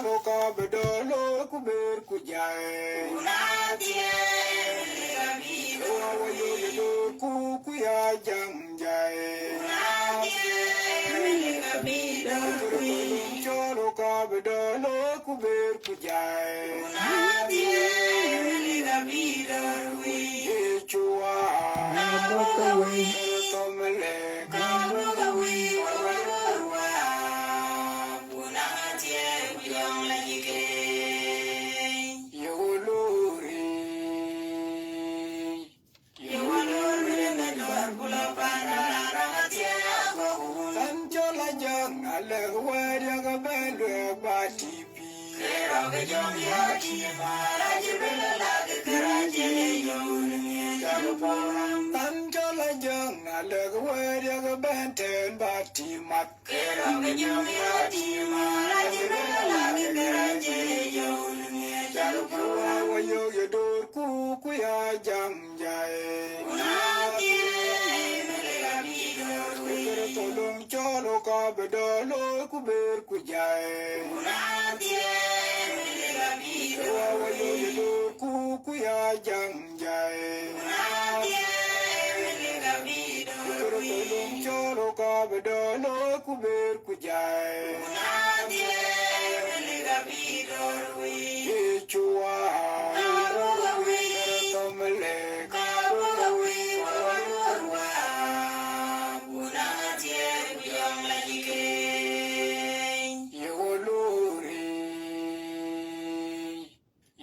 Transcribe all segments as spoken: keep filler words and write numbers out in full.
Ka bï dɔ̈ɔ̈r looi ku ber ku jai. Ku na thiëëc, ka bï dɔ̈ɔ̈r wei. Wa wa yo ye dɔ̈ɔ̈r ku, ku ya jam jai. Ku na thiëëc, ka bï dɔ̈ɔ̈r wei. Cɔl ka bï dɔ̈ɔ̈r looi ku ber ku jai. Ku na thiëëc, ka bï dɔ̈ɔ̈r wei. Ye cua. Ka bɔ̈ ka wei. Thɔm lɛ̈k. Ka bɔ̈ ka wei, wa wa röör wa. Ku na thiëëc ku jɔŋ la jike. Ye wo lori. Ye wo lori me dɔ̈ɔ̈r ku la panda la na thiëëc ko ku. Kan cɔl a jɔŋ a lɛ̈k wɛ̈ɛ̈t yak bɛ̈n luɛɛk ba tipi. Ke rɔk jɔŋ ya ti ma la ji bï la la ke kera je yo ni jal poram. Kan cɔl a jɔŋ a lɛ̈k wɛ̈ɛ̈t yak bɛ̈n tɛ̈n ba ti mat. Ke rɔk jɔŋ ya ti ma la ji bï la la ke kera je yo ni jal poram. Wa yo ye dɔ̈ɔ̈r ku, ku ya jam jai. Ku na thiëëc, me le ka bï dɔ̈ɔ̈r wei. Kërë tɔ̈ löŋ cɔl ka bï dɔ̈ɔ̈r looi ku ber ku jai. Ku na thiëëc, me le ka bï dɔ̈ɔ̈r wei. Wa wa yo ye dɔ̈ɔ̈r ku, ku ya jam jai. Ku na thiëëc, me le ka bï dɔ̈ɔ̈r wei. Kërë tɔ̈ löŋ cɔl ka bï dɔ̈ɔ̈r looi ku ber ku jai. Ku na thiëëc, me le ka bï dɔ̈ɔ̈r wei. Ye cua. Ka bɔ̈ ka wei. Thɔm lɛ̈k. Ka bɔ̈ ka wei, wa wa röör wa. Ku na thiëëc ku jɔŋ la jike. Ye wo lori.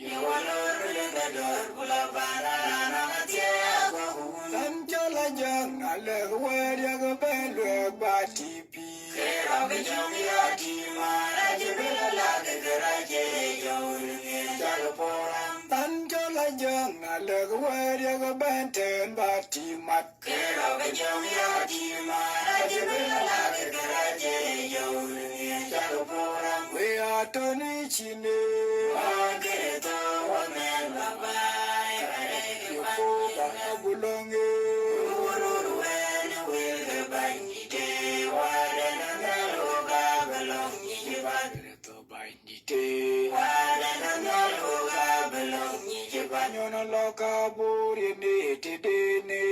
Ye wo lori me dɔ̈ɔ̈r ku la panda la na thiëëc ko ku. Kan cɔl a jɔŋ a lɛ̈k wɛ̈ɛ̈t yak bɛ̈n luɛɛk ba tipi. Ke rɔk jɔŋ ya ti ma la ji bï la la ke kera je yo ni jal poram. Kan cɔl a jɔŋ a lɛ̈k wɛ̈ɛ̈t yak bɛ̈n tɛ̈n ba ti mat. Ke rɔk jɔŋ ya ti ma la ji bï la la ke kera je yo ni jal poram. We a tɔ̈ ni cine. Wa kere tɔ̈ wa mɛn baba. Ye ko ba abulɔŋ e. Wurur wɛn wil ke bany. Te wa dɛn a nhial wo ka bï lɔŋ nyic bäth. Kërë tɔ̈ bänydït te. Wa dɛn a nhial wo ka bï lɔŋ nyic bäth. Nyɔn lɔ ka bor yen e tëdene.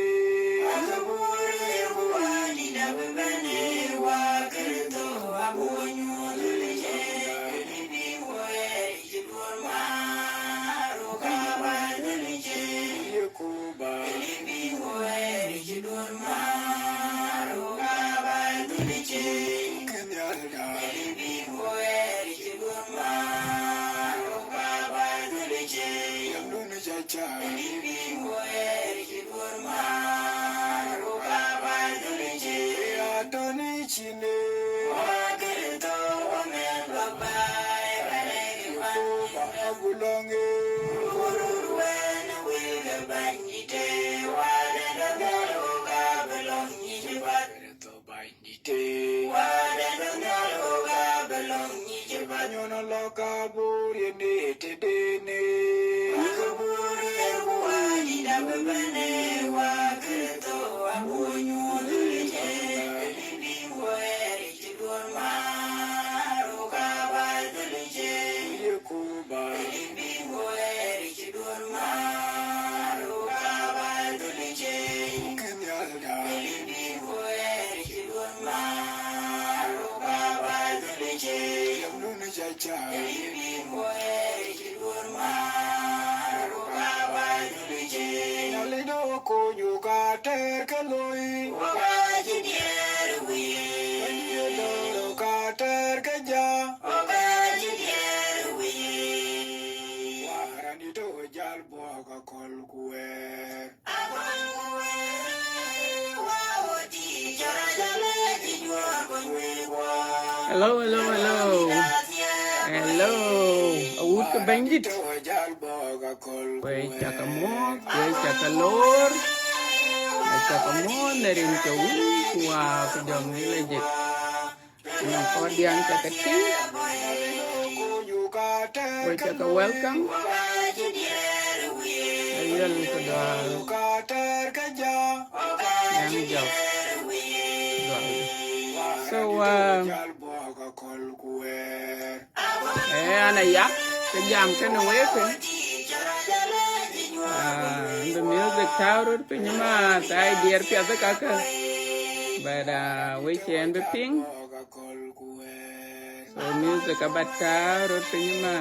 Wa ka bor yen ku wa dït abï bɛ̈n e wa Kërtho abï wo nyuɔ̈th dhil cï. Kë dï bï wo ɣɛɛr cï duɔ̈r maar wo ka bäny dhil cï. Ye ku Ba. Elibï wɛɛr cï duɔ̈r maar, wo ka ba dhil cï. Kë nhial da. Elibï wɛɛr cï duɔ̈r maar, wo ka ba dhil cï. Yamdun ca ca. Elibï wɛɛr cï duɔ̈r maar, wo ka ba dhil cï. Ya tɔ̈ ni cine. Wa Kërtho wa mɛn baba, ba lɛ̈k man. Ba abulɔŋ e. Wurur wɛn wil ke bany. Te wa dɛn a nhial wo ka bï lɔŋ nyic bäth. Kërtho bänydït te. Wa dɛn a nhial wo ka bï lɔŋ nyic bäth. Nyɔn lɔ ka bor yen e tëdene. Wa ka bor yen ku wa dït abï bɛ̈n e wa Kërtho abï wo nyuɔ̈th dhil cï. Elibï wɛɛr cï duɔ̈r maar, wo ka ba dhil cï. Ye ku Ba. Elibï wɛɛr cï duɔ̈r maar, wo ka ba dhil cï. Kë nhial da. Elibï wɛɛr cï duɔ̈r maar, wo ka ba dhil cï. Yamdun ca ca. Elibï wɛɛr cï duɔ̈r maar, wo ka ba dhil cï. Nhialic do kony wo ka tɛɛr ke loi. Wo ka cï diɛɛr wiëc. Bɛ̈ny ye dɔ̈ɔ̈r wo ka tɛɛr ke ja. Wo ka cï diɛɛr wiëc. Wa raan dït tɔ̈ jal buɔk aköl ku wɛɛr. Hello, hello, hello. Hello. Awut ke Bɛ̈nydït. Wek cak a muɔ̈ɔ̈th, wek cak a lor. Wek cak a muɔ̈ɔ̈th në rin ke Wun ku Wät ku Jɔŋ Nhialic. Nɔŋ kɔc diɛ̈n cak a tïŋ. Wek cak a welcome. Ayuel ku Dual. Nyan Jɔk Dual. So, uh, eh, Ana yak ke jam kënë wek. Ah, the music tääu röt piny ma thai diɛr piath kakë. But uh, we can be ping. So music aba tääu röt piny ma.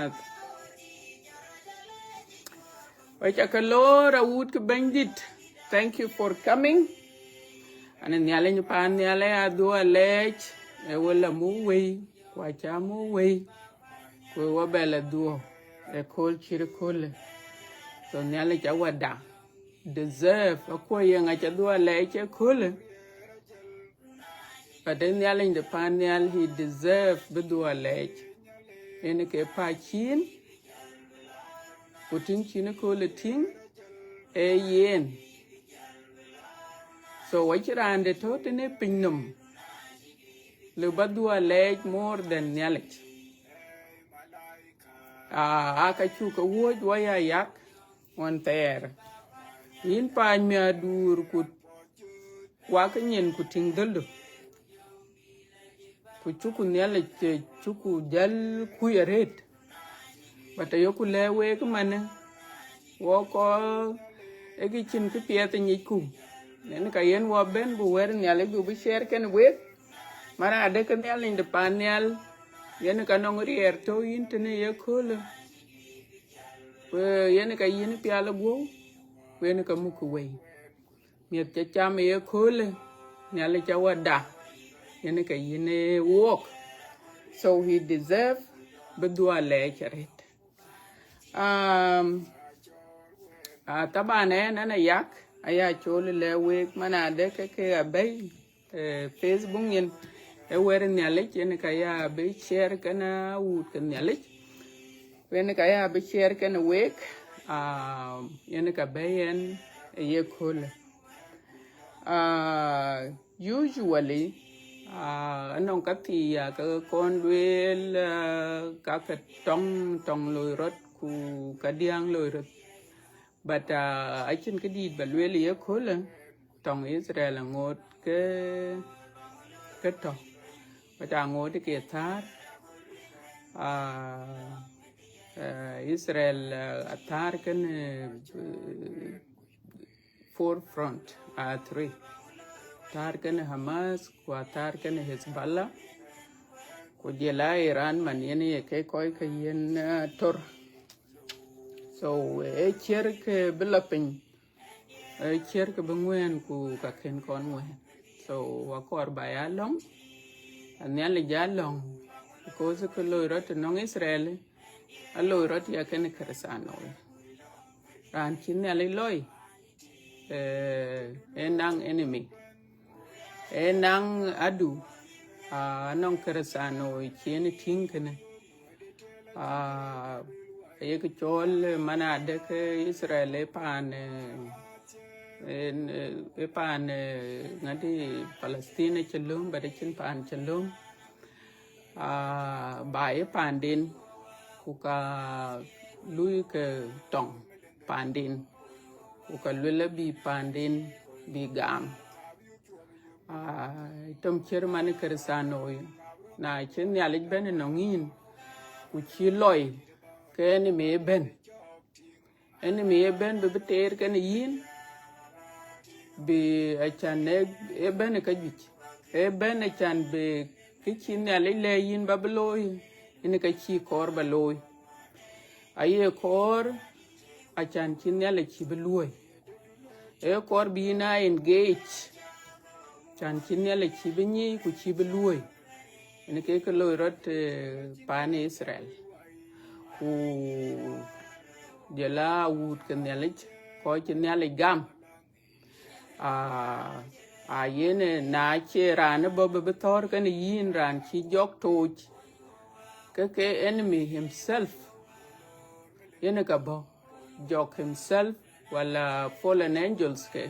Wek ca ke lor awut ke Bɛ̈nydït. Thank you for coming. Ana Nhialic pan nhial aya dhuɔ alɛɛc. E wala mu wei. Ku aca mu wei. Ku wabɛl adhuɔ ëkööl cït ëköölë. So Nhialic awada deserve akuɔ yeŋa ca dhuɔ alɛɛc ëköölë. But ë Nhialic de pan nhial, he deserve bï dhuɔ alɛɛc. Yen ke pa cin, ku tïŋ cin ëköölë tïŋ ee yen. So acï raan de tɔ̈ tënë piny nɔm lëu ba dhuɔ alɛɛc more than Nhialic. Aa, aa ka cuk ke wuɔ̈c wɔ ya yak ɣɔn thɛɛr. Yïn paany miäkduur ku wak nyin ku tïŋ dhöldu. Ku cuku Nhialic, eh, cuku jäl kuc arëët. But ayoku lɛ̈k wek manë, wɔ kɔc ë kë cïn këpiɛth nyicku. Yen ka yen wɔ bɛ̈n bï wɛ̈t Nhialic bï bï share kenë wek. Mana adë ke Nhialic de pan nhial, yen ka nɔŋ riɛɛr tɔ̈u yïn tënë ye köölë. Ku yen ka yïn pial guɔ̈u, ku yen ka muk wei. Miɛth ca cam ye köölë, Nhialic ca wada, yen ka yïn ë wuɔk. So he deserve bï dhuɔ alɛɛc arëët. Um, ah, taban ënë yak, aya col lɛ̈k wek mana adë ke ke abɛ̈i, eh, Facebook nyin, ë wɛ̈t Nhialic, yen ka ya bï share kenë awut ke Nhialic. Yen ka ya bï share kenë wek, ah, yen ka bɛ̈i yen ë ye köölë. Ah, usually, ah, anɔŋ ka thii ya ke kɔn lueel, ah, ka ke tɔŋ, tɔŋ loi rɔt ku ka diäŋ loi rɔt. But, ah, acïn këdït ba lueel ye köölë, tɔŋ Israel aŋoot ke, ke tɔ̈. But aŋoot ke thäär, ah, ah, Israel, ah, athäär kenë, eh, four front, ah, three. Athäär kenë Hamas, ku athäär kenë Hezbollah, ku jɔl a Iran man yen ye ke kɔc ke yen, ah, tɔ̈r. So, eh, ciɛr ke bï la piny, eh, ciɛr ke bï ŋuɛ̈ɛ̈n ku ka kën kɔn ŋuɛ̈ɛ̈n. So, wakɔɔr ba ya lɔ̈ŋ, a Nhialic ya lɔ̈ŋ, because ke loi rɔt tënɔŋ Israel, a loi rɔt ya kenë Kërëthänooi. Raan cï Nhialic lɔi, eh, ë naŋ enemy. Ë naŋ adu, ah, anɔŋ Kërëthänooi cï yen tïŋ kënë. Ah, ayek cɔl, eh, mana adë ke Israel ë paan, eh, en, eh, ë paan, eh, ŋadï Palestine acï lööm, but acïn paan cï lööm. Ah, ba ye paanden, ku ka lui ke tɔŋ paanden, ku ka luel abï paanden bï gam. Ah, tom cier man Kërëthänooi, na cï Nhialic bɛ̈n ënɔŋ yïn, ku cï lɔi, ke enemy ë bɛ̈n. Enemy ë bɛ̈n bï bï teer kenë yïn, bï acan ë, ë bɛ̈n ë ka juëc. Ë bɛ̈n acan bï kë cï Nhialic lɛ̈k yïn ba bï looi, yen ka cï kɔɔr ba looi. Aye kɔɔr acan cï Nhialic cï bï luɔ̈i. Ë kɔɔr bï yïn a engage, can cï Nhialic cï bï nyic ku cï bï luɔ̈i. Yen ke ke loi rɔt, eh, paan Israel. Ku jɔl a wut ke Nhialic, kɔc cï Nhialic gam. Ah, ah, yen, eh, na cie raan ë bɔ̈ bï bï thɔ̈r kenë yïn, raan cï jɔk tooc, ke ke enemy himself, yen ë ka bɔ̈, jɔk himself, wala fallen angels ke,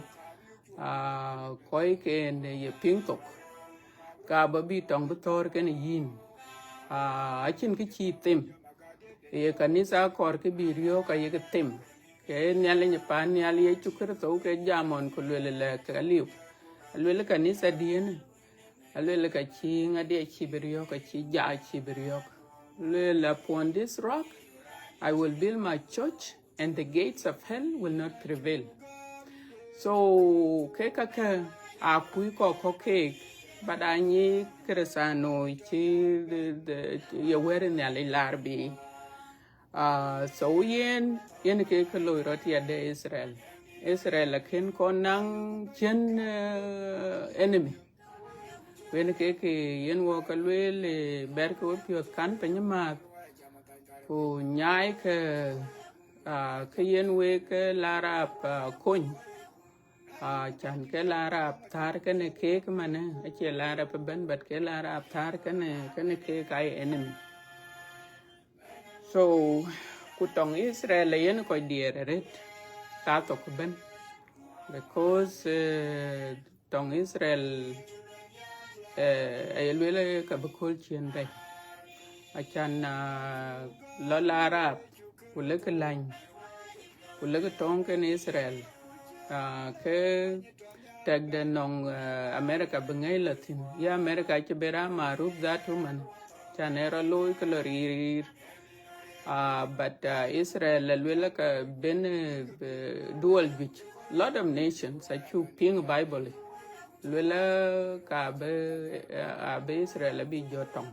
ah, kɔc ke ye piŋ thok, ka bɔ̈ bï tɔŋ bï thɔ̈r kenë yïn. Ah, acïn kë cï them. Ye kanitha akɔɔr kë bï riɔ̈ɔ̈k ayek them. Ke Nhialic paan nhial Yecu Kërtho ke jam ɣɔn ku luel lɛ ke aliu. Aluel kanitha diën, aluel ka cï ŋadï acï bï riɔ̈ɔ̈k, acï ja acï bï riɔ̈ɔ̈k. Luel, upon this rock I will build my church, and the gates of hell will not prevail. So ke kakë a kuc kɔ̈k kɔ̈k keek, but anyi Krïthano cï ye wɛ̈t Nhialic laar bï. Uh, so yen yen ke ke loi rɔt ya de Israel. Israel akën kɔn naŋ cien uh, enemy. Ku yen ke ke yen wɔ ke lueel, eh, bɛr ke we piɔ̈th kan piny maath, ku nyaai ke, ah, ke yen wek ke la Arab, ah, kony. Ah, can ke la Arab thar kene keek mane, acie la Arab ëbɛ̈n, but ke la Arab thar kene, kene keek aye enemy. So, ku tɔŋ Israel yen kɔc diɛɛr arët, ka thok ëbɛ̈n. Because, eh, tɔŋ Israel, eh, aye lueel ke bï köl ciën bɛ̈i. Acan, ah, lɔ la Arab, ku lëkë läny, ku lëkë tɔŋ kën Israel, ah, ke tɛkde nɔŋ, eh, America bï ŋɛi lɔ thïn. Ye America cï ben raan maruf dhatu man, can ë rɔ looi ke lɔ riir riir. Ah, but, ah, Israel aluel ke ben, eh, dual juëc. Lot of nations acuk piŋ Bible. Luel ka be, eh, abe Israel abi jɔ tɔŋ.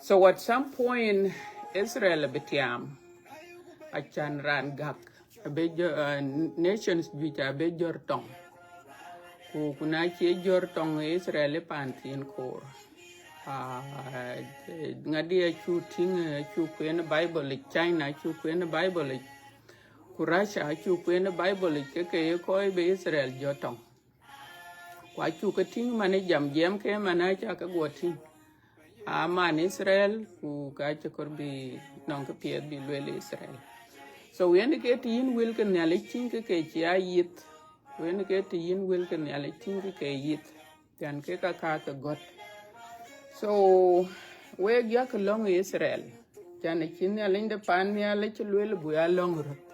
So at some point, Israel abi tiam. Acan raan gak. Abe jɔ, uh, nations juëc abe jɔr tɔŋ. Ku, ku na cie jɔr tɔŋ Israel ë pan thiin koor. Ah, ŋadi acu tïŋ, acu kuen Bible yic, China acu kuen Bible yic. Ku Russia acu kuen Bible yic, ke ke ye kɔc be Israel jɔ tɔŋ. Ku acu ke tïŋ man ë jam jiɛɛm ke man aca ke guɔ tïŋ. Aman Israel, ku ka cï kɔɔr bï nɔŋ kë piɛth bï lueel Israel. So, yen ke të yïn wël ke Nhialic tïŋ ke ke cia yith. Ku yen ke të yïn wël ke Nhialic tïŋ ke ke yith. Can ke ka ka ke gɔ̈t. So, wek yak lɔŋ Israel. Can cï Nhialic de pan nhial cï lueel bï ya lɔŋ röth.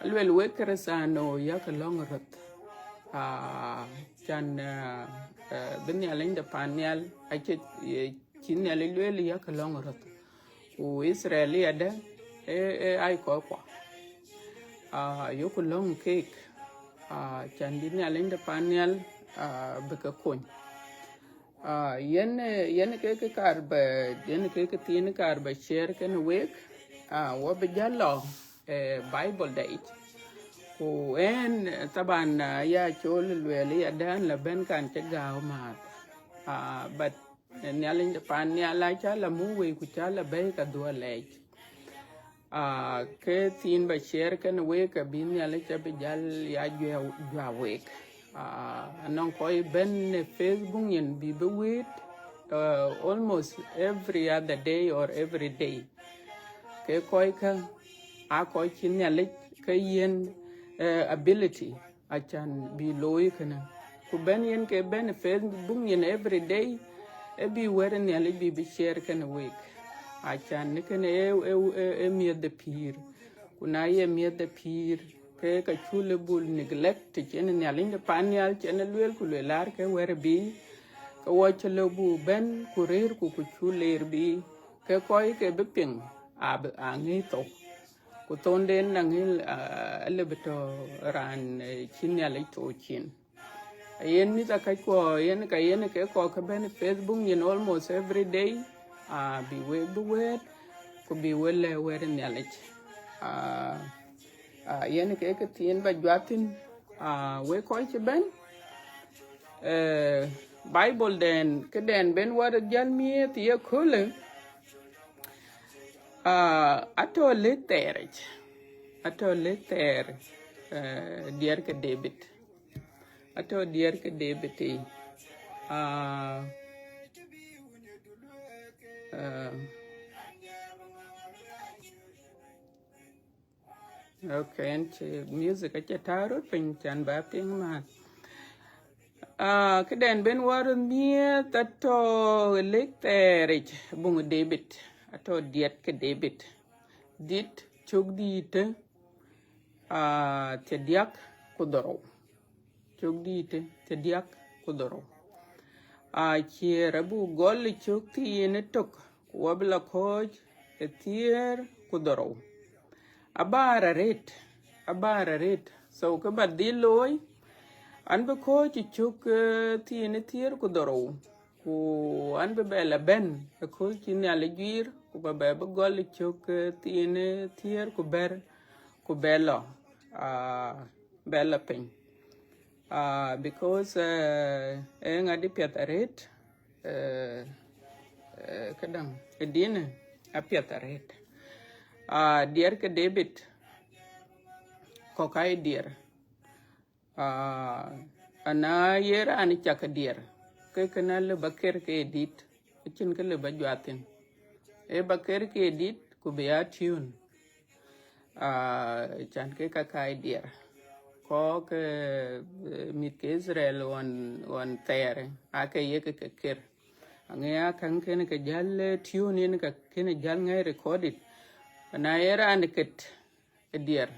Aluel wek Krïthano yak lɔŋ röth. Ah, can, ah, ah, bï Nhialic de pan nhial acï, eh, cï Nhialic lueel yak lɔŋ röth. Ku Israel yadë, e, e, ai kɔckuɔ. Ah, yoku lɔŋ keek. Ah, can bï Nhialic de pan nhial, ah, bï ke kony. Ah, yen, eh, yen ke, ke kaar ba, yen ke, ke thiin kaar ba share kenë wek. Ah, wɔ bï jal lɔ, eh, Bible da yic. Ku en, eh, taban, ah, ya col lueel ya dan la ben kan cï gääu maath. Ah, but, eh, Nhialic de pan nhial aca la muk wei ku ca la bɛ̈i ka dhuɔl lɛɛc. Ah, ke thiin ba share kenë wek, ke bï Nhialic abï jal ya juɛ-, juak wek. Ah, anɔŋ kɔc ben në Facebook nyin bï bï wëët, uh, almost every other day or every day. Ke kɔc kä, a kɔc cï Nhialic ke yen, eh, ability. Acan bï looi kënë. Ku ben yen ke ben Facebook nyin every day, e bï wɛ̈t Nhialic bï bï share kenë wek. Acan në kënë e, e, e, e miëth de pïïr. Ku na ye miëth de pïïr, ke ka cul e bul neglect të cïn Nhialic de pan nhial cïn e lueel ku lueel laar ke wɛ̈t bï, ke wɔ cï lëu bu ben ku rëër ku ku cul leer bï, ke kɔc ke bï piŋ, a bï, a ŋic thou. Ku thonden na ŋic, ah, a lëu bï tɔ raan, eh, cï Nhialic thou cin. Yen mïth akäckuɔ, yen ka yen ke kɔc ke ben Facebook nyin almost every day, ah, bï wek bï wëët, ku bï wek lɛ̈k wɛ̈t Nhialic. Ah, ah, yen ke ke thiin ba juak thïn, ah, wek kɔc cï ben, eh, Bible den, këden ben wɔ jäl miëth ye köölë, ah, atɔ̈ lëk thɛɛr yic, atɔ̈ lëk thɛɛr, eh, diɛt ke David. Atɔ̈ diɛt ke David yic. Ah, ah, okay, en cï music acï tääu röt piny, can ba piŋ man. Ah, këden ben wɔ miëth atɔ̈ lëk thɛɛr yic, buŋ David, atɔ̈ diɛt ke David. Dit cök dïïtë, ah, thiërdiäk ku dhorou. Cök dïïtë, thiërdiäk ku dhorou. Ah, ciɛɛr abuk gɔl ë cök thiin ë tök, Ku abï la kɔ̈ɔ̈c ë thiëër ku dhorou. Abaar arëët, abaar arëët. So, kë ba dhil looi, an bï kɔ̈ɔ̈c ë cök, eh, thiin ë thiëër ku dhorou. Ku an bï bɛ la bɛ̈n ëkööl cï Nhialic juiir, ku ba bɛ bï gɔl ë cök, eh, thiin ë thiëër ku bɛ̈t, ku bɛ lɔ, ah, bɛ lɔ piny. Ah, because, eh, ee ŋadï piɛth arëët, eh, eh, këdäŋ, ë dinë apiɛth arëët. Ah, diɛɛr ke David, kɔ̈k aa ye diɛɛr. Ah, ana ye raan cak diɛɛr, ke kënë lëu ba ker ke ye dït, acïn kë lëu ba juath thïn. Ee ba ker ke ye dït, ku bï ya tune. Ah, can ke ka kai diɛɛr. Kɔ̈k, eh, mïth ke Israel ɣɔn, ɣɔn thɛɛr, ake ye ke ke ker. Aŋic a käŋ kënë ke jäl, eh, tune yen ka kënë jäl ŋɛ̈i recorded. Na ye raan ket ë diɛɛr,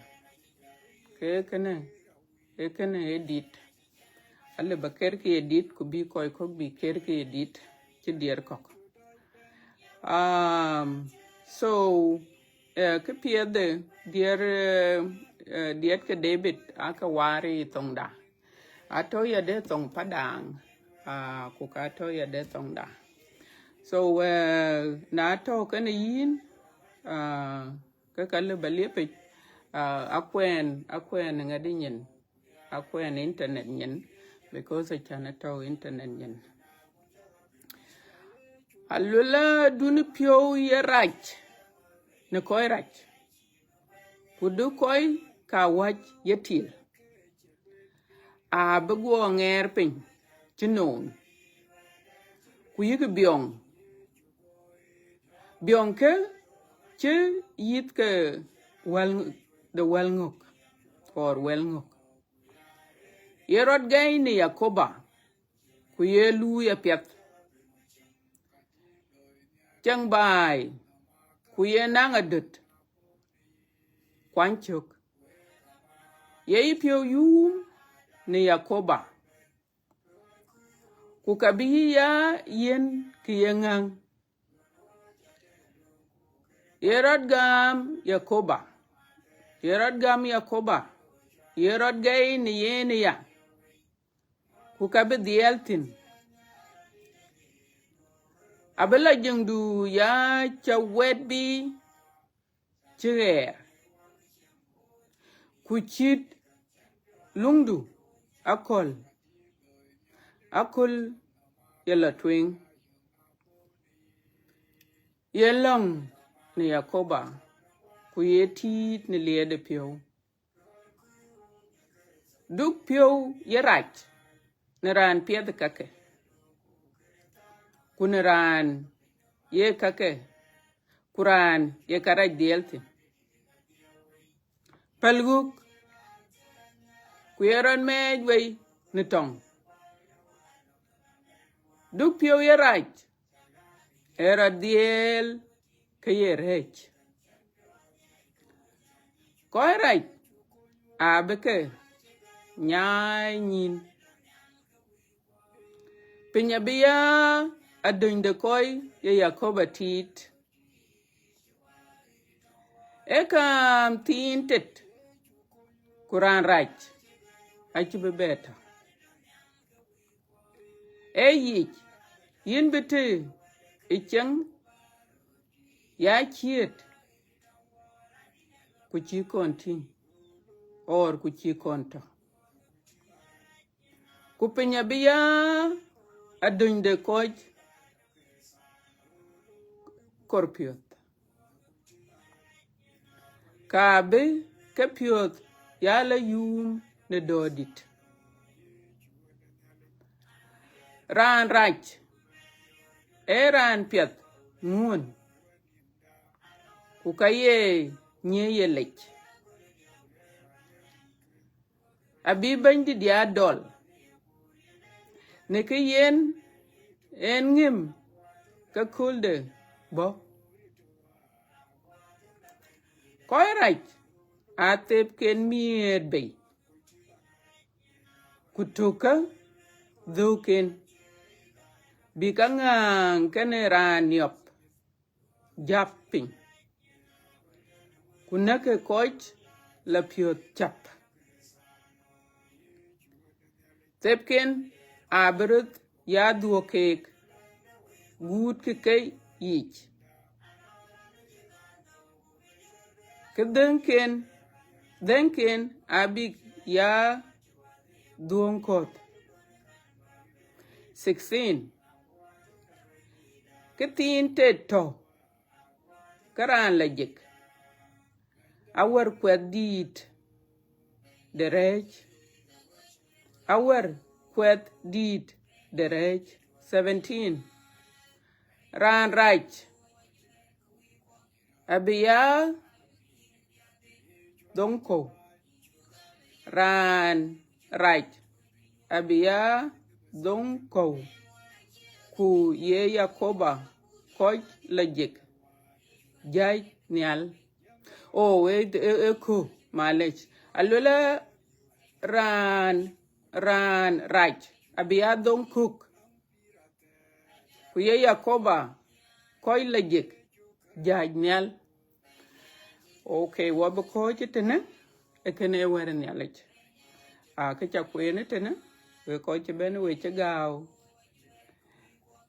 ke kënë, ke kënë ë dït. Alëu ba ker ke ye dït, ku bï kɔc kɔ̈k bï ker ke ye dït, cï diɛɛr kɔ̈k. Um, so, eh, kë piɛth de diɛɛr, eh, eh, diɛɛr ke David, ake waar ë thoŋda. Atɔ̈ yade thoŋ Padaŋ, ah, ku ka tɔ̈ yade thoŋda. So, eh, na tɔ̈ kënë yïn, ah, ke ka lëu ba liepic, ah, akuɛɛn, akuɛɛn ŋadï nyin, akuɛɛn internet nyin, because acan atɔ̈ internet nyin. Aluel adun piɔ̈u ye rac në kɔc rac, ku du kɔc ka wäc ye til, abï guɔ ŋɛɛr piny cï noon, ku yïk biɔŋ. Biɔŋ ke cï yith ke wäl, de wäl ŋök, or wäl ŋök. Ye rɔt gɛi në Yakoba, ku ye luui apiɛth. Cieŋ baai, ku ye naŋ adöt, kuany cök. Ye yï piɔ̈u yuum në Yakoba, ku ka bï yï ya yen kë ye ŋäŋ. Ye rɔt gam Yakoba, ye rɔt gam Yakoba, ye rɔt gɛi në yen ëya, ku ka bï dhiɛl thïn. Abï la jiŋdu ya ca wɛt bï cï ɣɛɛr, ku cït luŋdu aköl, aköl ye la tueŋ. Ye lɔ̈ŋ në Yakoba, ku ye tiit në liɛɛt de piɔ̈u. Duk piɔ̈u ye rac në raan piɛth kakë, ku në raan ye kakë, ku raan ye karac dhiɛl thïn. Päl ɣök, ku ye rɔt mɛɛc wei në tɔŋ. Duk piɔ̈u ye rac, ee rɔt dhiɛl ke ye rɛ̈ɛ̈c. Kɔc rac abï ke nyaai nyïn. Piny abï ya adöny de kɔc ye Yakoba tiit. Ee kaam thiin tet, ku raan rac acï bï bɛ tɔ̈. Ee yic, yïn bï tëë ë cieŋ ya ciët, ku cï kɔn tïŋ, or ku cï kɔn tɔ̈. Ku piny abï ya adöny de kɔc kor piɔ̈th, ka bï ke piɔ̈th ya la yuum në dɔ̈ɔ̈r dït. Raan rac ee raan piɛth ŋuɔ̈n, ku ka ye nyiëë ye lec. Abï Bɛ̈nydït ya dɔl në kë yen en ŋëm ke köölde bɔ̈. Kɔc rac aa thepken miëët bei, ku tökkë dhöökken, bï ka ŋääŋ kenë raan niɔp. jäp piny, ku näkkë kɔc la piɔ̈th cath. Thepken abï röt ya dhuɔ̈k keek guut ke ke yic. Ke dhëŋken, dhëŋken abïk ya dhuɔ̈ŋ kɔ̈th. Sixteen. Ke thiin tet tɔ̈ ke raan la jik, awär kuɛth dïït de rɛ̈ɛ̈c, awär kuɛth dïït de rɛ̈ɛ̈c. Seventeen. Raan rac abï ya dhoŋ kɔ̈u. Raan rac abï ya dhoŋ kɔ̈u, ku ye Yakoba kɔc la jik jäc nhial. O, e, e, e kö, malec. Aluelë raan, raan rac abï ya dhoŋ kök, ku ye Yakoba kɔc la jik jäc nhial. Okay, wɔ bï kɔ̈ɔ̈c ëtënë, ë kënë ë wɛ̈t ë Nhialic. Aa, kë ca kueen ëtënë, wek kɔc cï bɛ̈n, wek cï gääu.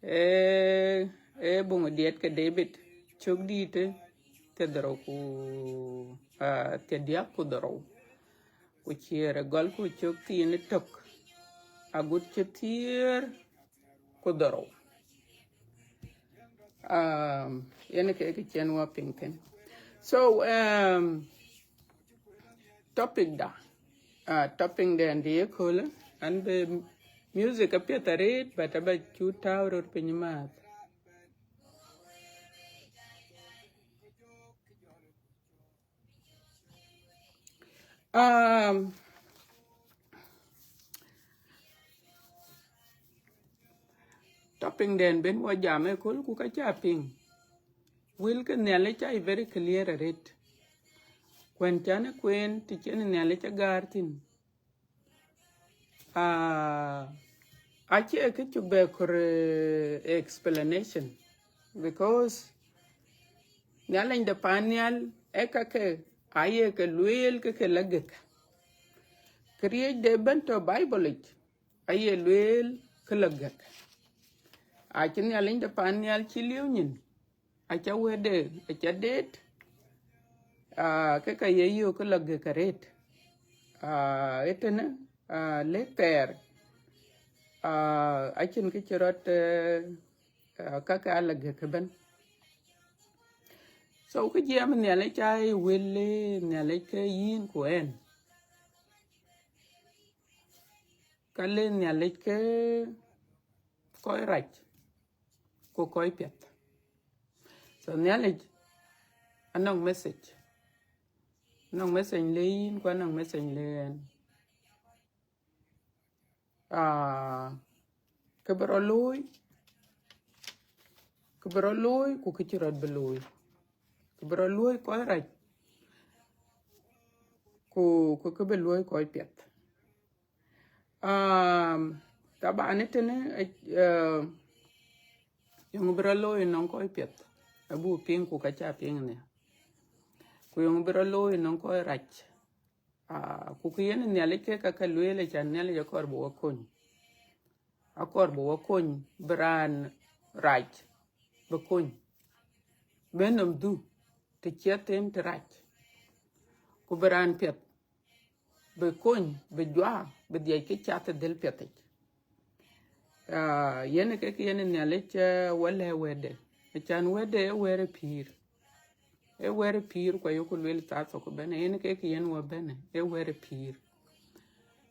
Ee, ee buŋ diɛt ke David, cök dïïtë, thiërdhorou ku, aa, thiërdiäk ku dhorou. Ku ciëër ë gɔl ku cök thiin ë tök, agut cï thiëër ku dhorou. Um, yen ke kë cïn wɔ piŋ thïn. So, um, topic da, uh, topic den dï ëköölë, an bï music apiɛth arëët, but aba cu tääu röt piny maath. Um, topic den bï wɔ jam ëkööl ku ka ca piŋ. Wël ke Nhialic ca very clear arëët. Kuɛn can ë kueen të cïn Nhialic agäär thïn. Ah, acie kë cuk bɛ kɔɔr, eh, explanation, because Nhialic de pan nhial ë ka ke aye ke lueel ke ke la gek. Këriëëc de bɛ̈n tɔ̈ Bible yic aye lueel ke la gek. Acï Nhialic de pan nhial cï liëu nyin, aca wɛ̈tde, aca deet, ah, ke ka ye yök ke la gek arëët. Ah, ëtënë, ah, lëk thɛɛr, ah, acïn kë cï rɔt, eh, ah, ka ke ala gek ëbɛ̈n. So, kë jiɛɛm Nhialic ca ye wël, eh, Nhialic ke yïn ku ɛn. Ka le Nhialic ke kɔc rac ku kɔc piɛth. So Nhialic anɔŋ message. Anɔŋ message le yïn ku anɔŋ message le ɛn. Ah, kë bï rɔt looi, kë bï rɔt looi, ku kë cï rɔt bï looi. Kë bï rɔt looi kɔc rac, ku, ku kë bï looi kɔc piɛth. Um, taban ëtënë, eh, eh, yöŋ bï rɔt looi nɔŋ kɔc piɛth, abuk piŋ ku ka ca piŋ nhial. Ku yöŋ bï rɔt looi nɔŋ kɔc rac. Ah, ku kë yen Nhialic ke ka ke lueel, acan Nhialic akɔɔr bï wɔ kony. Akɔɔr bï wɔ kony, bï raan rac bï kony, bï nɔm dhuk të ciɛth en të rac. Ku bï raan piɛth bï kony, bï juak, bï dhiɛc kë cath ë dhël piɛth yic. Ah, yen ke kë yen Nhialic, eh, wɔ lɛ̈k wɛ̈tde. Acan wɛ̈tde ee wɛ̈t ë pïïr. Ee wɛ̈t ë pïïr, ku ayeku lueel thaa thok ëbɛ̈n, yen ke kë yen wɔ bɛ̈n, ee wɛ̈t ë pïïr.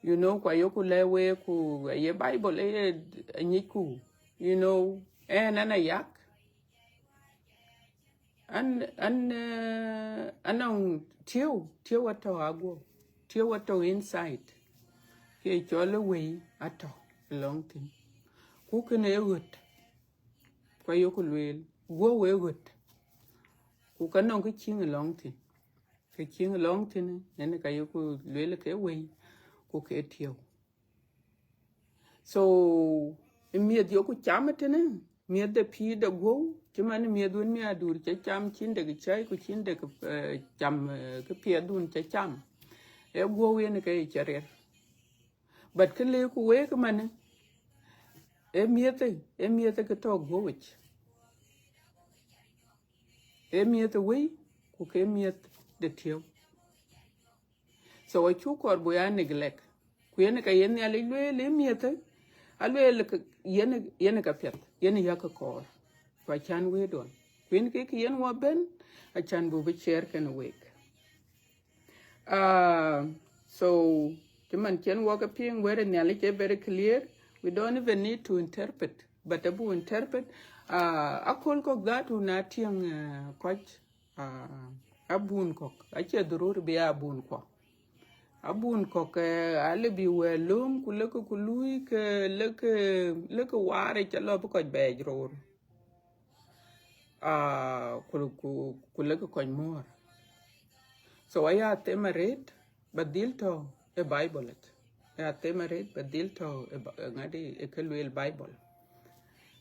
You know, ku ayeku lɛ̈k week, ku aye Bible, ee, anyicku, you know, ɛn, ɛn ayak. An, an, eh, anɔŋ tiëu, tiëu atɔ̈ aguɔ, tiëu atɔ̈ inside. Ke cɔl ë wëi atɔ̈ ë lɔŋ thïn. Ku kënë ee ɣöt, ku ayeku lueel, guɔ wek ɣöt. Ku ka nɔŋ kë ciëŋ ë lɔŋ thïn. Kë ciëŋ ë lɔŋ thïn, yen ka yeku lueel ke wëi, ku ke tiëu. So, ë miëth yeku cam ëtënë, Miëth de pïïr de guɔ̈u, cï man miëth wën mi adur ca cam, cïn dek cäi ku cïn dek, eh, cam, eh, kë piɛth dun ca cam. Ee guɔ̈u yen ke ye ca riɛr. But kë lëu ku week man, ee miëth, ee miëth ke tɔ̈ guɔ̈u yic. Ee miëth wei, ku ke miëth de tiëu. So acuk kɔɔr buk ya neglect. Ku yen ka yen Nhialic lueel, ee miëth, alueel ke yen, yen ka piɛth, yen yak kɔɔr. Ku acan wëëduɔn. Ku yen ke, ke yen wɔ bɛ̈n, acan buk bï share kenë week. Uh, so, cï man cïn wɔ ke piŋ, wɛ̈t ë Nhialic ee very clear. We don't even need to interpret. But abuk interpret, uh, aköl kɔ̈k dhatu na tiɛŋ, uh, kɔc, uh, abun kɔ̈k, acie dhurur bï abun kuɔ. Abun kɔ̈k, eh, alëu bï wɛ̈ɛ̈r lööm, ku lëkë ku luui ke, lëkë, lëkë waar yic alɔ bï kɔc bɛɛc roor. Ah, ku, ku, ku lëkë kɔc muɔ̈ɔ̈r. So aya them arëët, ba dhil tɔ̈ ë Bible yic. Aya them arëët, ba dhil tɔ̈ ë Ba-, ë ŋadï, ë kë lueel Bible.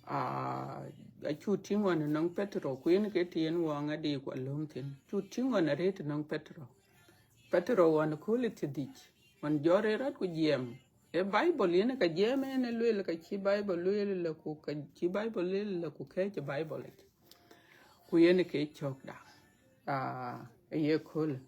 Ah, acuk tïŋ ɣɔn ë nɔŋ Petero, ku yen ke të yen wɔ ŋadï ku alööm thïn. Cuk tïŋ ɣɔn arëët ë nɔŋ Petero. Petero ɣɔn kööl ë thiërdhïc, ɣɔn jɔt rëër rɔt ku jiɛɛm. Ee Bible yen ka jiɛɛm, yen ë lueel ka cï Bible lueel la ku ka cï Bible lueel la ku kɛ̈ɛ̈c ë Bible yic. Ku yen ke cökda, ah, ë ye kööl.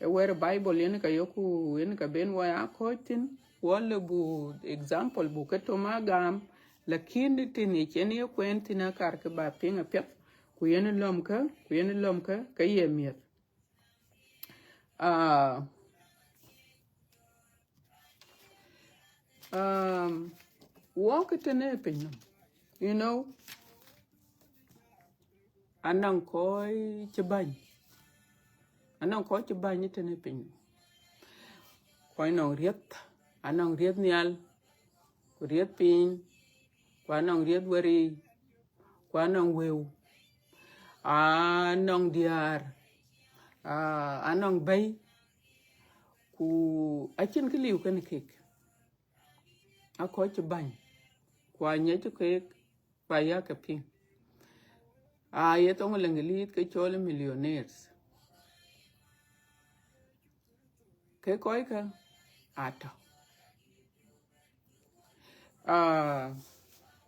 Ee wɛ̈t Bible yen ka yok ku yen ka ben wɔ ya kɔ̈ɔ̈c thïn, wɔ lëu buk example buk ke tɔ̈ ma gam, lakin tën ye cen ye kuɛɛn thïn akar ke ba piŋ apiɛth, ku yen lɔ̈mkë, ku yen lɔ̈mkë ke ye miëth. Ah, um, wɔ ke tënë piny nɔm, you know, anɔŋ kɔc cï bäny, anɔŋ kɔc cï bäny tënë piny nɔm. Kɔc nɔŋ riɛth, anɔŋ riɛth nhial, ku riɛth piny, ku anɔŋ riɛth wɛ̈ɛ̈r, ku anɔŋ wëu, anɔŋ diäär, ah, anɔŋ bɛ̈i, ku acïn kë liu kenë keek. Akɔc cï bäny, ku aŋiɛc keek, ku ayak ke piŋ. Aye thoŋ Leŋgelith ke cɔl millionaires. Ke kɔckë atɔ̈. Ah,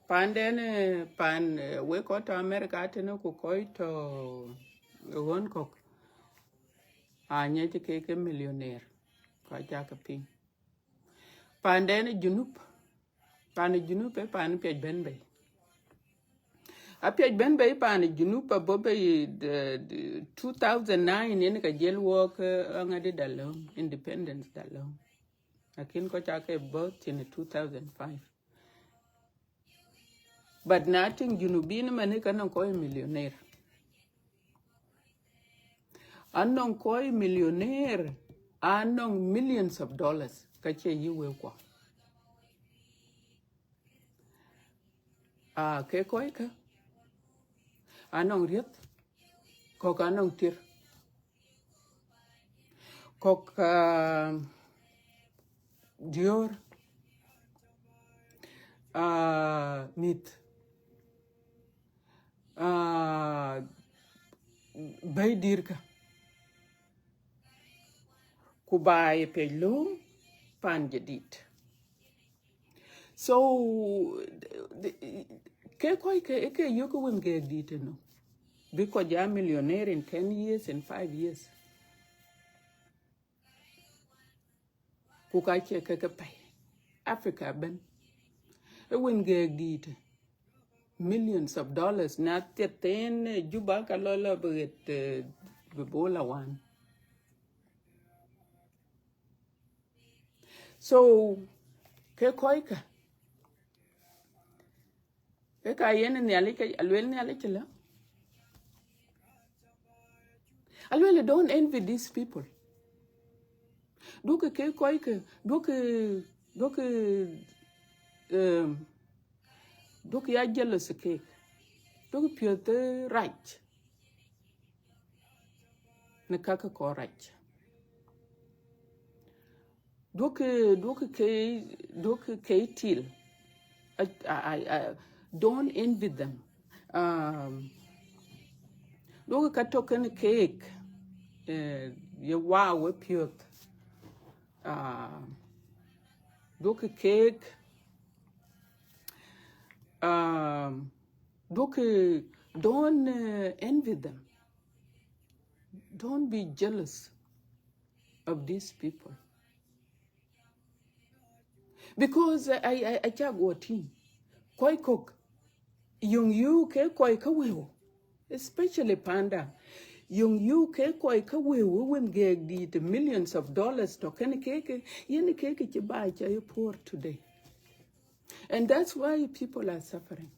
panden, eh, pan, eh, wek kɔc tɔ̈ America tënë ku kɔc tɔ̈ ɣön kɔ̈k, aŋiɛc ke ke millionaire, ku ayak ke piŋ. Panden ë Junub, pan ë Junub ee pan piac bɛ̈n bei. Apiac bɛ̈n bei pan ë Junub abɔ̈ bei, eh, two thousand nine yen ka jiël wɔk, eh, aŋadï da löŋ, independence da löŋ. Lakin kɔc aake bɔ̈ thïn ë two thousand five. But na tïŋ Junubin ëmën, ka nɔŋ kɔc millionaire. Anɔŋ kɔc millionaire, anɔŋ millions of dollars, ka cie yï wëu kuɔ. Ah, ke kɔckë, anɔŋ riɛth, kɔ̈k anɔŋ tir. Kɔ̈k, ah, diöör, ah, mïth, ah, bɛ̈i dïïrkä, ku ba ye piac lööm pan jadid. So, the, the, ke kɔckë, ke yök wën gɛɛk dït ënɔ. Bï kɔc ya millionaire in ten years, in five years. Ku ka cie ke ke pɛ̈i. Africa ëbɛ̈n. Ee wën gɛɛk dït. Millions of dollars. Na thiëth thïn, eh, Juba ka lɔ lɔ bï ɣet, eh, bï bol awan. So, ke kɔckë, ke ka yen Nhialic ke, aluel Nhialic ëlä. Aluel, don't envy these people. Duɔ̈kkë ke kɔckë, duɔ̈kkë, duɔ̈kkë, um, duɔ̈kkë ya jealous keek. Duɔ̈kkë piɔ̈ɔ̈th rac në ka ke kɔɔr rac. Duɔ̈kkë, duɔ̈kkë ke, duɔ̈kkë ke til. I, I, I, I, don't envy them. Um, duɔ̈kkë ka tɔ̈ kenë keek, eh, ye wä we piɔ̈th. Ah, duɔ̈kkë keek, um, duɔ̈kkë, don't, uh, envy them. Don't be jealous of these people. Because I, I, I, acä guɔ tïŋ, kɔc kɔ̈k, yöŋ yöök ke kɔc kä wëu, especially panda. Yöŋ yöök ke kɔc kä wëu, wën gɛɛk dït, millions of dollars tɔ̈ kenë keek, yen keek cï ba cä ye poor today. And that's why people are suffering.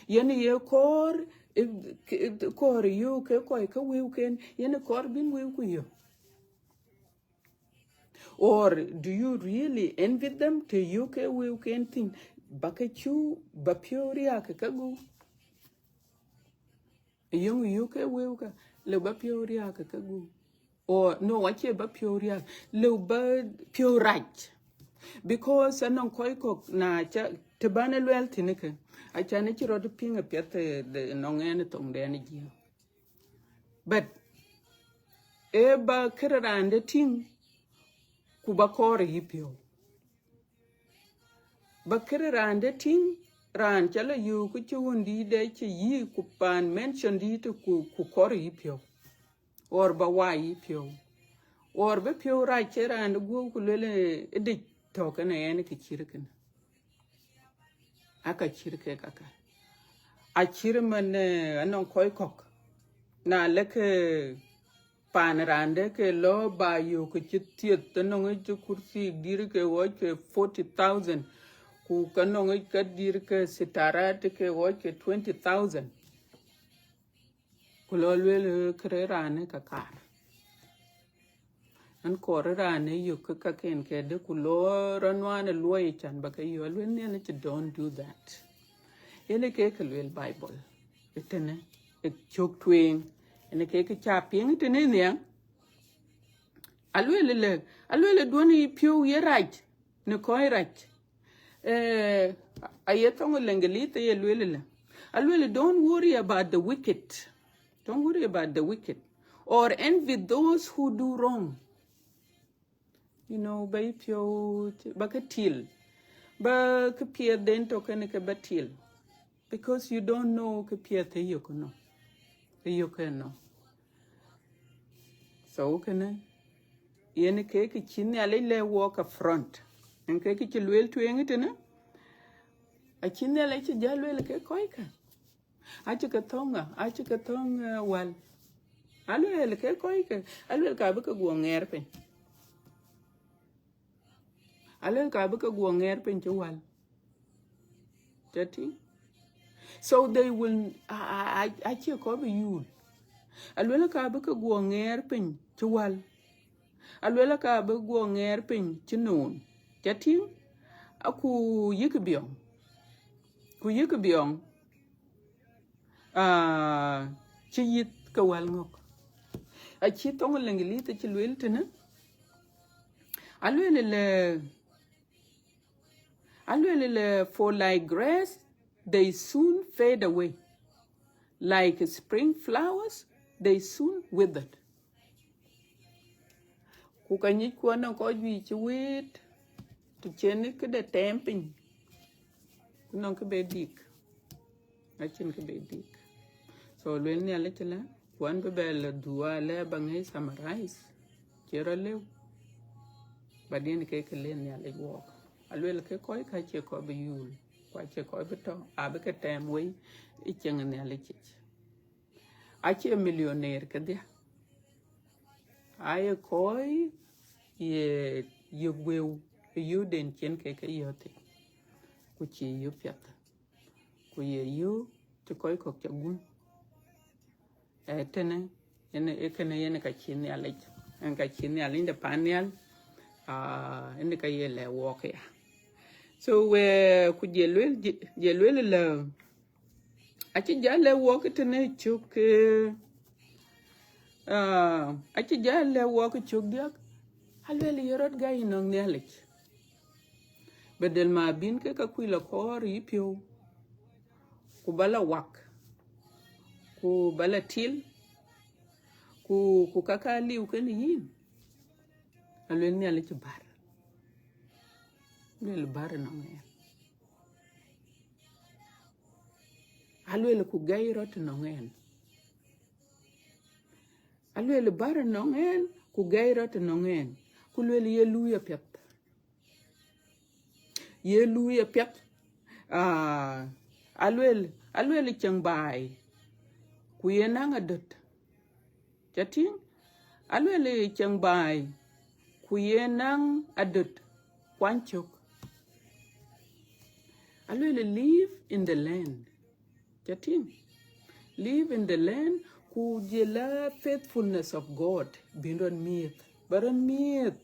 Yen ye kɔɔr, eh, k-, eh, kɔɔr yöök ke kɔc kä wëu ken, yen kɔɔr bïn wëu ku yök. Or do you really envy them? Të yöök ke wëu ken thïn, ba ke cu, ba piɔ̈u riääk ke gup. Yöŋ yöök ke wëu kä, lëu ba piɔ̈u riääk ke gup. Or no, acie ba piɔ̈u riääk, lëu ba piɔ̈u rac. Because anɔŋ kɔc kɔ̈k na ca, të bän ë luɛɛl thïn ke, acan ë cï rɔt piŋ apiɛth, eh, de, nɔŋ ɛn thoŋden ë jiëë. But ee ba kërë raan de tïŋ, ku ba kɔɔr yï piɔ̈u. Ba kërë raan de tïŋ, raan ca la yöök ku cï ɣön dïït de cï yï ku paan mention dïït ku, ku kɔɔr yï piɔ̈u. Or ba wä yï piɔ̈u. Or bï piɔ̈u rac cï raan de guɔ̈p ku lueel, eh, ë dïc tɔ̈ kenë ɛn kë cït kënë. Aka cït kek aka. Acït man, eh, anɔŋ kɔc kɔ̈k. Na lëkë paan raan de ke lɔ ba yöök ke cï thieth, anɔŋ ë cï kurthi dïr ke ɣɔc ke forty thousand. Ku ka nɔŋ ë ka dïr ke sitarat ke ɣɔc ke twenty thousand. Ku lɔ lueel, eh, kërë raan ë ka kaar. An kɔɔr raan ë yök ke kaken kedë, ku lɔ rɔt nuan ë luɔi can ba ke yök. Alueel Nhialic, don't do that. Yen ë ke ke lueel Bible. Ëtënë, ë cök tueŋ. Yen ë ke ke ca piŋ ëtënë nhiaŋ. Alueel lë, alueel duɔ̈n yï piɔ̈u ye rac, në kɔc rac. Eh, aye thoŋ Lëŋgëlith ye lueel lë. Alueel, don't worry about the wicked. Don't worry about the wicked. Or envy those who do wrong. You know, ba yï piɔ̈u, ba ke til. Ba ke piɛth den tɔ̈ kenë ke ba til. Because you don't know ke piɛth ë yök nɔ. Ë yök nɔ. So kënë, yen ke ke cï Nhialic lɛ̈k wɔ ka front. Yen ke ke cï lueel tueŋ ëtënë. Acï Nhialic cï jal lueel ke kɔc kä. Acï ke thöŋ ŋa, acï ke thöŋ, eh, wäl. Alueel ke kɔc kä, alueel ka bï ke guɔ ŋɛɛr piny. Alueel ka bï ke guɔ ŋɛɛr piny cï wäl. Ca tïŋ? So they will, a, a, a, acie kɔc bï yuul. Alueel ka bï ke guɔ ŋɛɛr piny cï wäl. Alueel ka bï guɔ ŋɛɛr piny cï noon. Ca tïŋ? Aku yïk biɔŋ. Ku yïk biɔŋ. Ah, cï yïth ke wäl ŋɔ̈k. Acï thoŋ Lëŋgëlith cï lueel tënë. Alueel lë, alueel lë, for like grass, they soon fade away. Like spring flowers, they soon withered. Ku ka nyic kuɔn nɔŋ kɔc juëc cï wëët, të cen këde tɛɛm piny, ku nɔŋ kë be dik. Acïn kë be dik. So lueel Nhialic lë, kuan bï bɛ lɔ dhua lë ba ŋic summarize. Cï rɔt lëu. But yen ke ke le Nhialic wɔɔk. Alueel ke kɔc kä cie kɔc bï yuul. Ku acie kɔc bï tɔ̈, abï ke tɛɛm wei ë cieŋ Nhialic yic. Acie millionaire kedhie. Aye kɔc ye, ye gueu ë yööden cien ke ke yööth. Ku cï yök piɛth. Ku ye yök cï kɔc kɔ̈k ca gum. Eh, tënë, yen, eh, kënë yen ka cï Nhialic. Yen ka cï Nhialic de pan nhial. Ah, yen ka ye lɛ̈k wɔɔk ya. So, we, ku je lueel, je, je lueel lë, acï jal lɛ̈k wɔɔk tënë cök, eh, ah, acï jal lɛ̈k wɔɔk cök diäk. Alueel ye rɔt gäi nɔŋ Nhialic. Bedel ma bïn ke ka kuc la kɔɔr yï piɔ̈u. Ku ba la wak. ku ba la til, ku, ku ka ka liu kenë yïn, aluel Nhialic bär. Aluel bär ënɔŋ ɛn. Aluel ku gɛi rɔt ënɔŋ ɛn. Aluel bär ënɔŋ ɛn, ku gɛi rɔt ënɔŋ ɛn. Ku luel ye luui apiɛth. Ye luui apiɛth. Ah, aluel, aluel cieŋ baai, ku ye naŋ adöt. Ca tïŋ? Aluel cieŋ baai, ku ye naŋ adöt kuany cök. Aluel live in the land. Ca tïŋ? Live in the land, ku jɔl a faithfulness of God bïn rɔt miëth. Ba rɔt miëth,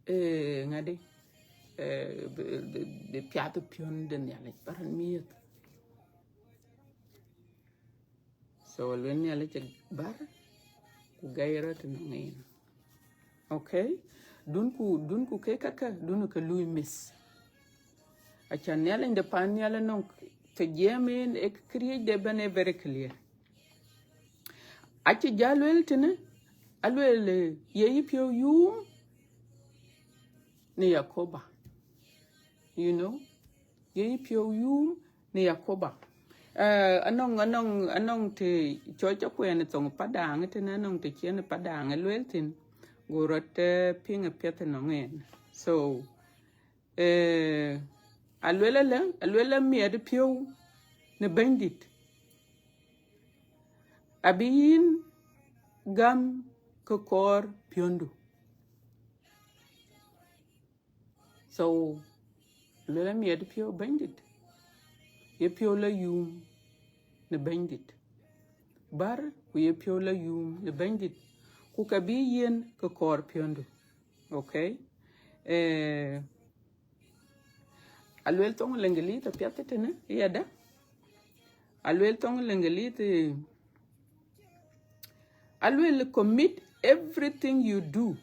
eh, ŋadï, eh, bï, bï, bï piath piɔ̈n de Nhialic, ba rɔt miëth. So, aluel Nhialic bär, ku gɛi rɔt ënɔŋ ɛn. Okay? Dunku, dunku ke käkkä, dunku ke luui miss. Aca Nhialic de pan nhial ënɔŋ, të jiɛɛm en, ë këriëëc de bɛ̈n ë very clear. Acï jal luel tënë, aluel, eh, ye yï piɔ̈u yuum në Yakoba. You know? Ye yï piɔ̈u yuum në Yakoba. Eh, anɔŋ, anɔŋ, anɔŋ të cɔc akuɛɛn thoŋ Padaŋ tënë, anɔŋ të ciɛn Padaŋ luel thïn, go rɔt, eh, piŋ apiɛth ënɔŋ ɛn. So, eh, aluel alë, aluel amiɛt piɔ̈u në Bɛ̈nydït, abï yïn gam ke kɔɔr piɔ̈ndu. So, luel amiɛt piɔ̈u Bɛ̈nydït, ye piɔ̈u la yuum në Bɛ̈nydït. Bär, ku ye piɔ̈u la yuum në Bɛ̈nydït, ku ka bï yiɛ̈n ke kɔɔr piɔ̈ndu. Okay? Eh, aluel thoŋ Lëŋgëlith apiɛth tënë, yada. Aluel thoŋ Lëŋgëlith, eh, aluel, commit everything you do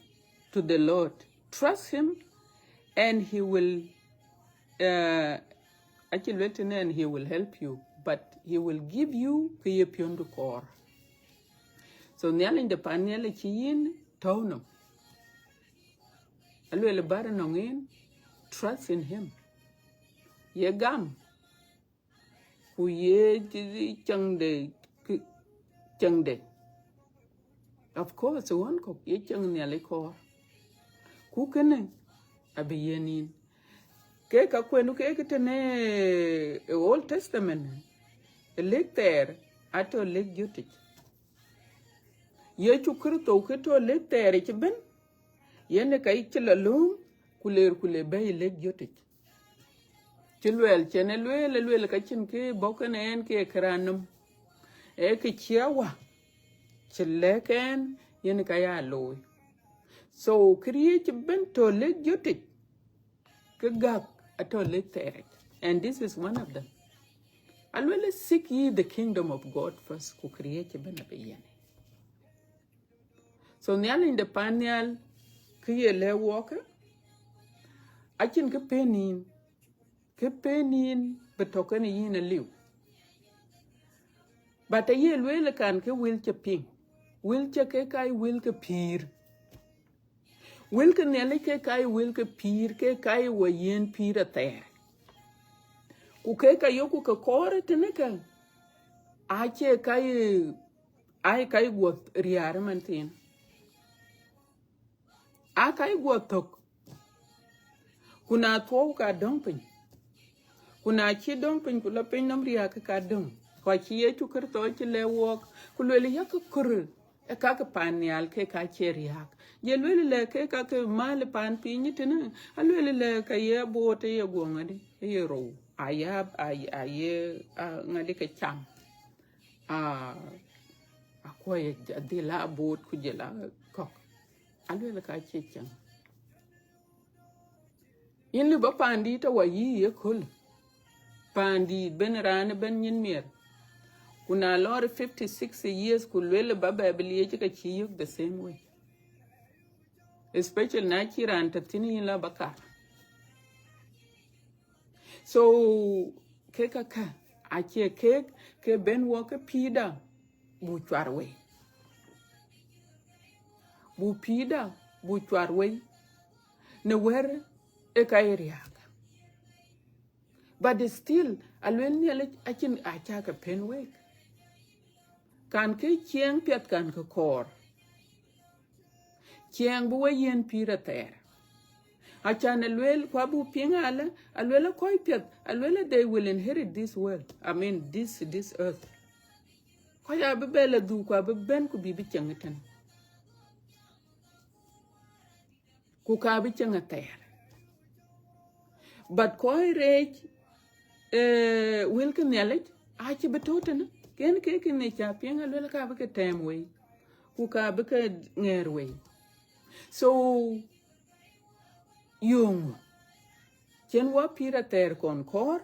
to the Lord. Trust him and he will, uh, acï luel tënë, and he will help you, but he will give you kë ye piɔ̈ndu kɔɔr. So Nhialic de pan nhial acï yïn tɔ̈u nɔm. Aluel bär ënɔŋ ɛn, trust in him. Ye gam, ku ye cieŋde, cieŋde. Of course, ɣɔn kɔ̈k ye cieŋ Nhialic kɔɔr. Ku kënë abï yiɛ̈n yïn. Ke ka kuɛndu ke ke tënë, eh, Old Testament, ë lëk thɛɛr atɔ̈ lëk jötic. Yecu Kërtho ke tɔ̈ lëk thɛɛr yic ëbën, yen ë ka cï la lööm, ku ler, ku le bɛ̈i lëk jötic. Cï luɛɛl cïn ë lueel, ë lueel ka cïn kë bɔ̈ kënë ɛn ke këranom. Ee kë cï Wä cï lɛ̈k ɛn, yen ka ya looi. So, këriëëc ëbën tɔ̈ lëk jötic, ke gäk atɔ̈ lëk thɛɛr yic. And this is one of them. Aluel, seek ye the kingdom of God first, ku këriëëc ëbën abï yiɛ̈n. So Nhialic de pan nhial, kë ye lɛ̈k wɔk, acïn kë pen yïn, kë pen yïn bï tɔ̈ kënë yïn aliu. But aye lueel kan ke wël cï piŋ, wël cï ke ka ye wël ke pïïr. Wël ke Nhialic ke ka ye wël ke pïïr, ke ka ye wɔ yiɛ̈n pïïr athɛɛr. Ku ke ka yok ke kɔɔr tënë ke, acie ka ye, aye ka ye guɔ riäär ëmën thïn. Aa ka ye guɔ thök. Ku na thuɔɔu ka döŋ piny. Ku na cï döŋ piny, ku la piny nɔm riääk, ke ka döŋ. Ku acï Yecu Kërtho cï lɛ̈k wɔk, ku lueel, yak kɔɔr ë ka ke pan nhial ke ka cie riääk. Ye lueel lɛ ke ka ke mal pan piny tënë, alueel lɛ ka ye aboot ë ye guɔ ŋadï, ë ye rou. Aya, ay-, aye, ah, ŋadï ke cam. Ah, akuɔ̈c adhil aboot ku jɔl a kɔ̈k. Alueel ka cie cam. Yïn lëu ba pandït tɔ̈ wɔ yï ye kööl. Pandït bɛ̈n, raan bɛ̈n nyin miɛt. Ku na lɔɔr fifty, sixty years, ku lueel ba bɛ bï liec, ka cï yök the same way. Especially na cï raan tɔ̈ thïn yïn la ba kar. So, kek aka, acie kek ke bɛ̈n wɔ ke pïïrda. bu cuar wei. Bu pïïrda bu cuar wei në wɛ̈t ë ka ye riääk. But still, aluel Nhialic acïn acä ke pën wek. Kan ke ciɛɛŋ piɛth kan ke kɔɔr. Ciɛɛŋ bï we yiɛ̈n pïïr athɛɛr. Acan aluel, ku abuk piŋ alë, aluel a kɔc piɛth, aluel a they will inherit this world. I mean, this, this earth. Kɔc abï bɛ lɔ dhuk, ku abï bɛ̈n, ku bï bï cieŋ ëtɛ̈n. Ku ka bï cieŋ athɛɛr. But kɔc reec, eh, wël ke Nhialic, acï bï tɔ̈ tënë. Ken ke kën ë ca piŋ aluel ka bï ke tɛɛm wei. Ku ka bï ke ŋɛɛr wei. So, yöŋ cïn wɔ pïïr athɛɛr kɔn kɔɔr,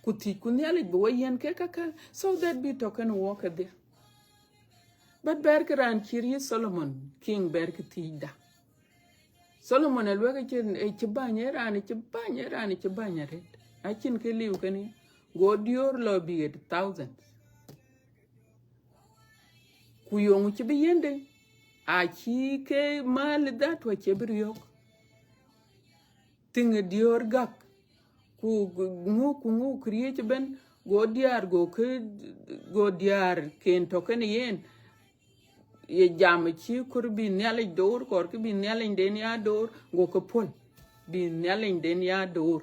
ku thiëcku Nhialic bï wɔ yiɛ̈n ke käkkä, so that bï tɔ̈ kenë wɔ kedhie. But bɛ̈ɛ̈rkï raan cï riëëc Solomon, king, bɛ̈ɛ̈rkï thiëcda. Solomon aluek cï, ë cï bäny, ë raan cï bäny, ë raan cï bäny arëët. Acïn kë liu kenë, go diöör lɔ bï ɣet thousands. Ku yöŋ cï bï yiëndë, acï ke mal that wä cï bï riɔ̈k. Thïŋ ë diöör gäk, ku ŋu, ku ŋu këriëëc ëbɛ̈n, go diäär, go kë, go diäär ken tɔ̈ kenë yen, ye jam cï kɔɔr bï Nhialic door, kɔɔr kë bï Nhialicden ya door, go ke puɔ̈l, bï Nhialicden ya door.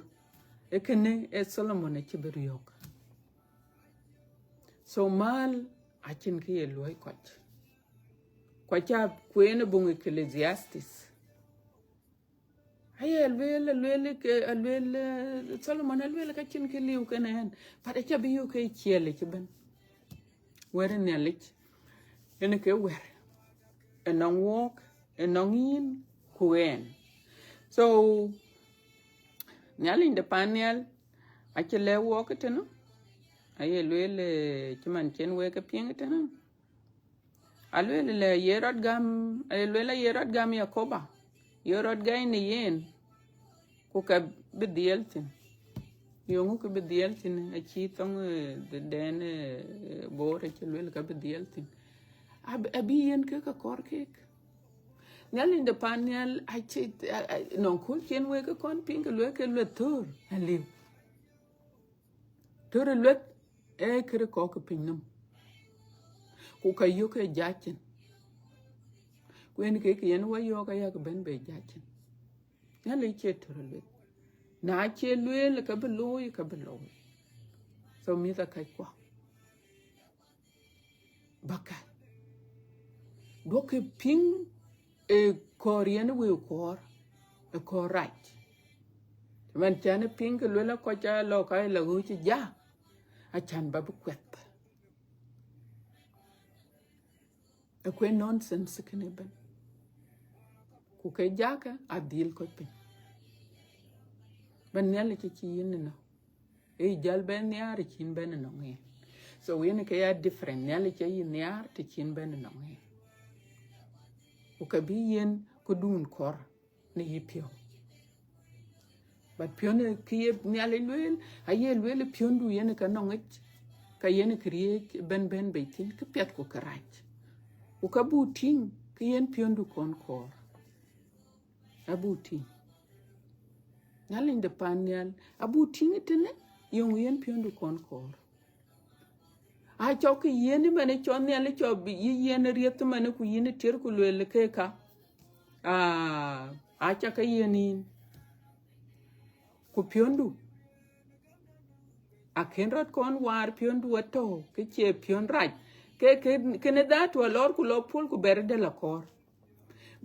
Ee kënë ee Solomon acï bï riɔ̈k. So mal acïn kë ye luɔ̈i kɔc. Ku aca kueen ë buŋ Ecclesiastes. Aye aluel, aluel ke, aluel, eh, Solomon aluel ka cïn kë liu kenë ɣɛn. But aca bï yök ke ciɛɛlic ëbɛ̈n. Wɛ̈t ë Nhialic, yen ke wɛ̈t ënɔŋ wɔk, ënɔŋ yïn, ku ɣɛn. So, Nhialic de pan nhial, acï lɛ̈k wɔk ëtënë, aye lueel, eh, cï man cïn wek ke piŋ ëtënë. Alueel lɛ ye rɔt gam, alueel ye rɔt gam Yakoba, ye rɔt gäi në yen, ku ka bï dhiɛl thïn. Yöŋ kë bï dhiɛl thïn, acï thoŋ, eh, dɛn, eh, Bor acï lueel ka bï dhiɛl thïn. Ab-, abï yen ke ka kɔɔr kek. Nhialic de pan nhial acï, a, a, nɔŋ kööl cïn wek ke kɔn piŋ ke lueel ke lueth thöör aliu. Thöör lueth ee kërë kɔ̈k ke piny nɔm. Ku ka yök ke jacin. Ku yen kek yen wä yɔ̈ɔ̈k ayak bɛ̈n be jacin. Nhialic cie thöör lueth. Na cie lueel ka bï looi, ka bï looi. So mïth akɛckua, bäkë, duɔ̈kkë piŋ ë kɔɔr yen wëu kɔɔr, ë kɔɔr rac. Man cän piŋ ke lueel a kɔc a lɔ ka lɔ ɣööc ja, acan ba bï kuɛth. Ë kuen nonsense kënë ëbɛ̈n. Ku ke jakë adhil kɔc piny. Bɛ̈n Nhialic acï yïn ënɔ̈. Ee jäl bɛ̈n nhiaar të cïn bɛ̈n ënɔŋ yen. So yen ke ya different. Nhialic aye nhiaar të cïn bɛ̈n ënɔŋ yen. Ku ka bï yen këdun kɔɔr në yï piɔ̈u. But piɔ̈n ë kë ye Nhialic lueel, aye lueel piɔ̈ndu yen ka nɔŋic, ka yen këriëëc bɛ̈n bɛ̈n bei thïn, kë piɛth ku kë rac. Ku ka buk tïŋ, kë yen piɔ̈ndu kɔn kɔɔr. Abuk tïŋ. Nhialic de pan nhial, abuk tïŋ ëtënë, yöŋ yen piɔ̈ndu kɔn kɔɔr. Acɔk kë yiɛ̈n ëmɛnë cɔl Nhialic cɔk bï yï yiɛ̈n riɛth ëmɛnë ku yïn ë tiër ku lueel ke ka. Aa, aca ke yiɛ̈n yïn. Ku piɔ̈ndu, akën rɔt kɔn waar piɔ̈ndu atɔ̈u, ke cie piɔ̈n rac. Ke, ke, kënë dhatu alɔɔr ku lɔ puɔ̈l ku bɛ̈r dɛl akɔɔr.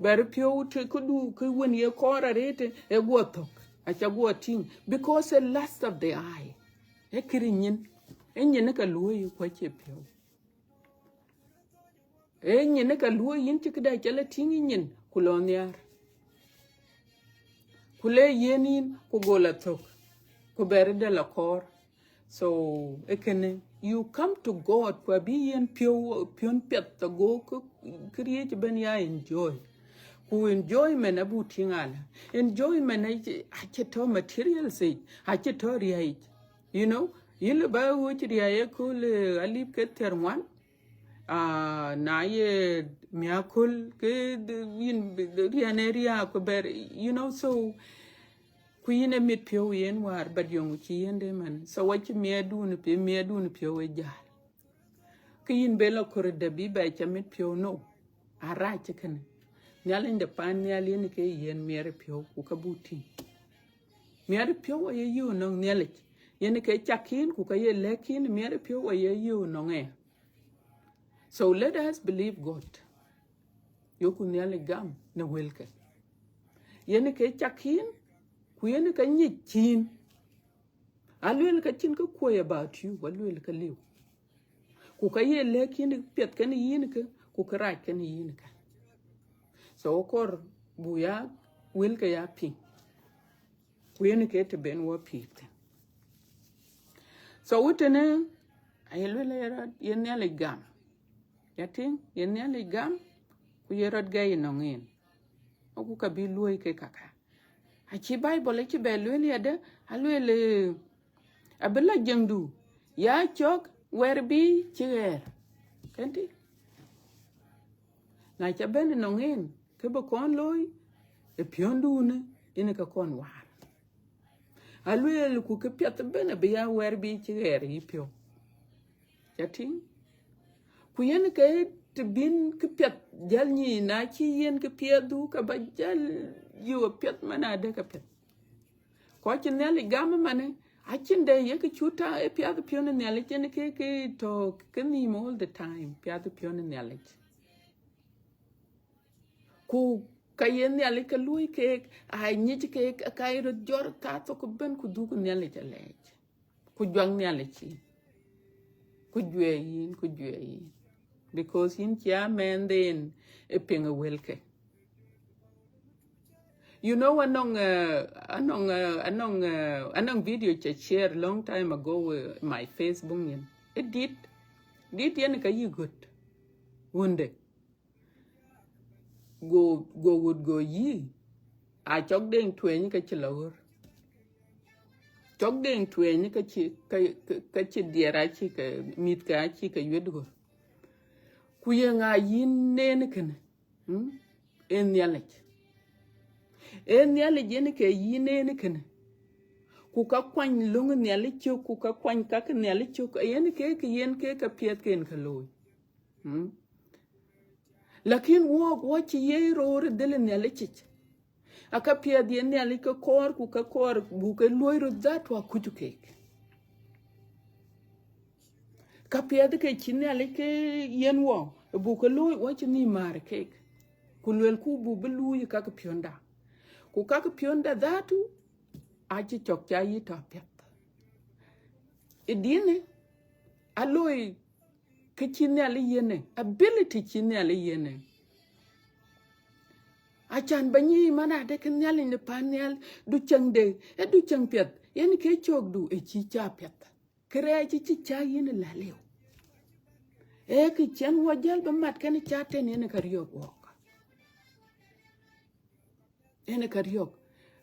Bɛ̈r piɔ̈u të këdu, kë wën ye kɔɔr arëët, ë guɔ thök, aca guɔ tïŋ. Because a lust of the eye. Ee kërë nyin, ee nyin ë ka luɔ̈i ku acie piɔ̈u. Ee nyin ë ka luɔ̈i yïn cï këda cä lɔ tïŋ yï nyin, ku lɔ nhiaar. Ku le yiɛ̈n yïn, ku go lɔ thök, ku bɛ̈r dɛl akɔɔr. So, ee kënë, you come to God, ku abï yiɛ̈n piɔ̈u, piɔ̈n piɛth ago kë, këriëëc ëbɛ̈n ya enjoy. Ku enjoyment abuk tïŋ alä. Enjoyment acï, acï tɔ̈ material stage, acï tɔ̈ riäic. You know, yïn lë ba ɣööc riäi ëkööl, eh, alip ke thiärŋuan, Ah, na ye miäk köl, ke d-, yïn b-, d-, riɛn ë riääk ku bɛ̈r, you know, so ku yïn ë mit piɔ̈u yen wäär, but yöŋ cï yen de man. So wacï miɛtdun pi-, miɛtdun piɔ̈u ë jäl. Ke yïn bë lɔ kɔ̈r dë bï bɛ cä mit piɔ̈u, no. Arac kënë. Nhialic de pan nhial yen ke yen miɛt piɔ̈u, ku ka buk tïŋ. Miɛt piɔ̈u aye yöök nɔŋ Nhialic. Yen ke cak yïn, ku ka ye lɛ̈k yïn, miɛt piɔ̈u aye yöök nɔŋ ë. So let us believe God. Yoku Nhialic gam në wëlke. Yen ke cak yïn, ku yen ke nyic yïn. Aluel ka cïn kë kuɔ̈i about you, aluel ka liu. Ku ka ye lɛ̈k yïn piɛth kënë yïn kë, ku kë rac kënë yïn kë. So kɔɔr bu ya wëlke ya piŋ. Ku yen ke të ben wɔ piŋ thïn. So wutënë, aye luel ye rɔt, ye Nhialic gam. Ya tïŋ, ye Nhialic gam, ku ye rɔt gɛi nɔŋ yen. Aku ka bï luɔ̈i ke kaka. Acï Bible acï bɛ luel yadë, aluel, eh, abï la jëŋdu, ya cɔk wɛ̈r bï cï ɣɛɛr. Kënë tï? Na ca bɛ̈n nɔŋ yen, ke bï kɔn looi, ë piɔ̈ndunë, yen ke kɔn waar. Aluel ku kë piɛth ëbën abï ya wɛ̈r bï cï ɣɛɛr yï piɔ̈u. Ca tïŋ? Ku yen ke të bïn kë piɛth jäl nyic, na cï yen kë piɛthdu, ke ba jäl yöök piɛth man adë ke piɛth. Kɔc cï Nhialic gam ëmanë, acïn dɛ ye kë cut ta ë piath piɔ̈n ë Nhialic, yen ke, ke tɔ̈ ke nhïïm all the time, piath piɔ̈n ë Nhialic. Ku ka ye Nhialic ke luɔ̈i keek, aa nyic keek, ka ye röt jɔt kathok ëbën, ku dhuk Nhialic alɛɛc. Ku juak Nhialic yïn. Ku juɛɛr yïn, ku juɛɛr yïn. Because yïn cia mɛnhden ë piŋ ë wëlke. You know, anɔŋ, uh, anɔŋ, uh, anɔŋ, uh, anɔŋ video ca share long time ago with my Facebook yen. Ë dit, dit yen ka yï göt. Wunde. Go, go wut go yï. A cɔk deŋ tueny ka cï la ɣör. Cɔk deŋ tueny ka cï, ka, ka, ka cï diɛɛr acï ka, mïth ka acï ka yuet ɣör. Ku ye ŋa yïn nen kënë? Hmm? Ee Nhialic. Ee Nhialic yen ke yïn en kënë. Ku ka kuany löŋ Nhialic cök, ku ka kuany ka ke Nhialic cök, yen ke, ke yen ke ka piɛth ken ka looi. Hmm? Lakin wɔk, wɔ cï ye roor dhil Nhialic yic. Aka piɛth ye Nhialic ke kɔɔr, ku ke kɔɔr, bu ke luɔi röt dhatu akucu keek. Ka piɛth ke cï Nhialic ke yen wɔ, bu ke looi wɔ cï nhïïm määr keek. Ku luelku bu bï luui ka ke piɔ̈nda. Ku ka ke piɔ̈nda dhatu, acï cɔk ca yï tɔ piɛth. Ë dinë, aloi ke cï Nhialic yiënë, ability cï Nhialic yiënë. Acan ba nyic man adë ke Nhialic në pan nhial, du cäŋde, ë du cäŋ piɛth, yen ke cökdu ë cï ca piɛth. Kërɛɛc cï cï ca yïn la liu. Ee kë cïn wɔ jäl bï mat kënë ca tën yen ka riɔ̈k wɔk. Yen ka riɔ̈k.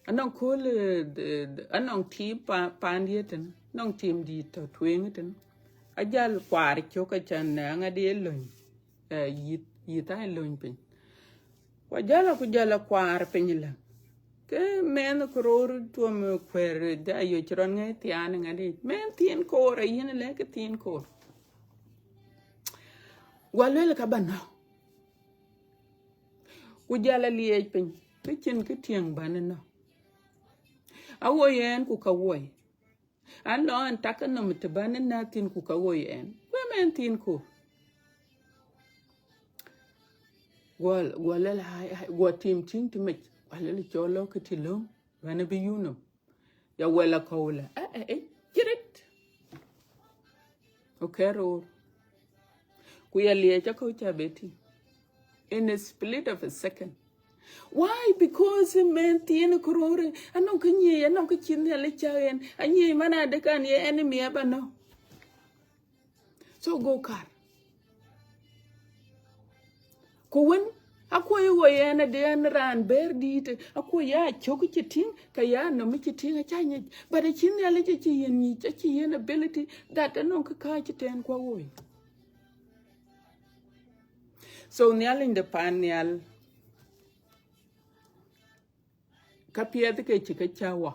Anɔŋ kööl, eh, d-, d-, anɔŋ tim pa-, pandië tën, anɔŋ tim dït tɔ tueŋ tën. Ajal kuaar cök acan, eh, aŋadï ë löny, eh, yïth, yïth aa löny piny. Ku ajal, ku jal akuaar piny lë. Ke mɛnh ku roor tuɔm kuɛɛr, da yo cï rɔn ŋɛ̈i thiaan ŋadï. Mɛnh thiin koor, ayïn lɛ̈k thiin koor. Guɔ luel ka ba nɔ̈k. Ku jal aliɛɛc piny, ke cïn kë tiɛŋ bän ënɔ̈k. Awoi ɛn ku ka woi. An lɔ an tak nɔm të bän ënɔ̈k thïn ku ka woi ɛn. Ku ëmɛn thïn ku. Guɔ, guɔ lɛl ai, ai, guɔ tim tïŋ të mec. Guɔ lɛl cɔl lɔ kë tï löŋ. Bän bï yun nɔm. Ya wɛl akɔ̈u lë, eh, eh, eh, cirit. Okay, roor. Ku ya liɛc akɔ̈u ca beti. In a split of a second. Why? Because mɛnh thiin ku roor, anɔŋ kë nyiëc, anɔŋ kë cï Nhialic cak ɛn, anyiëc man adë kan ye enemy aba nɔ̈k. So go kar. Ku wën, akuɔi ɣoi ɛn adë ɛn raan bɛ̈ɛ̈r dïït, akuɔi ya cök cï tïŋ, ka ya nɔm cï tïŋ, aca nyic. But acï Nhialic acï yen nyic, acï yen ability that anɔŋ kë kääc tɛ̈n kuɔ ɣoi. So Nhialic de pan nhial, ka piɛth ke cï ke cä wɔ.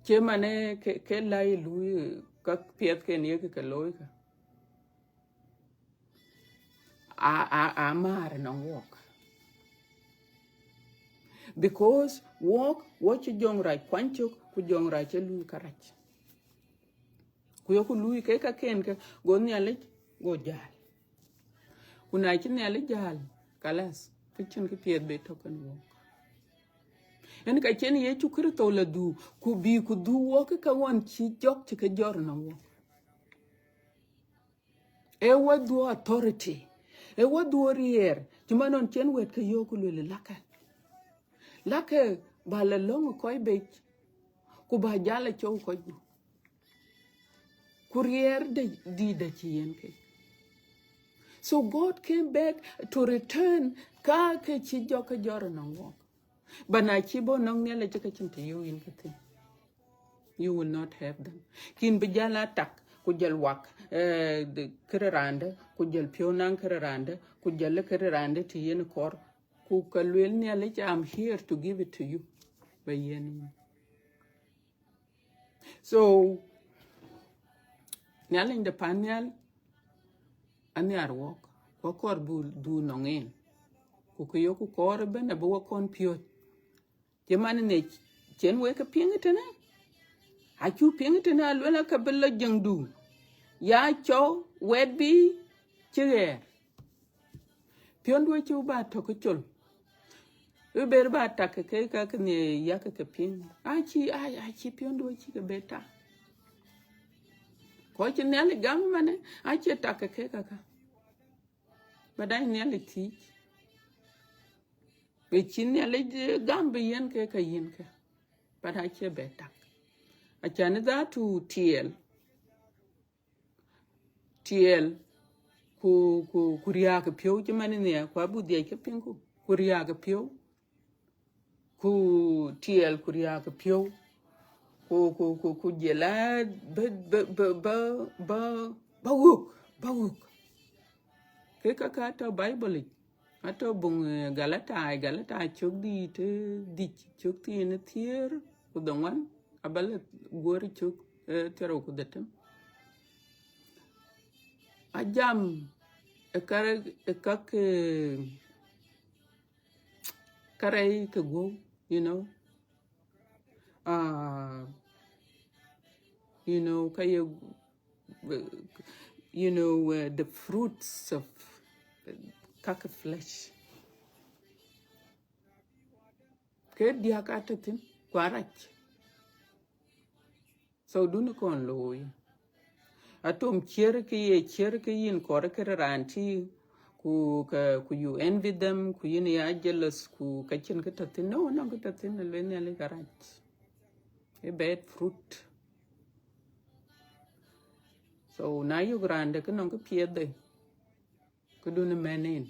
Cï man ë ke, ke la ye luui ka piɛth ke ye ke, ke looi ka. A, a, a maar nɔŋ wɔk. Because wɔk, wɔ cï jɔŋrac kuany cök, ku jɔŋrac ë luui kärac. Ku yeku luui ke kaken ke, go Nhialic, go jäl. Ku na cï Nhialic jäl, kalas, ke cïn kë piɛth bï tɔ̈ kenë wɔk. Yen ka cïn Yecu Kritho la dhuk, ku bï ku dhuk wɔk ke ɣɔn cï jɔk cï ke jɔt nɔŋ wɔk. Ee wɔ dhuɔ̈k authority. Ee wɔ dhuɔ̈k riɛɛr. Cï man nɔn cïn wɛ̈t ke yɔ̈ɔ̈k ku lueel lakë. Lakë ba la lɔ̈ŋ kɔc bec, ku ba jal a cɔu kɔc gup. Ku riɛɛr de dïït de cï yen ke. So God came back to return ka ke cï jɔk ke jɔt nɔŋ wɔk. But na cï bɔ̈ nɔŋ Nhialic ke cïn të yök yïn ke thïn. You will not have them. Kïn bï jal a tak, ku jal wak, eh, de, kërë rande, ku jal piɔ̈u naŋ kërë rande, ku jal kërë rande të yen kɔɔr, ku ka lueel Nhialic, "I'm here to give it to you." Ba yen yïn. So, Nhialic de pan nhial, anhiar wɔk, ku akɔɔr bu, bu nɔŋ en. Ku kë yeku kɔɔr ëbɛ̈n abï wɔ kɔn piööc. Cï man ë cïn wek ke piŋ tënë. Acu piŋ tënë aluel aka bï lɔ jiëŋdu. Ya cɔu wɛt bï cï ɣɛɛr. Piɔ̈ndu acï ba tɔ̈ ke col. Ë ber ba tak ke ke ka ke nhiɛ yak ke piŋ. Aci, a, aci piɔ̈ndu acï ke be tak. Kɔc cï Nhialic gam manë, acie tak ke ke ka ka. Ba dai Nhialic thiic. Be cï Nhialic, eh, gam bï yen ke ka yen ke. But acie be tak. Acän dhatu tiɛɛl. Tiɛɛl, ku, ku, ku riääk piɔ̈u cï man nhiɛ, ku abuk dhiɛc ke piŋku, ku riääk piɔ̈u, ku tiɛɛl, ku riääk piɔ̈u, ku, ku, ku, ku jël a bä, bä, bä ɣök, bä ɣök. Ke ka ka tɔ̈ Bible yic, atɔ̈ buŋ, eh, Galatai, Galatai cök dït, eh, dhïc, cök thiin thiëër ku dhoŋuan, abä la guɔ̈r cök, eh, thiërrou ku dhetem. Ajam ë kar, ë kak, eh, karɛc ke guɔ̈u, you know. Ah, you know, ka ye, you know, uh, the fruits of, uh, kak flesh. Ke diäk atɔ̈ thïn, ku arac. So dunë kɔn looi. Atom ciɛ̈r ke ye ciɛ̈r ke yïn kɔɔr kërë raan tï, ku ka, ku you envy them, ku yïn ya jealous, ku ka cïn kë tɔ̈ thïn. No, nɔŋ kë tɔ̈ thïn, lueel Nhialic arac. A bad fruit. So na yök raan de kë nɔŋ kë piɛth de, kë dunë mɛn en.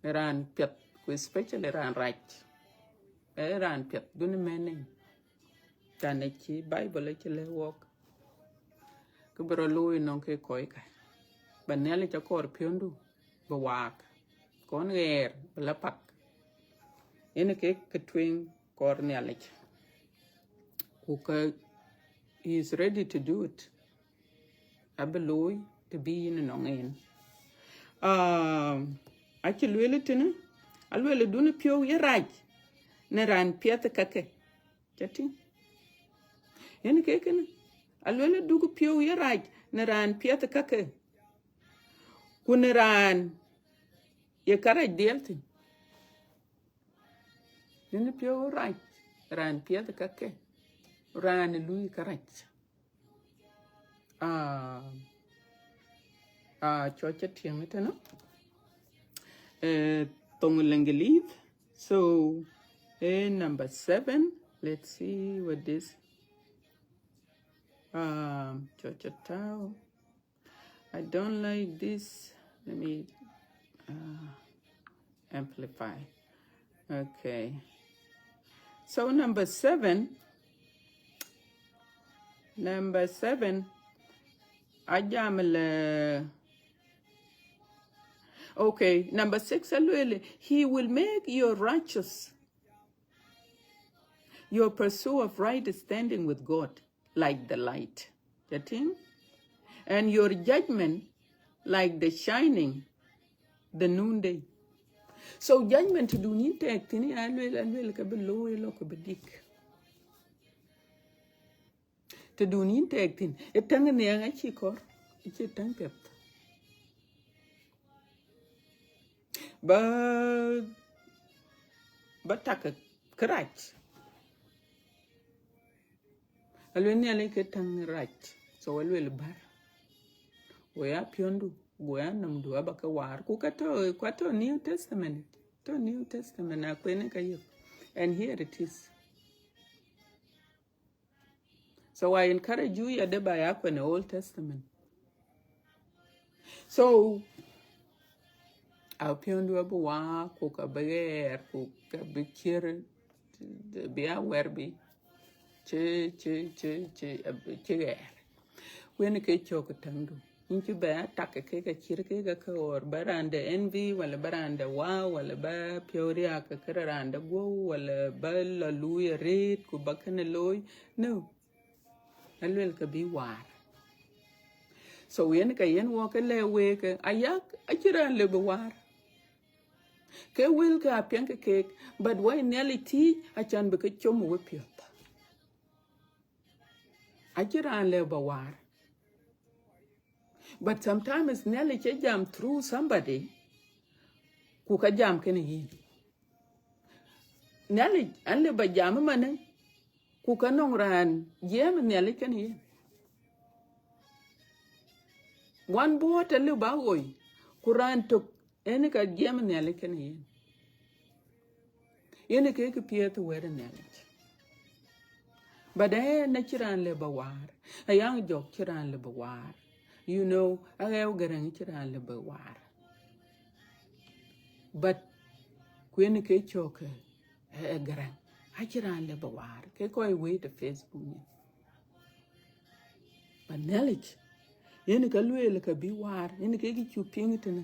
Raan piɛth, ku especially raan rac. Ee raan piɛth, dunë mɛn en. Can ë cï Bible acï lɛ̈k wɔk. Kë bï rɔt looi nɔŋ ke kɔc ka. Ba Nhialic akɔɔr piɔ̈ndu, bï waak. Kɔn ɣɛɛr, bï la pak. Yen ke kë tueŋ kɔɔr Nhialic. Ku ka, he is ready to do it. Abï looi të bï yïn nɔŋ en. Ah, acï lueel tënë, alueel dunë piɔ̈u ye rac në raan piɛth kake. Ca tïŋ? Yen ke kënë, alueel duk piɔ̈u ye rac në raan piɛth kake. Ku në raan ye kärɛc dhiɛl thïn. Yen piɔ̈u rac, raan piɛth kake, raan lui kärɛc. Ah, ah, cɔc ca tiɛŋ tënë. Eh, thoŋ Lëŋgëlith. So, eh, number seven. Let's see what this. Um, cɔc ca tääu. I don't like this. Let me, uh, amplify. Okay. So number seven, number seven, ajam le, Okay, number six, aluel, he will make your righteous, your pursuit of right standing with God like the light. Getting? And your judgment like the shining the noonday. So judgment to do ni tek tini aluel, aluel ka bi looi lo ka bi dik. Të dun yïn tɛɛk thïn, ë täŋ nhiaŋ acï kɔɔr, acï täŋ piɛth. Ba, ba tak kërac. Aluel Nhialic ke täŋ rac, so aluel bär. Go ya piɔ̈ndu, go ya nɔmdu aba ke waar. Ku ka tɔ, ku atɔ New Testament, tɔ New Testament akuënë ka yök. And here it is. So I encourage you, ya de ba ya kuɛn Old Testament. So a piɔ̈ndu abï waak, ku ka bï ɣɛɛr, ku ka bï cier, bï a wɛr bï cï, cï, cï, cï, cï ɣɛɛr. Wën ke cök täŋdu. Yïn cï bɛ atak ke ka cïr ke ka ke ɣɔɔr, ba raan de envy, wala ba raan de wow, wala ba piɔ̈u riak ke kërë raan de guɔ̈u, wala ba lɔ luui arëët, ku ba kënë looi. No. Aluel ka bï waar. So yen ka yen wɔ ke lɛ wek, ayak, acï raan lë bï waar. Ke wël ke apiɛŋ ke keek, but wai Nhialic thiic, acan bï ke com we piɔ̈th. Acï raan lë ba waar. But sometimes Nhialic cï jam through somebody, ku ka jam kënë yïn. Nhialic, an lë ba jam ëmanë, ku ka nɔŋ raan jiɛɛm Nhialic kënë yen. Wan buɔɔt alë ba ɣoi, ku raan tök, en ka jiɛɛm Nhialic kënë yen. Yen ke kë piɛth wɛ̈t Nhialic. But eh, na cï raan lë ba waar. Ayaŋ Jɔk cï raan lë ba waar. You know, aɣɛɛu Gäräŋ cï raan lë ba waar. But kuën ke cök, eh, eh, Gäräŋ. Acï raan lë ba waar. Ke kɔc wëët ë Facebook nyin. But Nhialic, yen ka lueel ka bï waar, yen ke kë cuk piŋ tënë.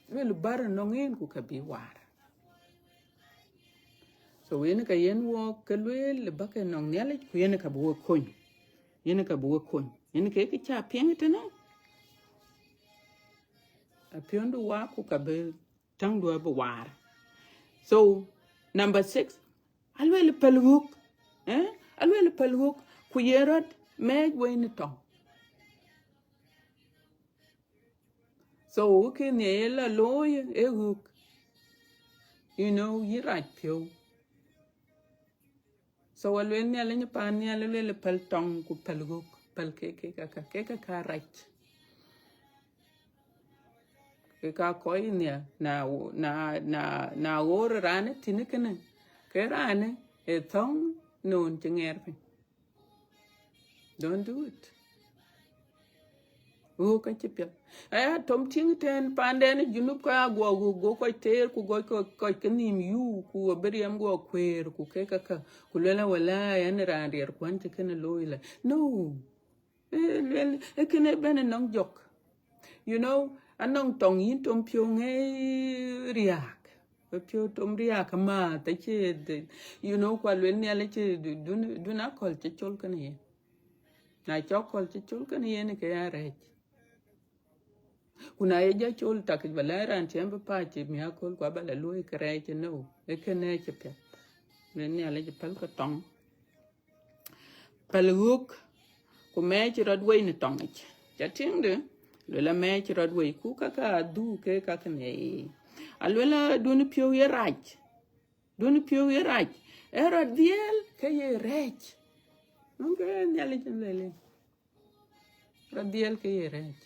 Lueel bär nɔŋ en ku ka bï waar. So yen ka yen wɔ ke lueel ba ke nɔŋ Nhialic, ku yen ka bï wɔ kony. Yen ka bï wɔ kony. Yen ke kë ca piŋ tënë. Apiɔ̈ndu waak ku ka bï täŋdu abï waar. So, number six, aluel päl ɣök, eh? Aluel päl ɣök, ku ye rɔt mɛɛc wei në tɔŋ. So, wëkë nhiɛ ye la looi ë ɣök. You know, yï rac piɔ̈u. So aluel Nhialic paan nhial, aluel päl tɔŋ ku päl ɣök, päl ke, ke ka, ka, ke ka ka rac. Ke ka kɔc nhial, na, na, na, na ɣoor raan tïnë kënë, ke raan ë thɔ̈ŋ nɔn cï ŋɛɛr piny. Don't do it. Ɣöök acï piɛth. Aya tom tiŋ tɛ̈n paanden ë Junub, kɔc aguɔ ɣöök, go kɔc teer, ku gɔc kɔc, kɔc ke nïïm yuu, ku abï riɛm guɔ kuëër, ku ke käkä, ku luel wala ɣɛn raan riɛr kuan cï kënë looi la. No. Eh, luel, eh, kënë bɛ̈n ë nɔŋ jɔk. You know, anɔŋ tɔŋ yïn tom piɔ̈u ŋɛi riääk. Piɔ̈u tom riääk amääth, acie, you know, kua luel Nhialic, dun, dun akɔ̈l cï col kënë yen. Na cɔk akɔ̈l cï col kënë yen, ke ya rɛɛc. Ku na ye jɔ col tak yic, ba lɛ̈k raan cï ɛn bï pac cï mi aköl, ku aba la luɔ̈i kërɛɛc ënou, ee kënë cï piɛth. Luel Nhialic, päl ke tɔŋ. Päl ɣök, ku mɛɛc rɔt wei në tɔŋ yic. Ca tïŋdë? Luel amɛɛc rɔt wei, ku käkä adhuk ke käk në. Aluel adun piɔ̈u ye rac. Dun piɔ̈u ye rac. Ee rɔt dhiɛl ke ye rɛɛc. Nɔŋ ke Nhialic luel yen. Rɔt dhiɛl ke ye rɛɛc.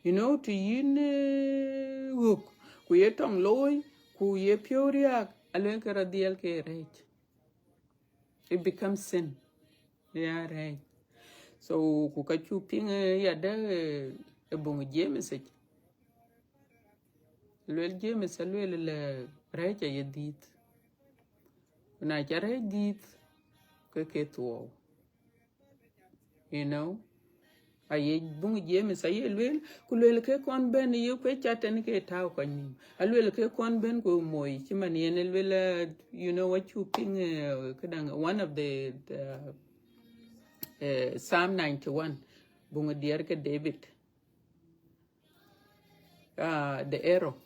You know, të yïn, eh, ɣök, ku ye tɔŋ looi, ku ye piɔ̈u riääk, aluel ke rɔt dhiɛl ke ye rɛɛc. It becomes sin. Ya rɛɛc. So, ku ka cuk piŋ, eh, ya dɛ, eh, ë buŋ James yic. Luel James, aluel lɛ rɛɛc aye dhiëth. Ku na ca rɛɛc dhiëth, ke ke thuɔɔu. You know? Aye buŋ James aye lueel, ku lueel ke kɔn bɛ̈n ye kuec ca tɛn ke tääu kɔc nïïm. Alueel ke kɔn bɛ̈n ku moi, cï man yen e lueel, uh, you know what you ping, uh, këdäŋ, one of the, the, uh, Psalm ninety-one, buŋ diɛɛr ke David. Uh, the arrow.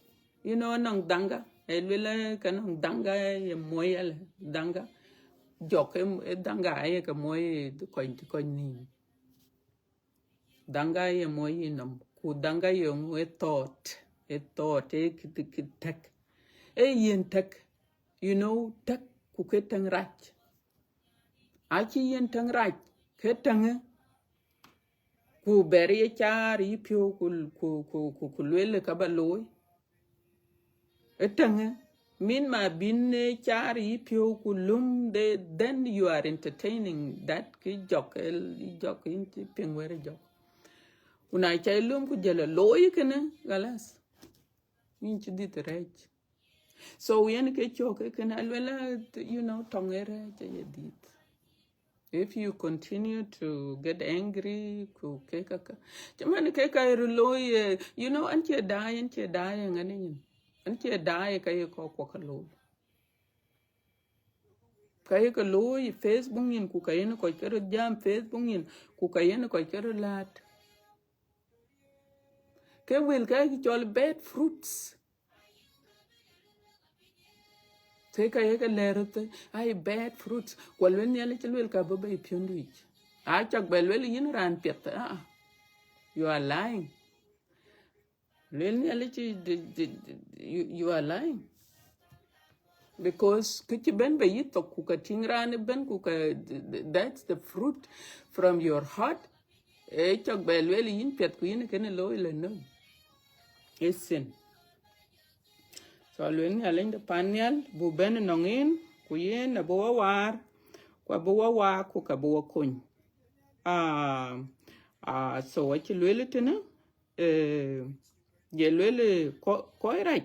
You know, nɔŋ dhaŋka, e lueel, uh, ke nɔŋ dhaŋka ye moi alë, dhaŋka. Jɔk e, e dhaŋka aye ke moi kɔc, kɔc nïïm. Dhaŋka ye moi yï nɔm, ku dhaŋka ye ŋö? E thought, e thought, e kë, kë tɛk. E yen tɛk, you know, tɛk ku ke tɛŋ rac. Acï yen tɛŋ rac, ke tɛŋë, ku bɛr ye caar yï piɔ̈u, ku, ku, ku, ku, ku lueel ka ba looi. E tɛŋë, min ma bïn, eh, caar yï piɔ̈u ku lum de, then you are entertaining that kë jɔk, eh, jɔk yïn cï piŋ wɛ̈t jɔk. Ku na ca lum ku jɔl a looi kënë, galas, yïn cï dhïth rɛɛc. So yen ke cök ke kënë alueel, you know, tɔŋ e rɛɛc aye dhïth. If you continue to get angry, ku ke ka ka. Cï man ke ka röt looi, eh, you know, an cie daai, an cie daai, ŋa ne nyin. An cie daai ka ye kɔc kuɔ ka looi. Ka ye ka looi Facebook nyin, ku ka yen kɔc ke röt jam Facebook nyin, ku ka yen kɔc ke röt laat. Ke wël ka ye cɔl bad fruits. Thëk ka ye ke lɛ̈ɛ̈r thë, ai bad fruits. Ku alueel Nhialic cï lueel ka bï bei piɔ̈ndu yic. Acak bɛ lueel yïn raan piɛth, ah, ah. You are lying. Lueel Nhialic cï, di, di, di, you, you are lying. Because kë cï bɛ̈n bei yï thok, ku ka tïŋ raan ëbɛ̈n, ku ka, th-, th-, that's the fruit from your heart. E cɔk bɛ lueel yïn piɛth ku yïn kënë looi lë nöm. E sin. So alueel Nhialic de pan nhial, bu bɛ̈n nɔŋ yïn, ku yen abï wɔ waar, ku abï wɔ waak, ku ka bï wɔ kony. Ah, ah, so acï lueel tënë, eh, ye lueel kɔ-, kɔc rac,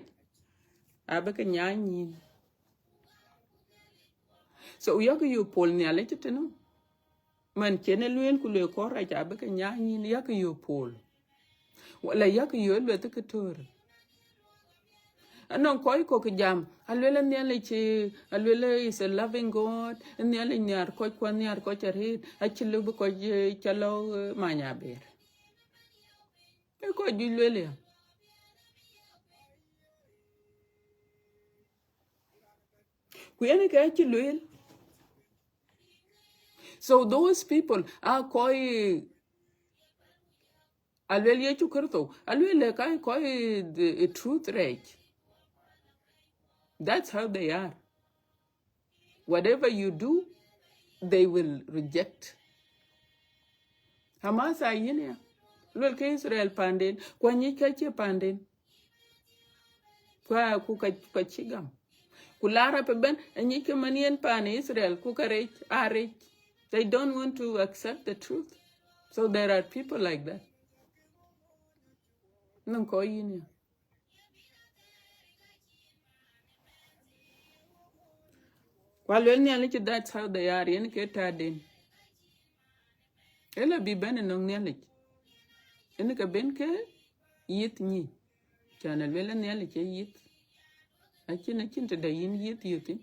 abï ke nyaai nyïn. So yak yök pol Nhialic tënë. Man cïn e lueel ku lueel kɔc rac abï ke nyaai nyïn, yak yök pol. Wala yak yök lueth ke töör. Anɔŋ kɔc kɔ̈k jam, alueel Nhialic, alueel is a loving God, Nhialic nhiar kɔc ku anhiar kɔc arëët, acï lëu bï kɔc, eh, cä lɔ, eh, many aber. Ee kɔc juëc lueel ya. Ku yen ke acï lueel. So those people are kɔc, alueel Yecu Kërtho, alueel le ka kɔc the, the truth rɛɛc. That's how they are. Whatever you do, they will reject. Hamas a yïn ya. Luel ke Israel panden, ku anyic ka cie panden. Ku a-, ku ka, ka cï gam. Ku la rap ëbɛ̈n, anyic ke man yen pan Israel, ku ka rec, a rec. They don't want to accept the truth. So there are people like that. Nɔŋ kɔc yïn ya. Ku aluel Nhialic, that's how they are, yen ke tɛ̈den. Ëlä bï bɛ̈n ënɔŋ Nhialic. Yen ke ben ke yith nyic. Can aluel Nhialic ee yith. Acïn, acïn tëde yïn yith yï thïn.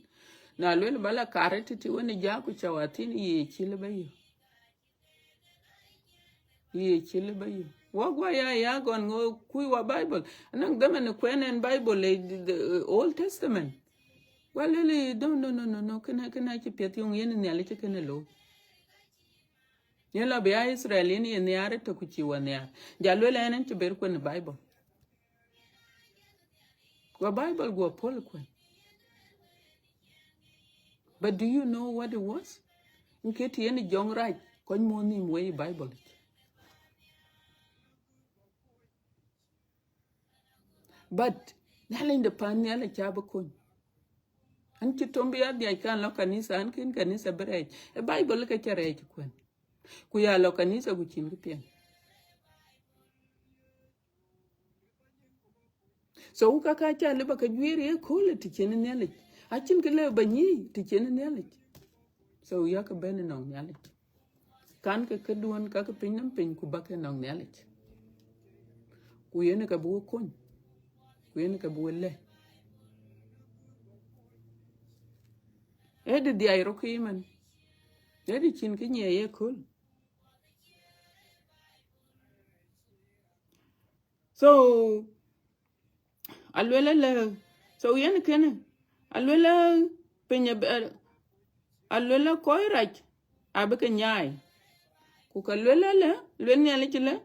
Na luel ba la karë tïtï wën ë jak ku cäu athïn, ye cï lë ba yök. Ye cï lë ba yök. Wok wa ya, ya gɔn ŋö kuc wa Bible. Anɔŋ dhaman ë kuɛn ɛn Bible, eh, the, the Old Testament. Wa lëlë, no, no, no, no, no, kënë, kënë acï piɛth yöŋ yen Nhialic cï kënë looi. Yen lɔ bï ya Israel yen ye nhiaar ëtök ku cï wa nhiaar. Ja luel ɛn, ɛn cï ber kuɛn ë Bible. Wa Bible guɔ pɔ̈l kuɛn. But do you know what it was? Nketi yen jɔŋ rac, kɔc mɔ̈ nhïïm wei Bible yic. But Nhialic de pan Nhialic ca bï kony. An cï tom bï ya dhiac kan lɔ kanitha, an kën kanitha bï rɛɛc. Ë Bible ke ca rɛɛc kuɛn. Ku ya lɔ kanitha ku cïn kë piɛŋ. So ka ka ca lëu ba ke juiir ye köölë të cïn Nhialic. Acïn kë lëu ba nyic të cïn Nhialic. So yak bɛ̈n ënɔŋ Nhialic. Kan ke këduɔ̈n ka ke piny nɔm piny, ku ba ke nɔŋ Nhialic. Ku yen ka bï we kony, ku yen ka bï we lɛ̈k. Ëdï dhiai rɔt kë yï man. Ëdï cïn kë nyiɛɛi ye kööl. So, aluel ëlë, so yen kënë, aluel ë piny ab-, aluel ë kɔc rac abï ke nyaai. Ku ka luel ëlë, luel Nhialic ëlë,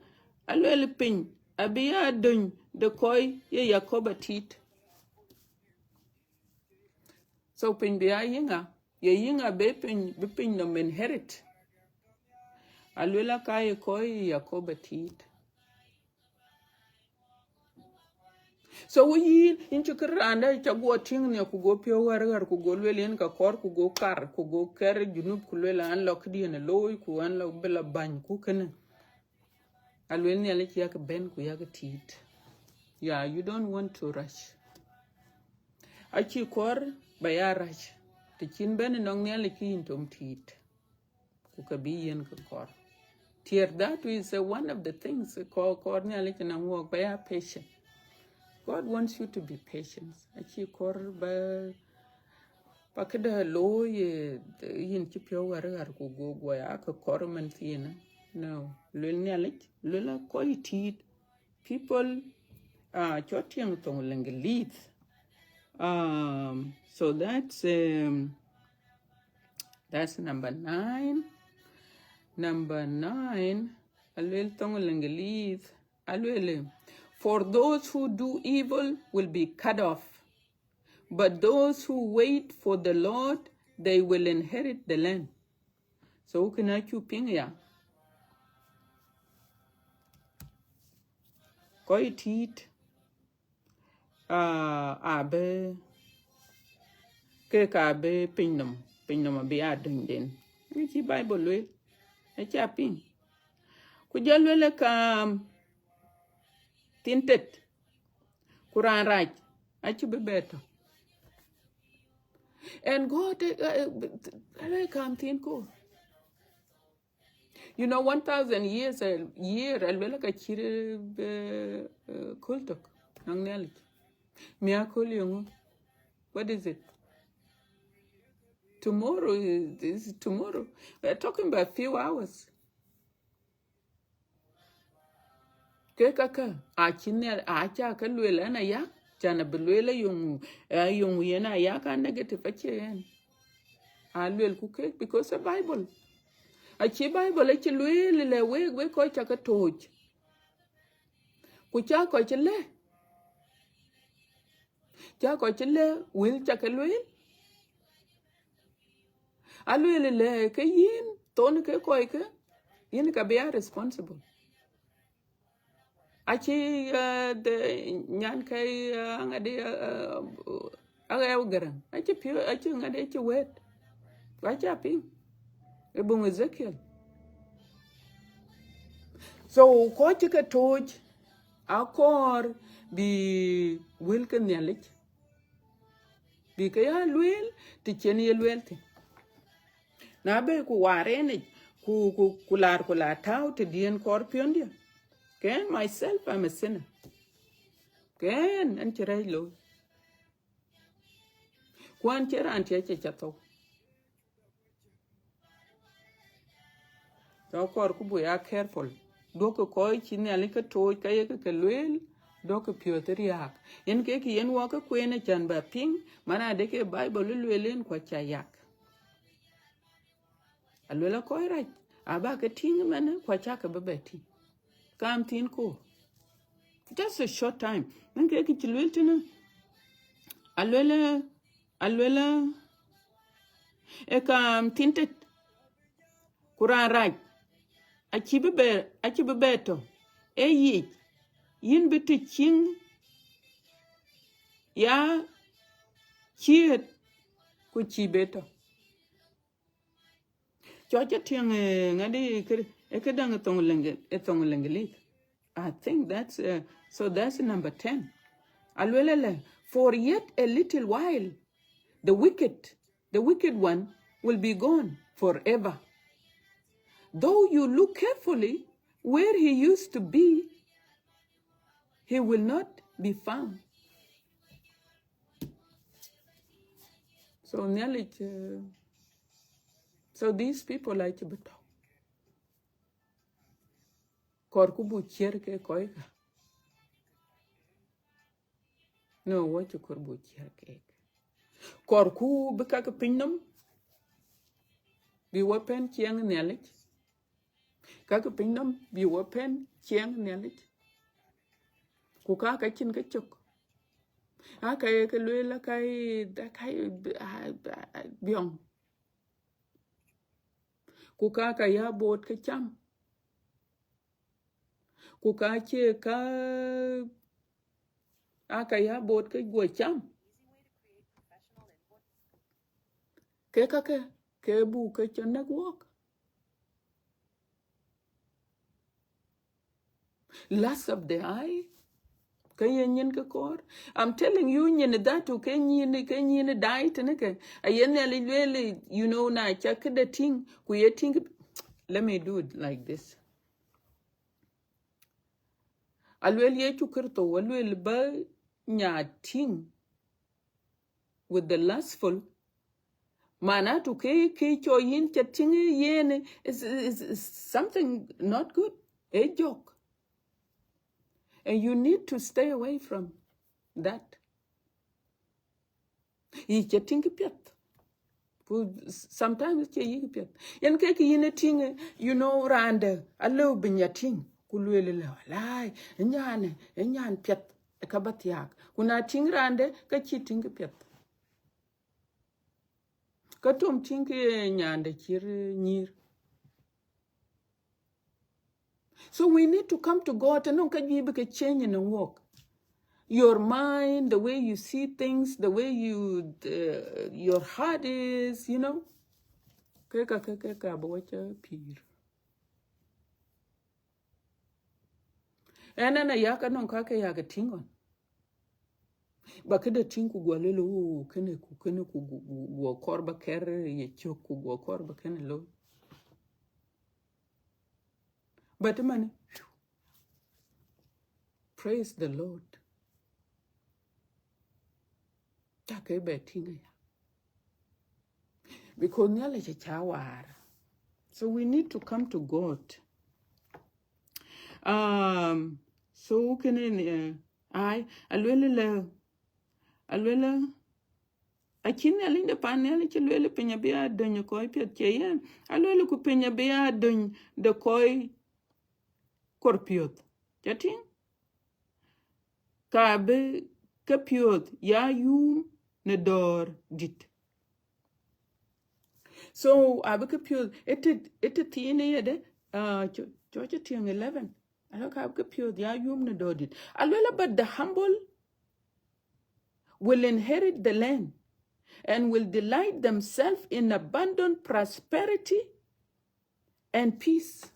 aluel piny abï ya döny de kɔc ye Yakoba tiit. So piny bï ya yïŋa, ye yïŋa bï piny, bï piny nɔm inherit? Aluel aka ye kɔc ye Yakoba tiit. So wï yïn, yïn cï kë raan dɛ̈ ca guɔ tïŋ nhial, ku go piɔ̈u ɣärɣär, ku go luel yen ka kɔɔr, ku go kar, ku go kɛr Junub, ku luel an lɔ këdiɛ̈n ë looi, ku an lɔ bï lɔ bäny, ku kënë. Aluel Nhialic yak bɛ̈n, ku yak tiit. Yeah, you don't want to rush. Acï kɔɔr ba ya rush. Të cïn bɛ̈n ënɔŋ Nhialic, ke yïn tom tiit. Ku ka bï yen ke kɔɔr. Tiɛɛr, that is, uh, one of the things kɔɔr, kɔɔr Nhialic ënɔŋ wɔk ba ya patient. God wants you to be patient. Acï kɔɔr ba, ba këdë looi, eh, yïn cï piɔ̈u ɣärɣär ku go guɔ ya ke kɔɔr man thiinë. No, luel Nhialic, luel a kɔc tiit. People, uh, cɔl tiɛŋ thoŋ Lëŋgëlith. Um, so that's, um, that's number nine. Number nine, aluel thoŋ Lëŋgëlith, aluel, "For those who do evil will be cut off, but those who wait for the Lord, they will inherit the land." So, kënë acuk piŋ ya. Kɔc tiit, ah, abï, ke ka bï piny nɔm, piny nɔm abï ya dönyden. Ë cï Bible lueel, ë ca piŋ. Ku jɔ lueel ë kaam thiin tet, ku raan rac acï bï bɛ tɔ̈. And God, eh, eh, eh, kaam thiin koor. You know, one thousand years a year, aluel ka cït, eh, eh, köl tök nɔŋ Nhialic. Miäk köl yeŋö? What is it? Tomorrow is, is tomorrow. We're talking about few hours. Ke kakë, acï Nhial-, aca ke lueel ɛn aya, can abï lueel ayoŋ, ayoŋ yen aya ka negative acie ɛn. Alueel ku kek, because a Bible. Acï Bible acï lueel lɛ wek, wek kɔc ca ke tooc. Ku ca kɔc cï lɛ. Ca kɔc cï lɛ wël ca ke lueel. Alueel lɛ ke yïn, thon ke kɔc ke, yïn ka bï a responsible. Acï, eh, the nyan ke, eh, aŋadi, eh, eh, aɣɛɛu Garaŋ. Acï piɔ̈, acï ŋadi, acï wɛ̈ɛ̈t. Ku aca piŋ. Ë buŋ Ezekiel. So, kɔc cï ke tooc, akɔɔr bï wël ke Nhialic, bï ke ya lueel, të cïn ye lueel thïn. Na bɛ ku waar en yic, ku, ku, ku laar, ku laar tääu të diɛ̈n kɔɔr piɔ̈ndiɛ̈. Ke ɛn myself, I'm a sinner. Ke ɛn, ɛn cï rɛɛc looi. Ku ɛn cï raan tiɛc cï ca thou. Tɔ kɔɔr ku buk ya careful. Duɔ̈kkë kɔc cï Nhialic ke tooc ka ye ke ke lueel, duɔ̈kkë piɔ̈ɔ̈th riääk. Yen kek yen wɔ ke kueen ë can bä piŋ, man adë ke Bible lueel en ku aca yak. Aluel a kɔc rac, aba ke tïŋ ëmɛnë, ku aca ke bï bɛ tïŋ. Kaam thiin koor. Just a short time. Yen kek cï lueel tënë. Aluel, aluel, ë kaam thiin tet. Ku raan rac, acï bï bɛ, acï bï bɛ tɔ̈. Ee yic, yïn bï të cïŋ ya ciët, ku cï bï tɔ̈. Cɔk cï tiɛŋ, eh, ŋadi kë, ë këdäŋ ë thoŋ Lëŋ-, ë thoŋ Lëŋgëlith. I think that's, uh, so that's number ten. Aluel ëlë, for yet a little while, the wicked, the wicked one will be gone forever. Though you look carefully where he used to be, he will not be found. So Nhialic, uh, so these people are cï bï tɔ̈. Kɔɔrku buk ciɛ̈t ke kɔc kä. No, wɔ cï kɔɔr buk ciɛ̈t keek. Kɔɔrku bï ka ke pinynhom bï wɔ pɛ̈n ciɛɛŋ Nhialic. Ka ke pinynhom bï wɔ pɛ̈n ciɛɛŋ Nhialic. Ku ka ka cïn ke cök. Aa ka ye ke lueel, aa ka ye, aa ka ye, aa, aa, biɔŋ. Ku ka ka ya boot ke cam. Ku ka cie ka, aa ka ya boot ke guɔ cam. Ke ka ke, ke buk ke cɔn näk wɔk. Lust of the eye, ke ye nyin ke kɔɔr. I'm telling you, nyin dhatu ke nyin, ke nyin dai tënë ke. Aye Nhialic lueel, you know, na ca këde tïŋ, ku ye tïŋ, let me do it like this. Alueel Yecu Kërtho, alueel ba nya tïŋ with the lustful. Manatu ke, ke cɔl yïn ca tïŋ yen is, is, is something not good. A joke. And you need to stay away from that. Yï ca tïŋ kë piɛth. Ku sometimes cie yï kë piɛth. Yen ke kë yïn e tïŋ, you know, raan dɛ̈ alëu bï nya tïŋ. Ku lueel lë, walai, ë nyanë, ë nyan piɛth, ë ka ba thiaak. Ku na tïŋ raan dɛ̈, ka cï tïŋ kë piɛth. Ka tom tïŋ ke ye nyan dɛ̈ cït nyïïr. So we need to come to God. Anɔŋ ka juëc bï ke change in a walk. Your mind, the way you see things, the way you, uh, your heart is, you know. Ke ka, ke, ke ka bï wɔ ca pïïr. Ɛn, ɛn aya ka nɔŋ ka ke ya ke tïŋ ɣɔn. Ba këde tïŋ ku guɔ lël, oh, kënë, ku kënë, ku gu-, gu-, guɔ kɔɔr ba kɛr ye cök, ku guɔ kɔɔr ba kënë looi. But man, praise the Lord. Ca ke bɛ tïŋ aya. Because Nhialic aca waar. So we need to come to God. Um, so kënë, uh, ai, alueel lë, alueel lë, acïn Nhialic de pan Nhialic cï lueel piny abï ya döny ë kɔc piɛth, cie yen. Alueel ku piny abï ya döny de kɔc kor piɔ̈th. Ca tïŋ? Ka bï ke piɔ̈th ya yum në dɔ̈ɔ̈r dït. So, abï ke piɔ̈th, ë të, ë të thiin ë yedë, uh, cɔ, cɔ cï tiɛŋ eleven. Alɔ ka bï ke piɔ̈th ya yum në dɔ̈ɔ̈r dït. Alueel, but the humble will inherit the land and will delight themselves in abundant prosperity and peace.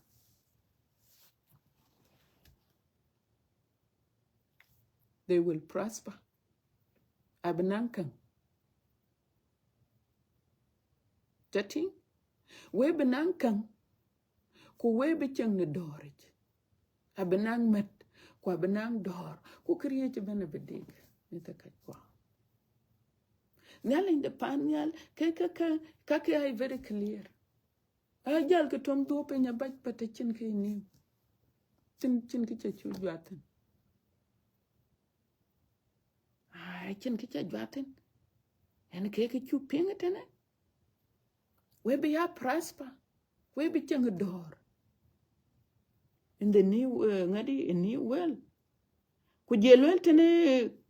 They will prosper. Abï naŋ käŋ. Ca tïŋ? We bï naŋ käŋ, ku we bï cieŋ në dɔ̈ɔ̈ric. Abï naŋ mät, ku abï naŋ dɔ̈ɔ̈r, ku këriëëc ëbɛ̈n abï dik. Mïth ë kɔc kuɔ. Nhialic de pan nhial, ke, ke, ke, ka ke ai very clear. Ajäl ke tom dhuɔ̈k piny abac, but acïn kë niu. Cïn, cïn kë ca cuk juath thïn. Ai, acïn kë ca juath thïn. Yen ke kë cuk piŋ ëtënë. We bï ya prosper. We bï cieŋ dɔ̈ɔ̈r. In the new, uh, ŋadï, in new world. Ku jɔl lueel tënë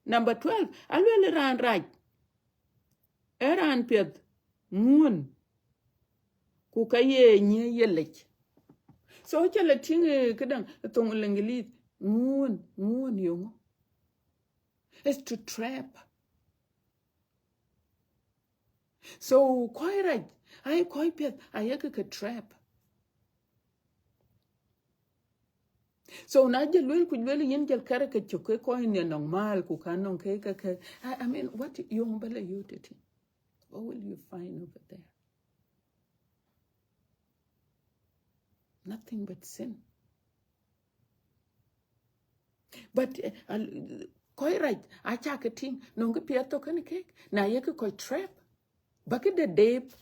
number twelve, alueel raan rac. Ee raan piɛth ŋuɔ̈n, ku ka ye nyiëë ye lec. So cä lɔ tïŋ, eh, këdäŋ, thoŋ Lëŋgëlith, ŋuɔ̈n, ŋuɔ̈n yeŋö? It's to trap. So kɔc rac, ai kɔc piɛth, ayek ke trap. So na jɔl lueel ku lueel yïn jɔl kɛ̈r ke cök ke kɔc nhial nɔŋ mal ku ka nɔŋ ke, ke, ke, I, I mean, what yeŋö ba lɔ yök tëtï? What will you find over there? Nothing but sin. But uh, kɔc rac aca ke tïŋ nɔŋ kë piɛth thok kënë kek, na yek kɔc trap, ba këde deep.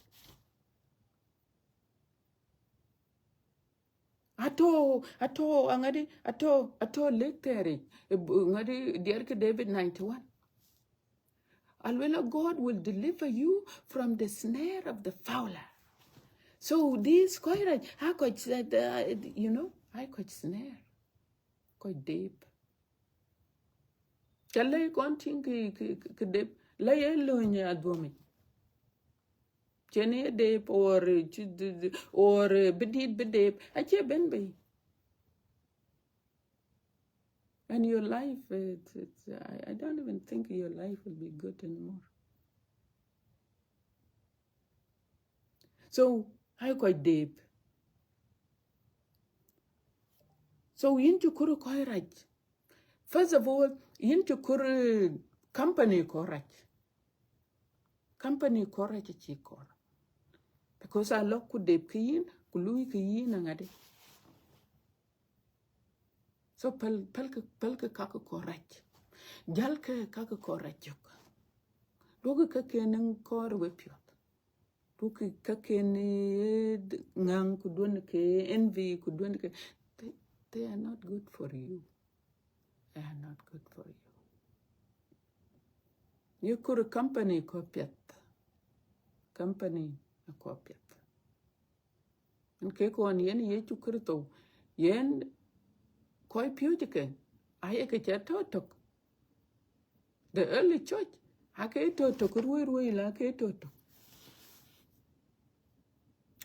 Ato, ato, aŋadi, ato, ato lek thɛɛric, aŋadi diɛɛr ke David ninety-one. Aluela, God will deliver you from the snare of the fowler. So these kɔc rac, a kɔc, uh, you know, a kɔc snare, kɔc deep. Ca lei kɔn tïŋ kë, kë, kë, kë deep, la ye lööny adhuɔmic. Cïn ye deep or, or bï dït bï deep, acie ben bei. And your life, it, it, I, I don't even think your life will be good anymore. So, a kɔc deep. So, yïn cï kɔɔr kɔc rac. First of all, yïn cï kɔɔr company kɔc rac. Company kɔc rac acï kɔɔr. Because a lɔ ku deep ke yïn, ku lui ke yïn aŋadi. So päl, pälkë, pälkë kakë kɔc rac. Jälkë kakë kɔc rac cök. Duɔ̈kkë käkken kɔɔr wepiɔ̈th. Duɔ̈kkë käkken ŋäŋ ku duɔ̈n ke envy ku duɔ̈n ke. They, they are not good for you. They are not good for you. Ye kɔɔr company kɔc piɛth. Company kɔc piɛth. Yen ke kɔn yen Yecu Kritho, yen kɔc piööcë ke, aye ke cï tɔ̈ tök. The early church, ake tɔ̈ tök, ruëi ruëi la ke tɔ̈ tök.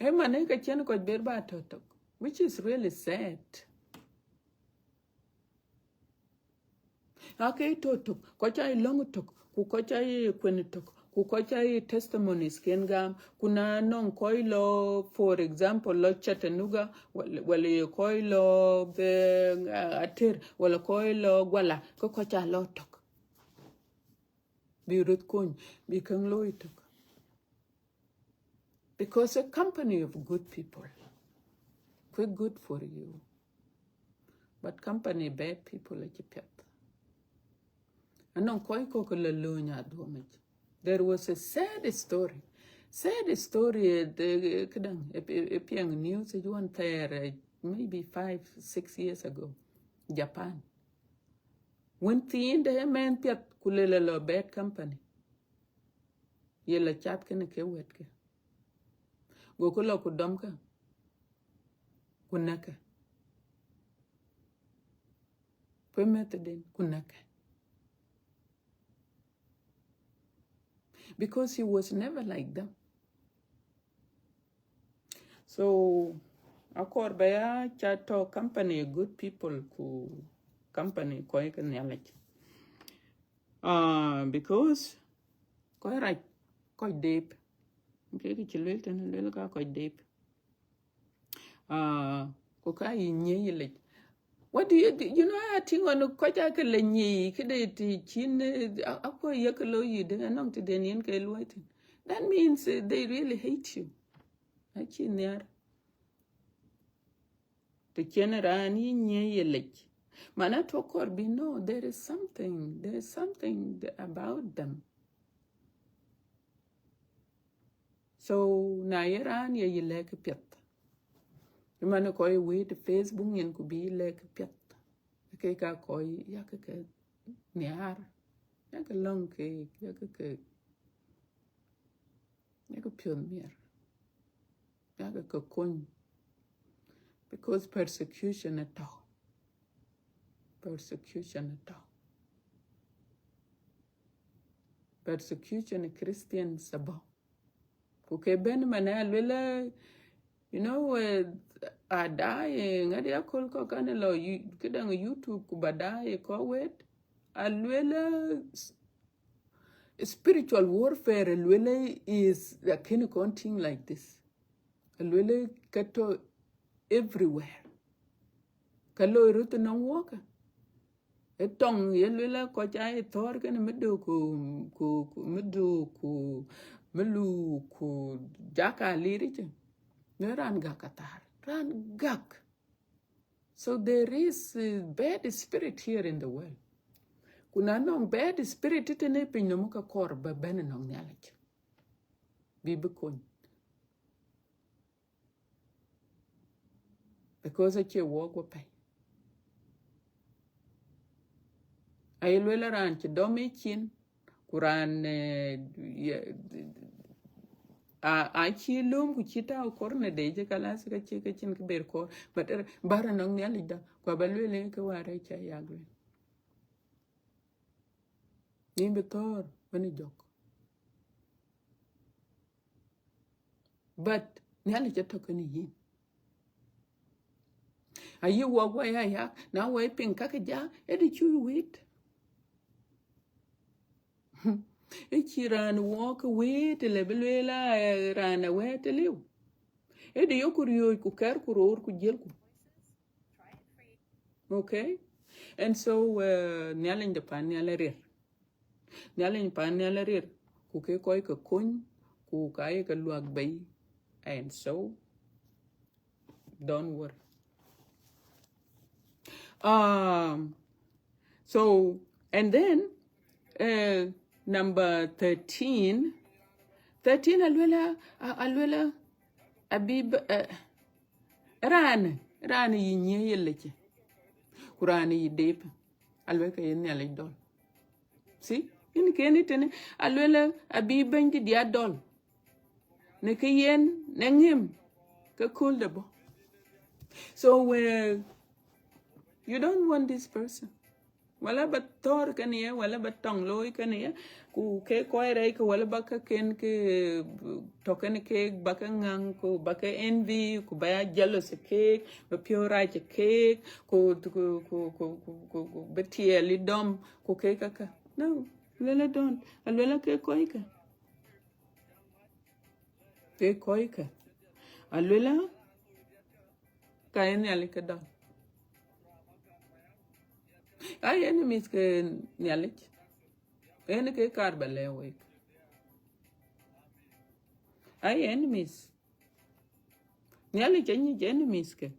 Ëmën ke cïn kɔc ber ba tɔ̈ tök, which is really sad. Ake tɔ̈ tök, kɔc aa lɔ̈ŋ tök, ku kɔc aa kuen tök, ku kɔc aa testimonies ken gam, ku na nɔŋ kɔc lɔ, for example, lɔ Chattanooga, wala, wala ye kɔc lɔ, eh, Ater, wala kɔc lɔ Gwala, ke kɔc aa lɔ tök. Bï röt kony, bï käŋ looi tök. Because a company of good people, quick good for you. But company bad people acï piɛth. Anɔŋ kɔc kɔ̈k la lööny adhuɔmic. There was a sad story. Sad story, eh, the, eh, këdäŋ, eh, eh, eh, piɛŋ news, eh, one thɛɛr, eh, maybe five, six years ago. Japan. Wën thiin de mɛn piɛth ku lël lɔ bad company. Ye lɔ cath kënë ke wɛ̈tkë. Gokë lɔ ku dɔmkë, ku näkkë. Ku mɛ̈thden, ku näkkë. Because he was never like them. So, akɔɔr ba ya ca tɔ̈ company good people ku company kɔc ke Nhialic. Ah, because kɔc rac, kɔc deep. Ke kë cï lueel tënë, lueel ka kɔc deep. Ah, ku ka yï nyiëc yï lec. What do you, do you know, I think on kɔc aa ke le nyiëc, këde të cïn, eh, a, akuɔ ye ke looi yï de, anɔŋ tëden yen ke luɔi thïn. That means, eh, they really hate you. Acï nhiaar. Të cïn raan yï nyiëc ye lec. Mana tɔ̈ kɔɔr bï, no, there is something, there is something th-, about them. So, na ye raan ye yï lɛ̈k piɛth. Ëmën kɔc wëët Facebook nyin ku bï yï lɛ̈k piɛth. Ke ka kɔc yak ke nhiaar. Yak lɔ̈ŋ keek, yak ke, yak piɔ̈th miɛt. Yak ke kony. Because persecution atɔ̈. Persecution atɔ̈. Persecution Christians abɔ̈. Ku ke bɛ̈n man aluel, you know, eh, adaai, eh, ŋadi aköl kɔ̈k kan lɔ yu-, këdäŋ YouTube ku ba daai kɔ̈k wet. Aluel, eh, s-, spiritual warfare, aluel is a kën kɔn thing like this. Aluel ka tɔ̈ everywhere. Ka loi röt ënɔŋ wɔɔkë. Ë tɔŋ ye luel kɔc aa ye thɔ̈ɔ̈r kënë mëdök ku, ku, ku mëdök ku, mëluk ku, jaka lir cï. Në raan gäk athäär. Raan gak. So there is a bad spirit here in the world. Ku na nɔŋ bad spirit tënë piny nɔm, ka kɔɔr ba bɛ̈n nɔŋ Nhialic, bï bï kony. Because acie wɔk wɔ pɛ̈i. Aye lueel raan cï dɔm ë cin, ku raan, eh, ye, a, a cï lööm ku cï tääu kɔr në dec, kalas, ka cï, ka cïn kë ber kɔɔr. But, eh, bär nɔŋ Nhialic da, ku aba lueel ë kë wäär ë ca yak lueel. Yïn bï thɔ̈ɔ̈r wën ë jɔk. But Nhialic atɔ̈ kenë yïn. Ayï wɔk wɔ ya yak, na wɔ piŋ kakë ja, ëdï cuk wit. Ë cï raan wɔk wit, le bï lueel a, eh, raan awɛ̈ɛ̈t liu. Ëdï yok ku riööc ku kɛ̈r ku roor ku jiël ku. Okay? And so, uh, Nhialic de pan nhial arir. Nhialic pan nhial arir, ku ke kɔc ke kony, ku ka ye ke luak bei. And so, don't worry. Um, so, and then, uh, number thirteen, thirteen, aluela, a-, aluela, abi, uh, raan, raan yï nyiëë ye lecë, ku raan yï deep, aluel ke ye Nhialic dɔl. See? Yen kën ë tënë, aluela, abi bɛ̈ny dï dia dɔl. Në kë yen, në ŋim, ke kööl de bɔ̈. So, uh, you don't want this person. Wala ba thɔ̈ɔ̈r kenë ye, wala ba tɔŋ looi kenë ye, ku ke kɔc rɛɛc ke, wala ba ke ken ke tɔ̈ kenë ke, ba ke ŋaŋ, ku ba ke envy, ku ba ya jealous keek, ba piɔ̈u rac keek, ku, ku, ku, ku, ku, ku, ku ba tiɛɛl ë dɔm, ku ke kakë. No, aluela don't. Aluela ke kɔc ke. Ke kɔc ke. Aluela, ka ye Nhialic ke dɔl. Aye enemies ke Nhialic. Yen ke kaar ba lɛ̈k wek. Aye enemies. Nhialic anyic enemies ke.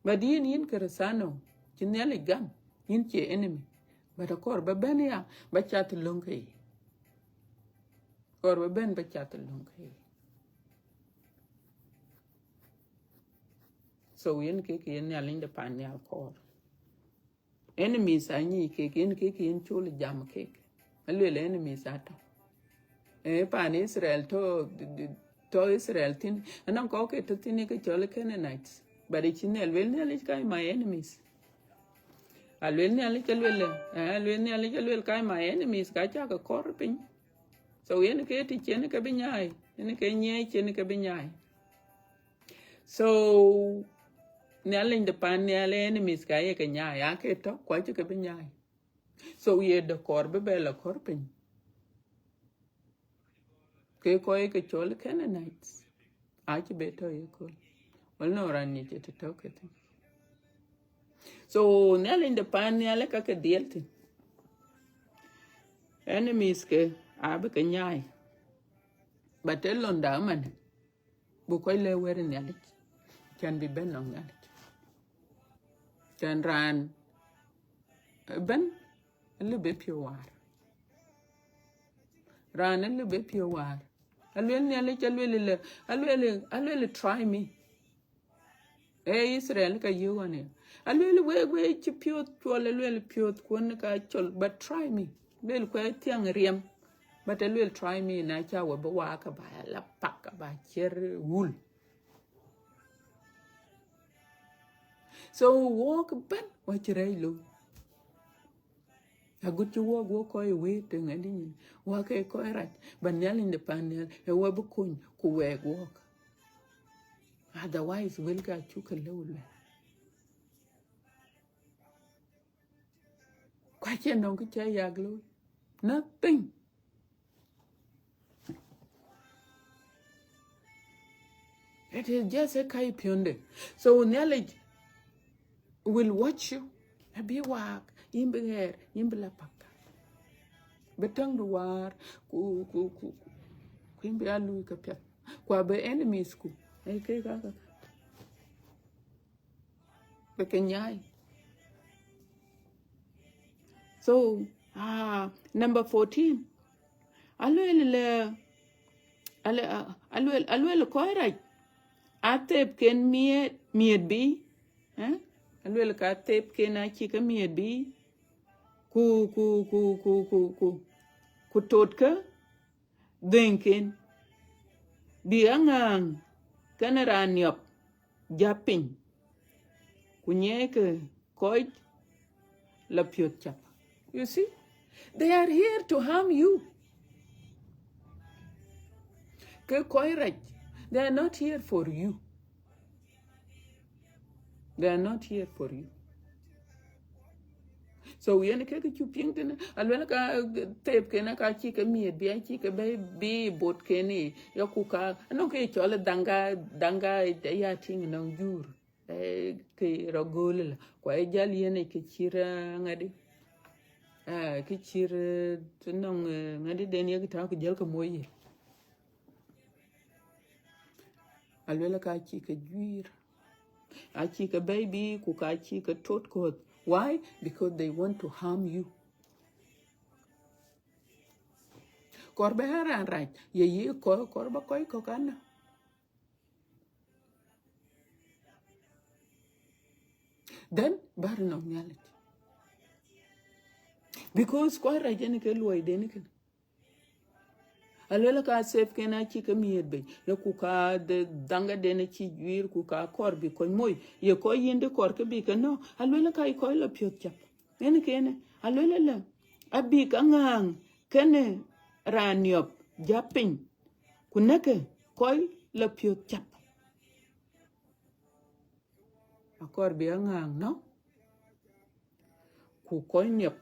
But yïn, yïn Kërëthäno, cï Nhialic gam, yïn cie enemy. But akɔɔr ba bɛ̈n ya, ba cath löŋ ke ye. Kɔɔr ba bɛ̈n ba cath löŋ ke ye. So yen kek yen Nhialic de pan nhial kɔɔr. Enemies anyic kek, yen kek yen col jam kek. Aluel enemies atɔ̈. Eh, pan Israel tɔ̈, tɔ̈ Israel thïn. Anɔŋ kɔc ke tɔ̈ thïn ke cɔl Canaanites. But acï Nhialic, luel Nhialic ka my enemies. Aluel Nhialic aluel, eh, aluel Nhialic aluel ka my enemies, ka cak kɔɔr piny. So yen ke tïc yen ke bï nyaai, yen ke nyiëëc yen ke bï nyaai. So Nhialic de pan nhial enemies ka ye ke nyaai, ake tɔ̈, ku acï ke bï nyaai. So ye de kɔɔr bï bɛ lɔ kɔɔr piny. Ke kɔc ke cɔl Canaanites, acï be tɔ̈ ye kööl. Wala nɔŋ raan nyic ë të tɔ̈ ke thïn. So Nhialic de pan nhial ka ke dhiɛl thïn. Enemies ke abï ke nyaai. But ë lɔnda ëmën, buk kɔc lɛ̈k wɛ̈t Nhialic, can bï bɛ̈n nɔŋ Nhialic. Can raan ëbɛ̈n, alëu bë piɔ̈u waar. Raan alëu bë piɔ̈u waar. Aluel Nhialic, aluel lë, aluel, aluel try me. Ee Israel ka yï ɣɔn ë. Aluel wek, wek cï piɔ̈th cuɔl, aluel piɔ̈th kuɔn ka cɔl, but try me. Luel kuɛ thiäŋ riɛm. But aluel try me, na ca wek bï waak ka ba la pak, ka ba ciɛr wul. So wɔk ëbɛ̈n, wɔ cï rɛɛc looi. Agut cï wɔk, wɔk kɔc ë wëët tëŋ adï nyin. Wɔk ke kɔc rac, but Nhialic de pan nhial, ë wɔ bï kony, ku wɛɛk wɔk. Otherwise, wëlkë acuk ke lëu luɛl. Ku acie nɔŋ kë ca yak looi. Nothing. It is just a kai piɔ̈nde. So Nhialic will watch you. Abï waak, yïn bï ɣɛɛr, yïn bï la pak. Bï täŋdu waar, ku, ku, ku, ku yïn bï ya luui ke piɛth. Ku abï enemies ku, Ee kek aa käkä. Ke ke nyaai. So, ah, number fourteen. Aluel le, ale-, a-, aluel, aluel kɔc rac, athepken miɛt, miɛt bï, eh? Aluel ka athepken acï ke miɛt bï, ku, ku, ku, ku, ku, ku, ku totke dhëŋken, bï aŋääŋ kenë raan niɔp jäp piny, ku nyiɛɛikë kɔc la piɔ̈th cap. You see? They are here to harm you. Ke kɔc rac, they are not here for you. They are not here for you. So yen ke kë cuk piŋ tënë, aluel ka, eh, thepken ka cï ke miɛt bï, acï ke bɛ̈i bï botken, ya ku ka, anɔŋ kë cɔl dhaŋka, dhaŋka ya tïŋ nɔŋ jur. Eh, kë rɔt göl la. Ku ë jäl yen kë cït, eh, ŋadï. Ah, kë cït, eh, nɔŋ, eh, ŋadï den ye kë tääu ku jäl ke moc ye. Aluel ka cï ke juiir. Acï ke bɛ̈i bï, ku ka cï ke tot kɔ̈th. Why? Because they want to harm you. Kɔɔr bï raan rac, ye yï kɔɔr, kɔɔr ba kɔc kɔ̈k anɔ̈k. Then, bär nɔm Nhialic. Because kɔc rac yen ke luɔiden kënë. Aluel ka thepken acï ke miɛt bei, ye ku ka de dhaŋkaden acï juiir, ku ka kɔɔr bï kɔc moc, ye kɔc yïndï kɔɔr ke bï ke nɔ̈k, aluel ka yï kɔc la piɔ̈th cap. Yen kënë, aluel ëlä, abïk aŋääŋ kenë raan niɔp jäp piny, ku näkë kɔc la piɔ̈th cap. Akɔɔr bï aŋääŋ nɔ̈k, ku kɔc niɔp,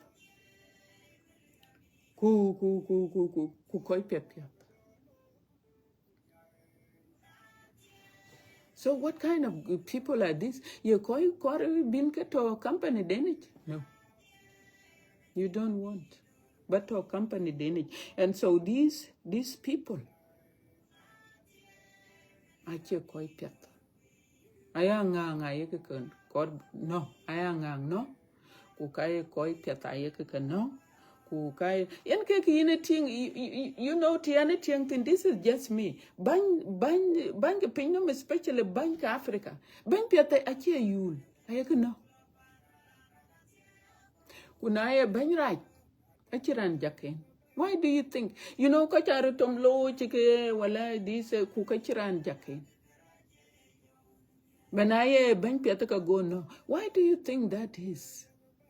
ku, ku, ku, ku, ku, ku kɔc piɛth piɛth. So what kind of people are these? Ye kɔc kɔɔr bïn ke tɔ̈ company denic? No. You don't want. But tɔ̈ company denic. And so these, these people, acie kɔc piɛth. Aya ŋääŋ ayek ke kɔɔr nɔ̈k, aya ŋääŋ nɔ̈k, ku ka ye kɔc piɛth ayek ke nɔ̈k, ku ka ye, yen kek yïn ë tïŋ, you, you, you know, të yɛn ë tïŋ thïn, this is just me. Bäny, bäny, bäny ke piny nɔm, especially bäny ke Africa. Bäny piɛth acie yul, ayek nɔ̈k. Ku na ye bäny rac, acï raan jakken. Why do you think? You know, ka ca röt tom looi cï ke, wala this, eh, ku ka cï raan jakken. Ba na ye bäny piɛth ka go nɔ̈k. Why do you think that is?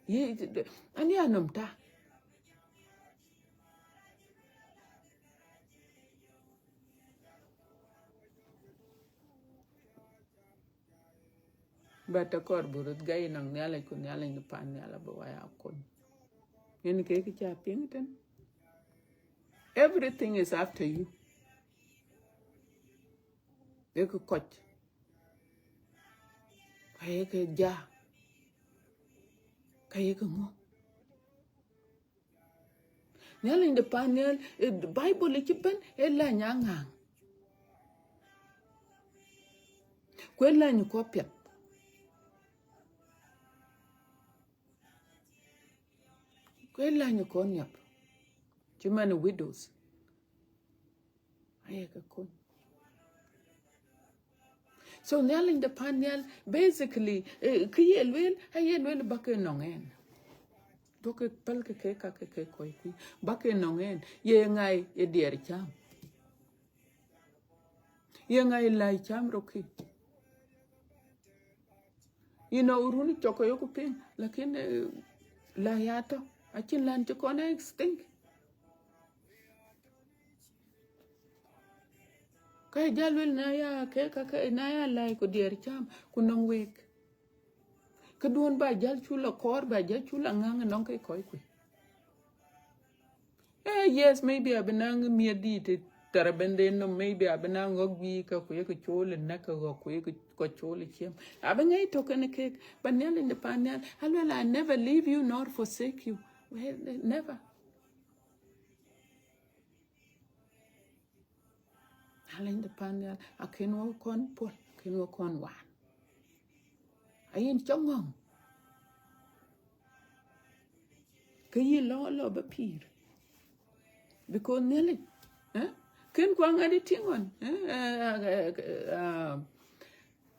Ye, ani anɔm ta. But akɔɔr bï röt gäi nɔŋ Nhialic, ku Nhialic në pan nhial abï wai akony. Yen ke kë ca piŋ tën. Everything is after you. Yek kɔc. Ka yek ja. Ka yek ŋö. Nhialic de pan nhial, eh, Bible cï bɛ̈n, ee lany aŋääŋ. Ku ee lany kɔc piɛth. Ku ee lany kɔc niɔp. Cï man widows. Ayek kony. So Nhialic de pan nhial, basically, eh, kë ye lueel, aye lueel ba ke nɔŋ ɛn. Duɔ̈kkë päl ke ke ka ke ke kɔc kuc, ba ke nɔŋ ɛn. Ye ŋa ye diɛɛr cam? Ye ŋa ye läi cam rokï? You know, run cɔk ke yok piŋ, lakin, eh, läi atɔ̈, acïn län cï kɔn ë stink. Ka ye jal luel na ya ke, ka ke, na ya läi ku diɛɛr cam, ku nɔŋ week. Këduɔ̈n ba jal cul akɔɔr, ba jal cul aŋääŋ nɔŋ ke kɔc kuc. Eh, yes, maybe abï naŋ miɛt dït tɛ̈r abɛ̈n den nɔm, maybe abï naŋ ɣɔ̈k bï ka ku yek cool ë näk ke ɣɔ̈k ku yek kɔc cool ë ciɛm. Abï ŋɛi tök kën kek, but Nhialic de pan nhial, aluel, I never leave you nor forsake you. Well, never. Nhialic de pan nhial, akën wɔ kɔn puɔl, akën wɔ kɔn waan. Ayen cɔk ŋɔ̈ŋ. Ke yïn lɔ, lɔ ba pïïr. Because Nhialic, eh? Kën kuaŋ ade tïŋ ɣɔn, eh? Eh, eh, eh, ah,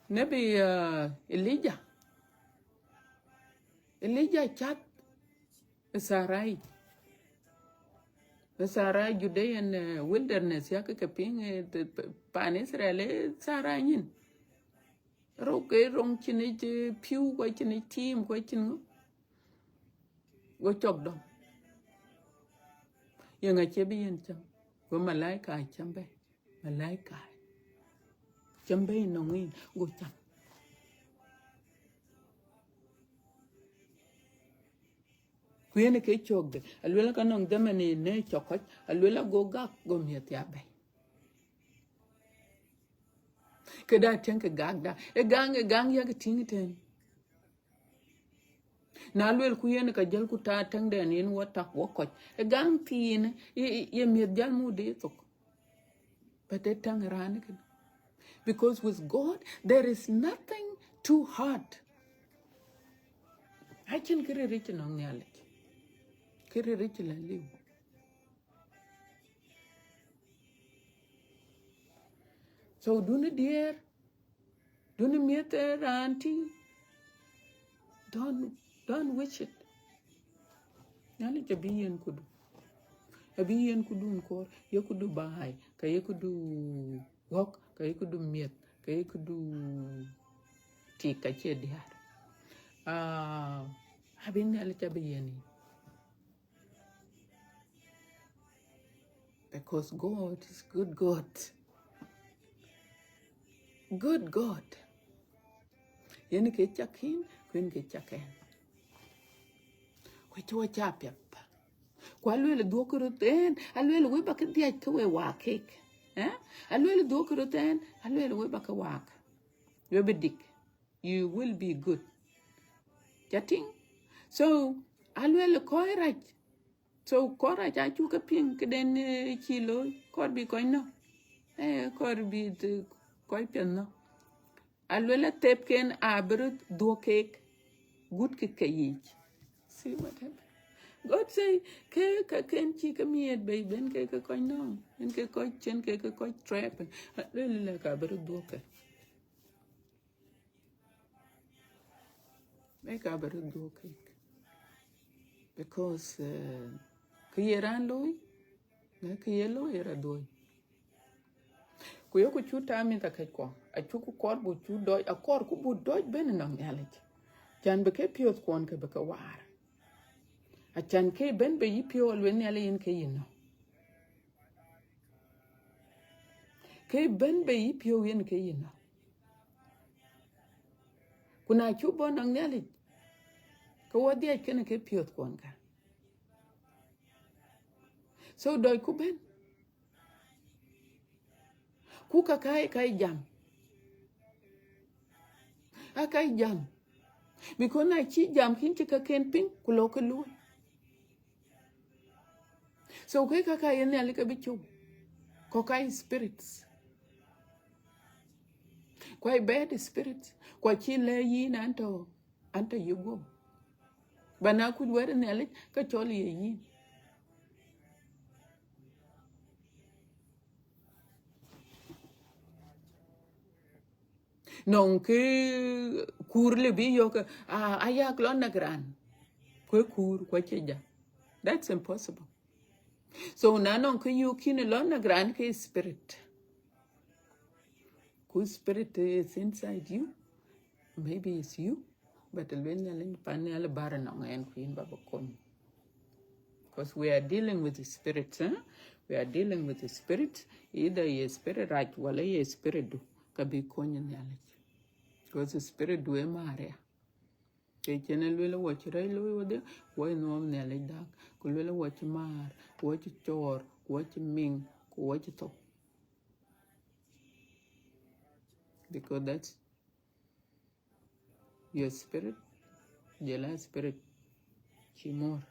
nebi, ah, Elijah. Elijah cath ë Sarai. Ë Sarai Judean, eh, wilderness, ya ke ke piŋ, eh, te-, pe-, pan Israel, eh, Sarai nyin. Rok, eh, rok cïn yic, eh, pïu, ku cïn yic tiim, ku cïn ŋö. Go cɔk dɔm. Yeŋa cie bï yen cam? Go malaika cam bɛ̈i. Malaika cam bɛ̈i nɔŋ yen, go cam. Ku yen ke cökde, aluel ka nɔŋ dhamani në cɔk kɔc, aluel ago gak, go miëth ya bɛ̈i. Këda tiɛŋ ke gakda, ë gaŋ, ë gaŋ yak tïŋ tën. Na luel ku yen ka jël ku ta tëŋden yen wɔ tak wɔ kɔc. Ë gaŋ thiin, ye, ye, ye miëth jal muk de thok. But ë tëŋ raan kën. Because with God, there is nothing too hard. Acïn kë riric nɔŋ Nhialic. Kë riric la liu. So, dun diɛɛr, dun miëth ë raan tïŋ, don't, don't wish it. Nhialic abï yen kudu. Abï yen kudun kor, ye kudu baai, ka ye kudu ɣɔ̈k, ka ye kudu miëth, ka ye kudu tik, ka cie diäär. Ah, abï Nhialic abï yen yïn. Because God is good God. Good God. Yen ke cak yïn, ku yen ke cak ɛn. Ku cï wɔ ca piɛth. Ku aluel dhuɔ̈k röt ɛn, aluel wek ba ke dhiac ke we waak kek. Eh? Aluel dhuɔ̈k röt ɛn, aluel wek ba ke waak. We bï dik. You will be good. Ca tïŋ? So, aluel kɔc rac. So, kɔc rac acuk ke piŋ këden, eh, cï looi, kɔc bï kɔc nɔ̈k. Eh, kɔc bï, eh, kɔc piɛth nɔ̈k. Aluel athepken abï röt dhuɔ̈k kek, gut kï ke yiic. See what happened? God say, ke, ke ken cï ke miɛt bei ben ke, ke kɔc nɔ̈k. En ke kɔc cen ke, ke kɔc trap. Aluel lɛ ka bï röt dhuɔ̈k ke. Ë ka bï röt dhuɔ̈k kek. Because, eh, kë ye raan looi, na kë ye looi ë rɔt dhuɔ̈k. Ku yeku cu taŋ mïth akëckuɔ, acuku kɔɔr buk cu dɔc, akɔɔrku buk dɔc ben nɔŋ Nhialic. Can bï ke piɔ̈thkuɔn ke bï ke waar. Acan ke ben bei yï piɔ̈u aluel Nhialic yen ke yïn nɔ̈k. Ke ben bei yï piɔ̈u yen ke yïn nɔ̈k. Ku na cuk bɔ̈ nɔŋ Nhialic, ke wɔ dhiac kënë ke piɔ̈thkuɔn ka. So dɔcku ben. Ku ka kai, kai jam. A kai jam. Because na cï jam kïn cï kaken piŋ, ku lɔ ke luɔi. So ke ka ka ye Nhialic ke bï cop. Kɔ̈k ka spirits. Ku a bad spirits. Ku acï lɛ̈k yïn an tɔ̈, an tɔ̈ yï guɔ̈p. Ba na kuc wɛ̈t Nhialic, ke cɔl ye yïn. Nɔŋ kë kuur lë bï yök, a, ayak lɔ näk raan. Ku ë kuur, ku acï jam. That's impossible. So na nɔŋ kë yök yïn lɔ näk raan ke spirit. Ku spirit is inside you. Maybe it's you. But luel Nhialic pan nhial bär nɔŋ ɛn ku yïn ba bï kony. Because we are dealing with the spirit, eh? We are dealing with the spirit. Either ye spirit rac, wala ye spirit du, ka bï kony Nhialic. Because the spirit du ë Maria. Ke cïn ë luel wɔ cï rɛc looi wɔdhie, wɔ ë nuɔɔm Nhialic dak. Ku luel wɔ cï maar, ku wɔ cï cɔɔr, ku wɔ cï miŋ, ku wɔ cï thou. Because that's your spirit, jɔl a spirit cï mɔ̈ɔ̈r.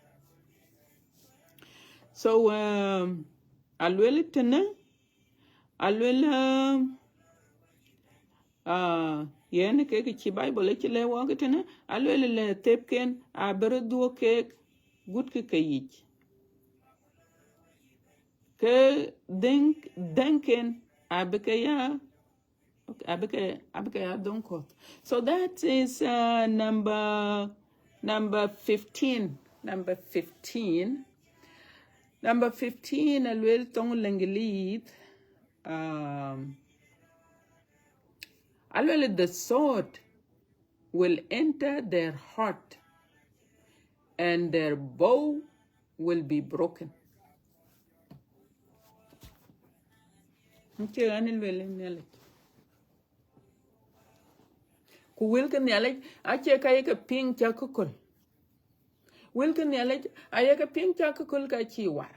So, um, aluel tënë, aluel, um, uh, yen ke ke cï Bible acï lɛ̈k wɔk tënë, aluel lɛ thepken abï röt dhuɔ̈k keek gut ke ke yic. Ke dhëŋ, dhëŋken abï ke ya, okay, abï ke, abï ke ya dhöŋ kɔ̈th. So that is, uh, number, number fifteen. Number fifteen. Number fifteen, aluel thoŋ Leŋgelith. Um, aluel, the sword will enter their heart, and their bow will be broken. Acie ɣɛn ë lueel ë Nhialic. Ku wël ke Nhialic acie ka ye ke piŋ cäk aköl. Wël ke Nhialic aye ke piŋ cäk aköl ka cï war.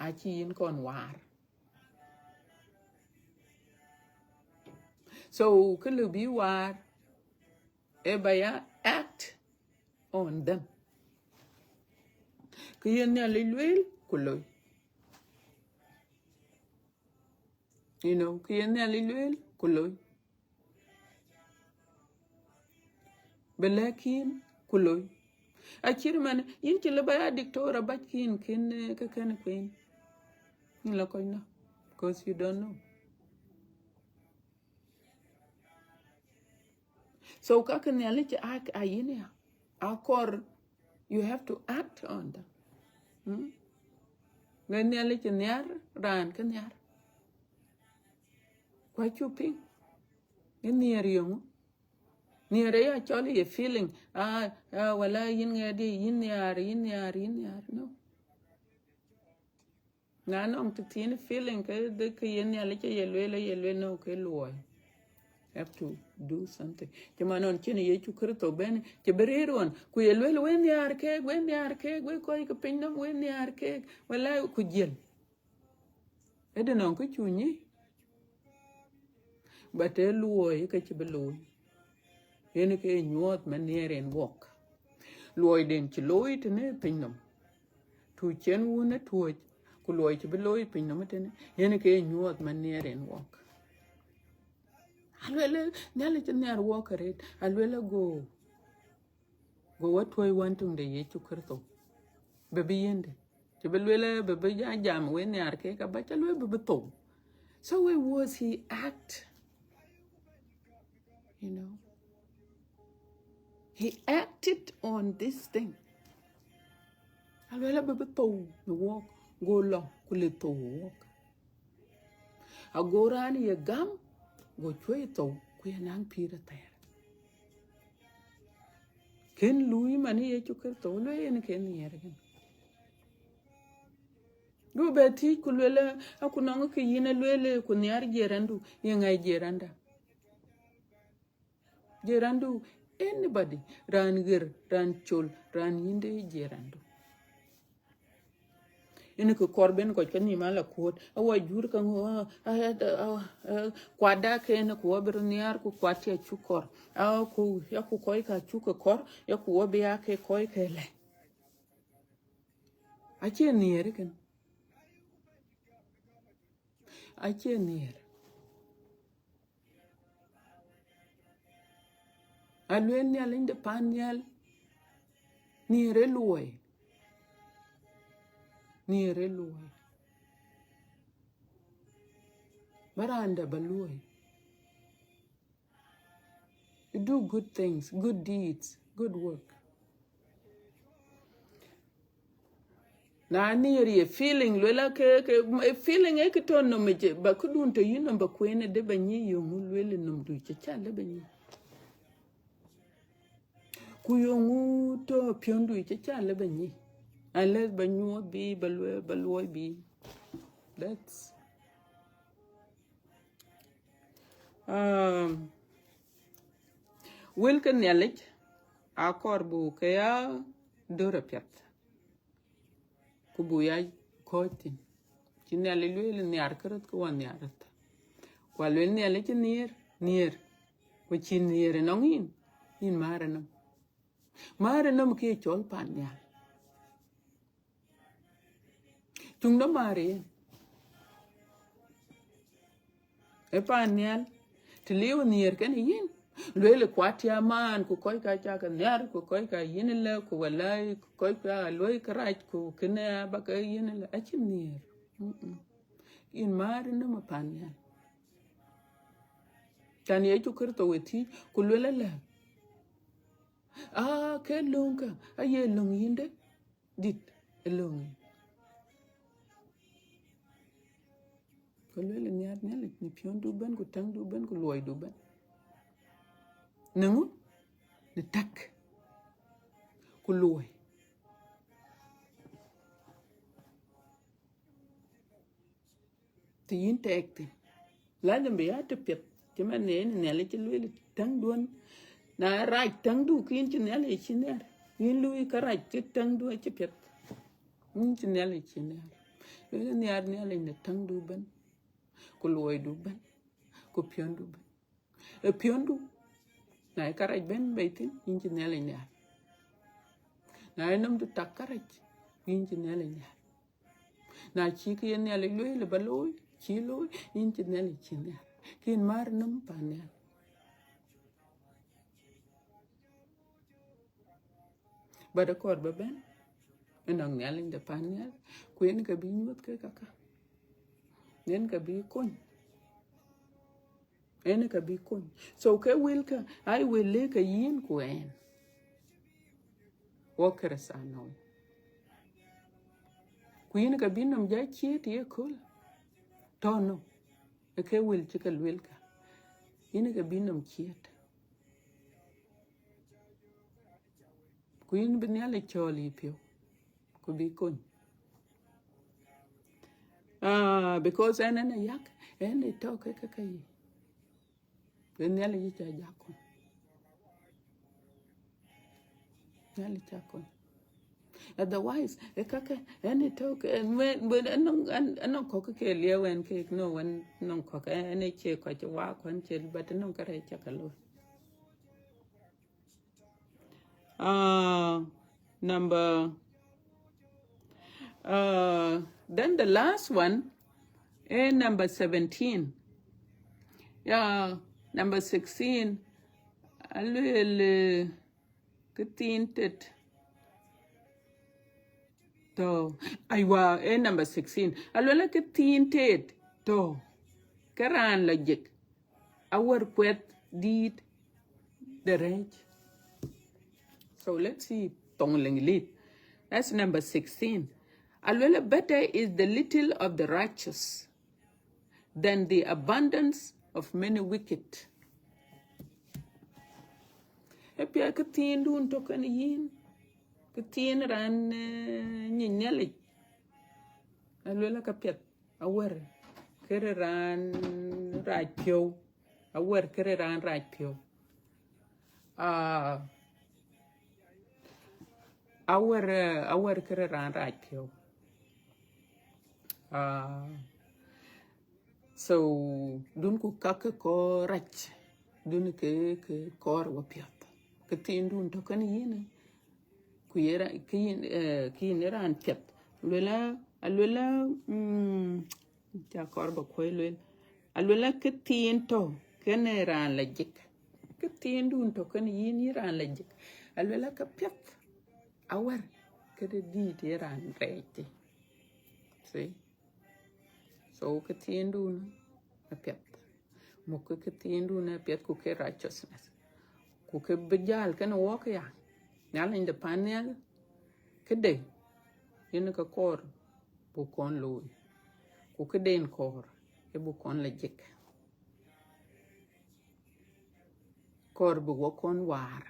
Acï yïn kɔn waar. So, kë lëu bï waar, ë ba ya act on them. Kë ye Nhialic lueel, ku loi. You know, kë ye Nhialic lueel, ku loi. Bï lɛ̈k yïn, ku loi. Acït man, yïn cï lëu ba ya diktor abac kïn, kën, eh, kë kën kueen. Yïn la kɔc nɔ̈k, because you don't know. So, ka kë Nhialic a, a yïn ya, akɔɔr, you have to act on them. Hmm? Ŋɛ Nhialic nhiar raan kë nhiar. Ku acuk piŋ. Ë nhiɛɛr yeŋö? Nhiɛɛr ë ya cɔl ye feeling. Ah, ah, wala yïn ŋɛɛt ye, yïn nhiaar, yïn nhiaar, yïn nhiaar. No. Na nɔŋ të thiin feeling ke dhë ke ye Nhialic ye lueel, ye lueel, no, ke luɔi. Have to do something. Cï man nɔn cïn Yecu Kërtho bɛ̈n, cï bï rëër ɣɔn, ku ye lueel, we nhiaar keek, we nhiaar keek, we kɔc ke piny nɔm, we nhiaar keek. Wala ku jiël. Ëdë nɔŋ kë cu nyic, but ë luɔi ke cï bï looi. Yen ke nyuɔɔth man nhiɛɛr en wɔk. Luɔiden cï looi tënë piny nɔm. Tu cen wun ë tuɔ̈c, ku luɔi cï bï looi piny nɔm tënë, yen ke nyuɔɔth man nhiɛɛr en wɔk. Aluel, Nhialic nhiar wɔk arëët, aluel go, go wä tuɔ̈c wän töŋ de Yecu Kërtho. Bï bï yende. Cï bï lueel, bï bï ja jam, we nhiaar keek abac, aluel bï bï thou. So where was he act? You know? He acted on this thing. Aluel bï bï thou në wɔk, go lɔ, ku le thou wɔk. Ago raan ye gam, go cuɔ̈i thou, ku ye naŋ pïïr athɛɛr. Kën luui man Yecu Kërtho, lueel yen kën nhiɛɛr kën. Go bɛ thiëc ku lueel, aku nɔŋ kë yïn a lueel, ku nhiar jiërandu, ye ŋa jiëranda? Jiërandu, anybody, raan ɣer, raan col, raan yïnde jiërandu. Yen kë kɔɔr ben kɔc ke nïïm ala kuɔ̈t, awa jur ke ŋö, ah, ah, ah, ah, kuatda ken ku wɔ bï röt nhiaar, ku kuat cï acuk kɔɔr. Ah, ku, ya ku kɔc ka cuk ke kɔɔr, ya ku wɔ bï ya ke kɔc ke lɛ. Acie nhiɛɛr kën. Acie nhiɛɛr. Alueel Nhialic de pan nhial, nhiɛɛr ë luɔi. Nhiɛɛr ë luɔi. Ba raan dɛ̈ ba luɔi. You do good things, good deeds, good work. Na nhiɛɛr ye feeling, luel a ke, ke, e feeling e ke tɔ̈ nɔm ë jë, ba këdun tɔ̈ yïn nɔm ba kueen ë de ba nyic yöŋ luel ë nɔm du cï ca lë ba nyic. Ku yöŋ tɔ̈ piɔ̈ndu cï ca lë ba nyic. Unless ba nyuɔɔth bï, ba luɔi, ba luɔi bï. That's, um, wël ke Nhialic akɔɔr bu ke ya döör apiɛth. Ku bu ya kɔ̈ɔ̈c thïn. Cï Nhialic lueel nhiaar kë röth ke wɔ nhiaar röth. Ku alueel Nhialic cï nhiɛɛr, nhiɛɛr. Ku cï nhiɛɛr ënɔŋ yïn, yïn määr ënɔm. Määr ënɔm kë ye cɔl pan nhial. Tuŋ de määr yen. Ë paan nhial, të liu nhiɛɛr kenë yïn, lueel kuat ya man, ku kɔc ka cak nhiar, ku kɔc ka yïn lë, ku walai, ku kɔc ka luɔi kërac, ku kënë aba ke yïn lë, acïn nhiɛɛr. Mm-mm. Yïn määr nɔm ë paan nhial. Can Yecu Kërtho we thiëc, ku lueel ëlë, aa, ke löŋkä, aye löŋ yïndë dït ë löŋ yic. Ku lueel nhiaar Nhialic në piɔ̈ndu bɛ̈n, ku täŋdu bɛ̈n, ku luɔidu bɛ̈n. Në ŋö? Në tak, ku luɔi. Të yïn tɛɛk thïn, lazim bï ya të piɛth, cï man yen Nhialic cï lueel täŋduɔ̈n. Na rac täŋdu, ke yïn cï Nhialic cï nhiaar. Yïn luui kërac cï täŋdu acï piɛth. Yïn cï Nhialic cï nhiaar. Lueel nhiaar Nhialic në täŋdu bɛ̈n, ku luɔidu bɛ̈n, ku piɔ̈ndu bɛ̈n. Ë piɔ̈ndu, na ye kërac bɛ̈n bei thïn, yïn cï Nhialic nhiaar. Na ye nɔmdu tak kërac, yïn cï Nhialic nhiaar. Na cï kë ye Nhialic lueel ba looi, cï looi, yïn cï Nhialic cï nhiaar. Ke yïn määr nɔm paan nhial. But akɔɔr ba bɛ̈n ënɔŋ Nhialic de paan nhial, ku yen ka bï nyuɔ̈th ke kaka. Yen ka bï kony. Yen ka bï kony. So ke wëlkä, ai wël lëk ke yïn ku ɛn. Wɔ Kërëthänooi. Ku yïn ka bï nɔm ja ciët ye köl. Tɔ̈ nɔm. Ë ke wël cï ke luelkä. Yïn ka bï nɔm ciët. Ku yïn bï Nhialic cɔɔl yï piɔ̈u, ku bï kony. Ah, because ɛn ɛn ayak, ɛn ë tɔ̈ ke ke ke yï. Ke Nhialic cä jak kony. Nhialic cä kony. Otherwise, ë kakë, ɛn ë tɔ̈ ke, ɛn, ɛn, ɛn, ɛn, ɛn nɔŋ kɔ̈k ke liɛu ɛn kek, no, ɛn nɔŋ kɔ̈k, ɛn ë cie kɔc waak, ɛn cie, but nɔŋ kërɛɛc cä ke looi. Uh, number, uh, then the last one, eh, number seventeen. Yeah, number sixteen. Aluel, eh, këthiin tet. Tɔ̈. Aywa, eh, number sixteen. Aluel këthiin tet. Tɔ̈. Ke raan lɔ jik. Awär kuɛth dït de rɛ̈ɛ̈c. So let's see, thoŋ Leŋlith. That's number sixteen. Aluel, better is the little of the righteous than the abundance of many wicked. Ë piɛth këthiindun tɔ̈ kenë yïn, këthiin raan, eh, nyin Nhialic. Aluel ka piɛth. Awär kërë raan rac piɔ̈u. Awär kërë raan rac piɔ̈u. Ah, awär, eh, awär kërë raan rac piɔ̈u. Ah, so, dun ku kak ke kɔɔr rac, dun ke, ke kɔɔr wä piɔ̈th. Këthiindun tɔ̈ kenë yïn, ku ye ra-, ke yïn, eh, ke yïn ë raan piɛth. Aluel, aluel, mm, ca kɔɔr ba kuɔ̈i luel. Aluel, këthiin tɔ̈ kenë raan lɔ jik. Këthiindun tɔ̈ kenë yïn, yï raan lɔ jik. Aluel, ka piɛth. Awär këde dït ye raan rɛɛc thïn. See? So, këthiindun apiɛth. Muk ke këthiindun apiɛth, ku ke righteousness. Ku ke bï jäl kenë wɔk ya. Nhialic de pan nhial, këde, yen ke kɔɔr buk kɔn looi. Ku këden kɔɔr, ë buk kɔn lɔ jik. Kɔɔr buk wɔ kɔn waar.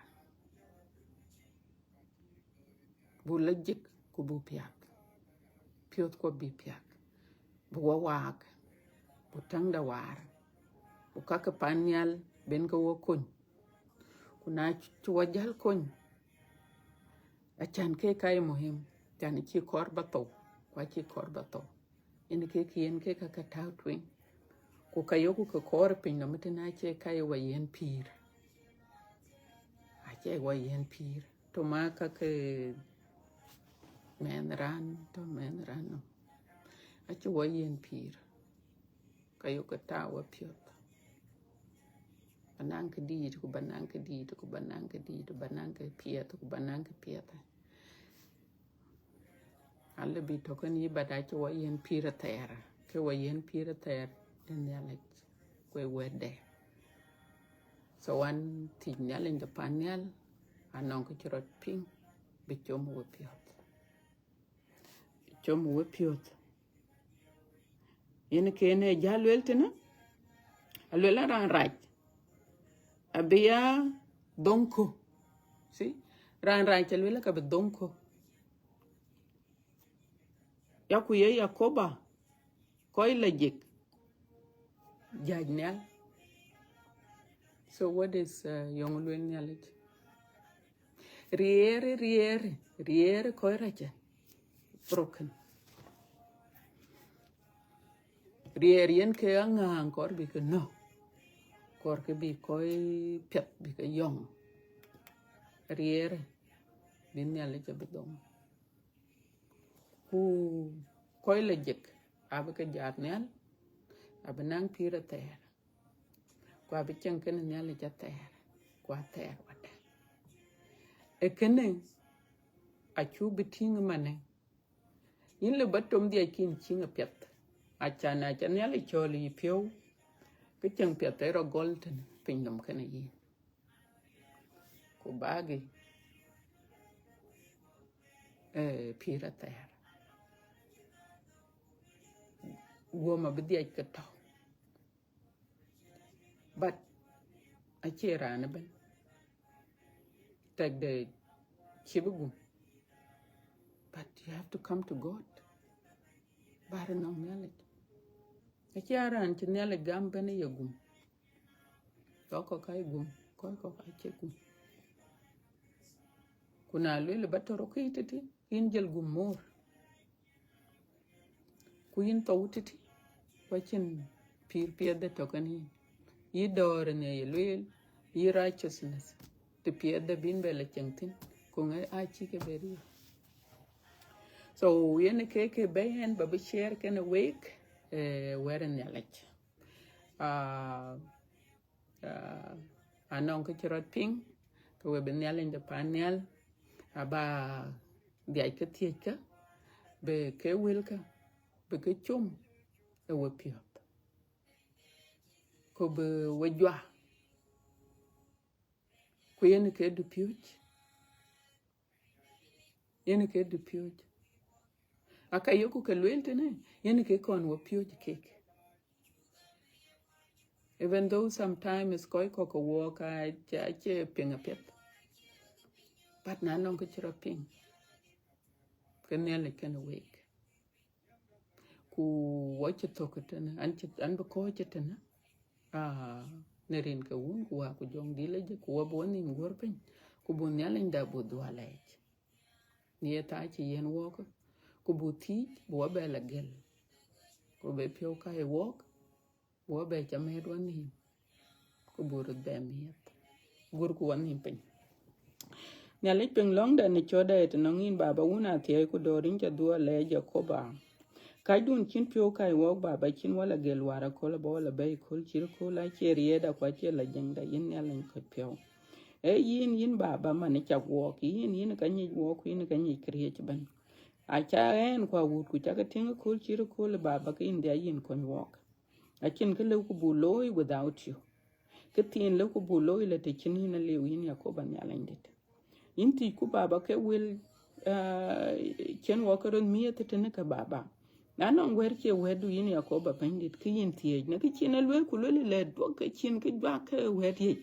Buk lɔ jik ku buk piath. Piɔ̈thkuɔ bï piath. Buk wɔ waak. Buk täŋda waar. Buk ka ke pan nhial ben ke wɔ kony. Ku na cï wɔ jäl kony, acan ke ka ye muhim, can cï kɔɔr ba thou, ku acï kɔɔr ba thou. Yen ke, ke yen ke ka, ka tääu tueŋ. Ku ka yoku ke kɔɔr piny nɔm tënë acie ka ye wɔ yen pïïr. Acie wɔ yen pïïr. Tɔ̈ ma ka ke mɛnh raan, tɔ̈ mɛnh raan nɔm. Acï wɔ yiën pïïr, ka yök ke tääu wɔ piɔ̈th. Ba naŋ kë dïït, ku ba naŋ kë dïït, ku ba naŋ kë dïït, ba naŋ kë piɛth, ku ba naŋ kë piɛth. Alëu bï tɔ̈ kënë yï, but acï wɔ yiën pïïr athɛɛr, ke wɔ yiën pïïr athɛɛr ë Nhialic, ku ë wɛ̈tde. So wan thiëc Nhialic de pan nhial, anɔŋ kë cï rɔt piŋ, bï com wɔ piɔ̈th. Com wɔ piɔ̈th. Yen kënë jal lueel tënë, alueel a raan rac abï ya dhoŋ kö. See? Raan rac alueel ka bï dhoŋ kö. Ya ku ye Yakoba, kɔc la jik, jääc nhial. So what is, uh, yɔŋ lueel Nhialic? Riɛɛr, riɛɛr, riɛɛr kɔc rac ë broken. Riɛɛr yen ke aŋääŋ kɔɔr bï ke nɔ̈k, kɔɔr ke bï kɔc piɛth bï ke yɔŋ. Riɛɛr bï Nhialic abï dhoŋ. Ku kɔc la jik abï ke jat nhial, abï naŋ pïïr athɛɛr, ku abï cieŋ kënë Nhialic athɛɛr, ku athɛɛr wadɛ̈. Ee kënë acuk bï tïŋ ëmanë, yïn lëu ba tom dhiac kïn cieŋ apiɛth. Acan aca Nhialic cɔɔl yï piɔ̈u, ke cieŋ piɛth ë rɔt gɔl tënë pinynhom kënë yïn. Ku bäk, eh, pïïr athɛɛr. Guɔ̈m abï dhiac ke tɔ̈. But acie raan ëbɛ̈n. Tɛkde cï bï gum. But you have to come to God. Bäär nɔŋ Nhialic. Acie raan cï Nhialic gam bɛ̈n ye gum. Kɔc kɔ̈k ka ye gum, kɔc kɔ̈k acie gum. Ku na lueel ba tɔ̈ rɔt kë tëtï, yïn jël gum moor. Ku yïn thou tëtï, ku acïn pïïr piɛth de tɔ̈ kenë yïn. Yï dɔ̈ɔ̈r në ye lueel, yï righteousness, të piɛth de bïn bɛ la cieŋ thïn, ku ŋɛ acï ke bɛ riëëu. So yen ke ke bɛ̈i ɛn ba bï share kenë wek, eh, wɛ̈t ë Nhialic. Ah, ah, anɔŋ kë cï rɔt piŋ, ke we bï Nhialic de pan nhial, aba dhiac ke thiëckë, bï ke wëlkë, bï ke com ë we piɔ̈th. Ku bï we juak. Ku yen ke dupiööc. Yen ke dupiööc. Aka yoku ke lueel tënë, yen ke kɔn wɔ piööc kek. Even though sometimes kɔc kɔ̈k ke wɔɔk acie piŋ apiɛth. But na nɔŋ kë cï rɔt piŋ, ke Nhialic kenë wek. Ku wɔ cï thök tënë, an cï, an bï kɔ̈ɔ̈c tënë. Ah, në rin ke Wun, ku Wät, ku Jɔŋdït Lajik, ku wɔ bï wɔ nhïïm guɔ̈r piny, ku buk Nhialic da buk dhuɔ̈k alɛɛc. Në ye thaa cï yiën wɔɔk, ku buk thiëc, bï wɔ bɛ la gël. Ku bï piɔ̈u ka ye wɔɔk, bï wɔ bɛ ca mɛ̈t wɔ nhïïm, ku buk röt bɛ miɛth. Gurku wɔ nhïïm piny. Nhialic piŋ lɔ̈ŋda në cɔ̈tda ë tënɔŋ yïn, Baba, Wun athiɛɛi ku dɔ̈ɔ̈r, yïn ca dhuɔ̈k alɛɛc Jakoba. Kacdun cïn piɔ̈u ka ye wɔɔk, Baba, cïn wɔ la gël wäär aköl, abï wɔ la bɛ̈i köl cït köl, acie riɛlda ku acie la jiëŋda, yïn Nhialic kɔc piɔ̈u. Ee yïn, yïn Baba man ë cak wɔɔk, yïn, yïn ka nyic wɔɔk, ku yïn ka nyic këriëëc ëbɛ̈n. Aca ɣɛn ku awut ku cak tïŋ köl cït köl, Baba, ke yïn dhia yïn kony wɔɔk. Acïn kë lëuku buk looi without you. Kë thiin lëuku buk looi la të cïn yïn aliu, yïn Yakoba Nhialic dït. Yïn thiëcku, Baba, ke wël, ah, cïn wɔ ke röt miɛth tënë ke, Baba. Na nɔŋ wɛ̈t cie wɛ̈tdu, yïn Yakoba Bɛ̈nydït, ke yïn thiëëc në kë cïn aluel ku luel lɛ duɔ̈k ke cïn kë juak ke wɛ̈t yic,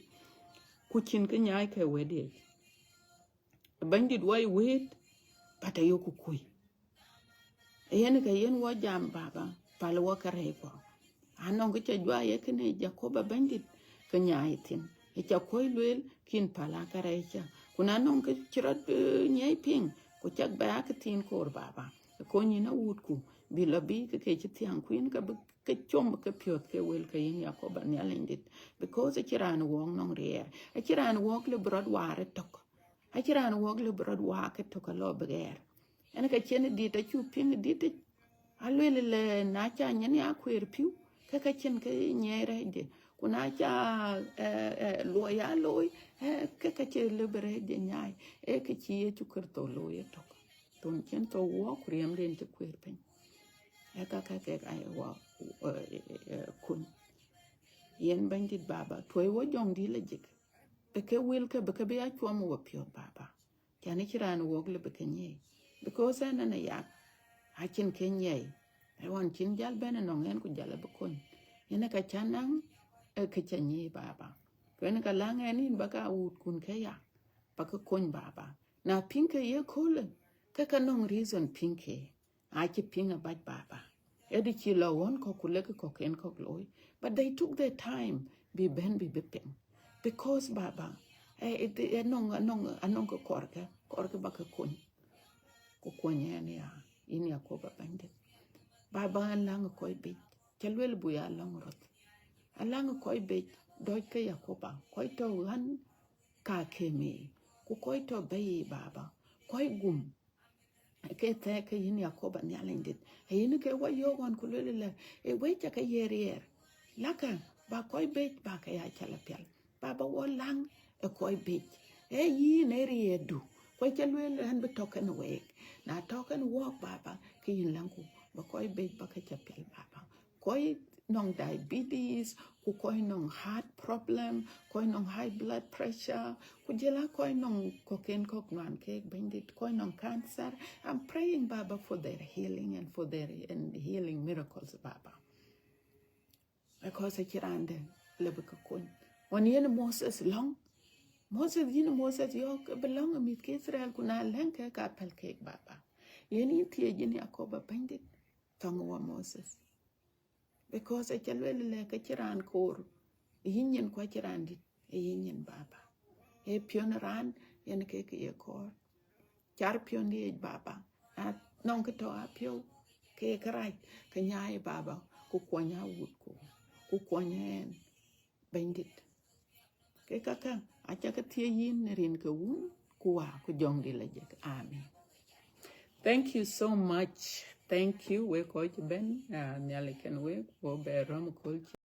ku cïn kë nyaai ke wɛ̈t yic. Bɛ̈nydït, wɔ ye wëët, but ayoku kuc. Yen ke yen wɔ jam, Baba, päl wɔ kärɛckuɔ. Anɔŋ kë ca juak ye kënë Jakoba Bɛ̈nydït, ke nyaai thïn. Ë ca kuɔ̈c lueel, ke yïn päl aa kärɛckä. Ku na nɔŋ kë cï rɔt, eh, nyiɛc piŋ, ku cak bɛ aa kë thiin koor, Baba. Kony yïn awutku, bï lɔ bï kë ke cï thiäŋ, ku yïn ka bï ke com ke piɔ̈th ke wël ke yïn Yakoba Nhialic dït. Because acïn raan wɔɔk nɔŋ riɛɛr. Acïn raan wɔɔk lëu bï rɔt waar ëtök. Acïn raan wɔɔk lëu bï rɔt waar ëtök alɔ bï ɣɛɛr. Yen ka cïn dït, acuk piŋ dït yic. Aluel le na ca nyin ya kueer piu, ke ka cïn ke nyiɛɛi rɛɛcde. Ku na ca, eh, eh, luɔi ya looi, eh, ke ka cï lëbë rɛɛcde nyaai. Ee kë cï Yecu Kërtho looi ëtök. Thon cïn thou wuɔk ku riɛmden cï kueer piny. Ee ka ka kek aye wɔ, eh, eh, eh, kuny. Yen Bɛ̈nydït Baba, tuɔi wɔ jɔŋdït lajik. Bï ke wëlke, bï ke bï ya cuɔm wɔ piɔ̈ɔ̈th Baba. Can cï raan wok lëbë ke nyiɛɛi. Because ɛn ɛn ë yak, acïn ke nyiɛɛi. Ë ɣɔn cïn jäl bɛ̈n ënɔŋ ɛn ku jäl abï kony. Yen ë ka ca naŋ, ë kë ca nyiɛɛi Baba. Ku yen ë ka läŋ ɛn yïn ba ka wuutkun ke ya, ba ke kony Baba. Na piŋ ke ye köölë, ke ka nɔŋ reason piŋ ke. Acï piŋ abac Baba. Ëdï cï lɔ ɣɔn kɔ̈k ku lek kɔ̈k en kɔ̈k looi. But they took their time, bï bɛ̈n bï bï piŋ. Because Baba, eh, it, eh, anɔŋ, anɔŋ, anɔŋ kë kɔɔrkë, kɔɔrkë ba ke kony. Ku kuɔny ɛn ya, yïn Yakoba Bɛ̈nydït. Baba, aläŋ kɔc biic, ca luel buk ya lɔ̈ŋ röth. Aläŋ kɔc biic, dɔc ke Yakoba, kɔc tɔ̈ ɣän ka kemi, ku kɔc tɔ̈ bɛ̈i Baba, kɔc gum, ke thɛɛk ke yïn Yakoba Nhialic dït. Ee yïn ke wɔ yöök ɣɔn ku luel lɛ, ee wec ca ke ye riɛɛr. Lakë, ba kɔc biic, ba ke ya cäl apiɛl. Baba wɔ läŋ ë kɔc biic. Ee yïn ë riɛɛrdu. Ku ca luel ɛn bï tɔ̈ kenë week. Na tɔ̈ kenë wɔɔk Baba, ke yïn läŋku, ba kɔc biic ba ke cä piɛl Baba. Kɔc nɔŋ diabetes, ku kɔc nɔŋ heart problem, kɔc nɔŋ high blood pressure, ku jël a kɔc nɔŋ kɔ̈kken kɔ̈k nuan keek Bɛ̈nydït, kɔc nɔŋ cancer. I'm praying, Baba, for their healing and for their, and healing miracles, Baba. Because acï raan dɛ̈ lëbë ke kony. Ɣɔn yen Moses lɔ̈ŋ. Moses, yïn Moses yɔ̈ɔ̈k bï lɔ̈ŋ ë mïth ke Israel, ku na lɛ̈ŋ ke ka päl keek, Baba. Yen yïn thiëëc yïn Yakoba Bɛ̈nydït, thɔ̈ŋ wɔ Moses. Because aca luel lɛ ke cï raan koor, yïn nyin ku acï raan dït, ee yïn nyin Baba. Ee piɔ̈n raan yen ke kë ye kɔɔr. Car piɔ̈ndiɛ̈ yic Baba. Na nɔŋ kë tɔ̈ apiɔ̈u, ke kërac, ke nyaai Baba, ku kuɔny awutku, ku kuɔny ɛn Bɛ̈nydït. Ke käkkä, aca ke thiëëc yïn në rin ke Wun, ku Wä, ku Jɔŋdït Lajik. Amen. Thank you so much. Thank you. Wek kɔc bɛ̈n, ah, Nhialic kenë wek, ku bɛ rɔ̈m köl cï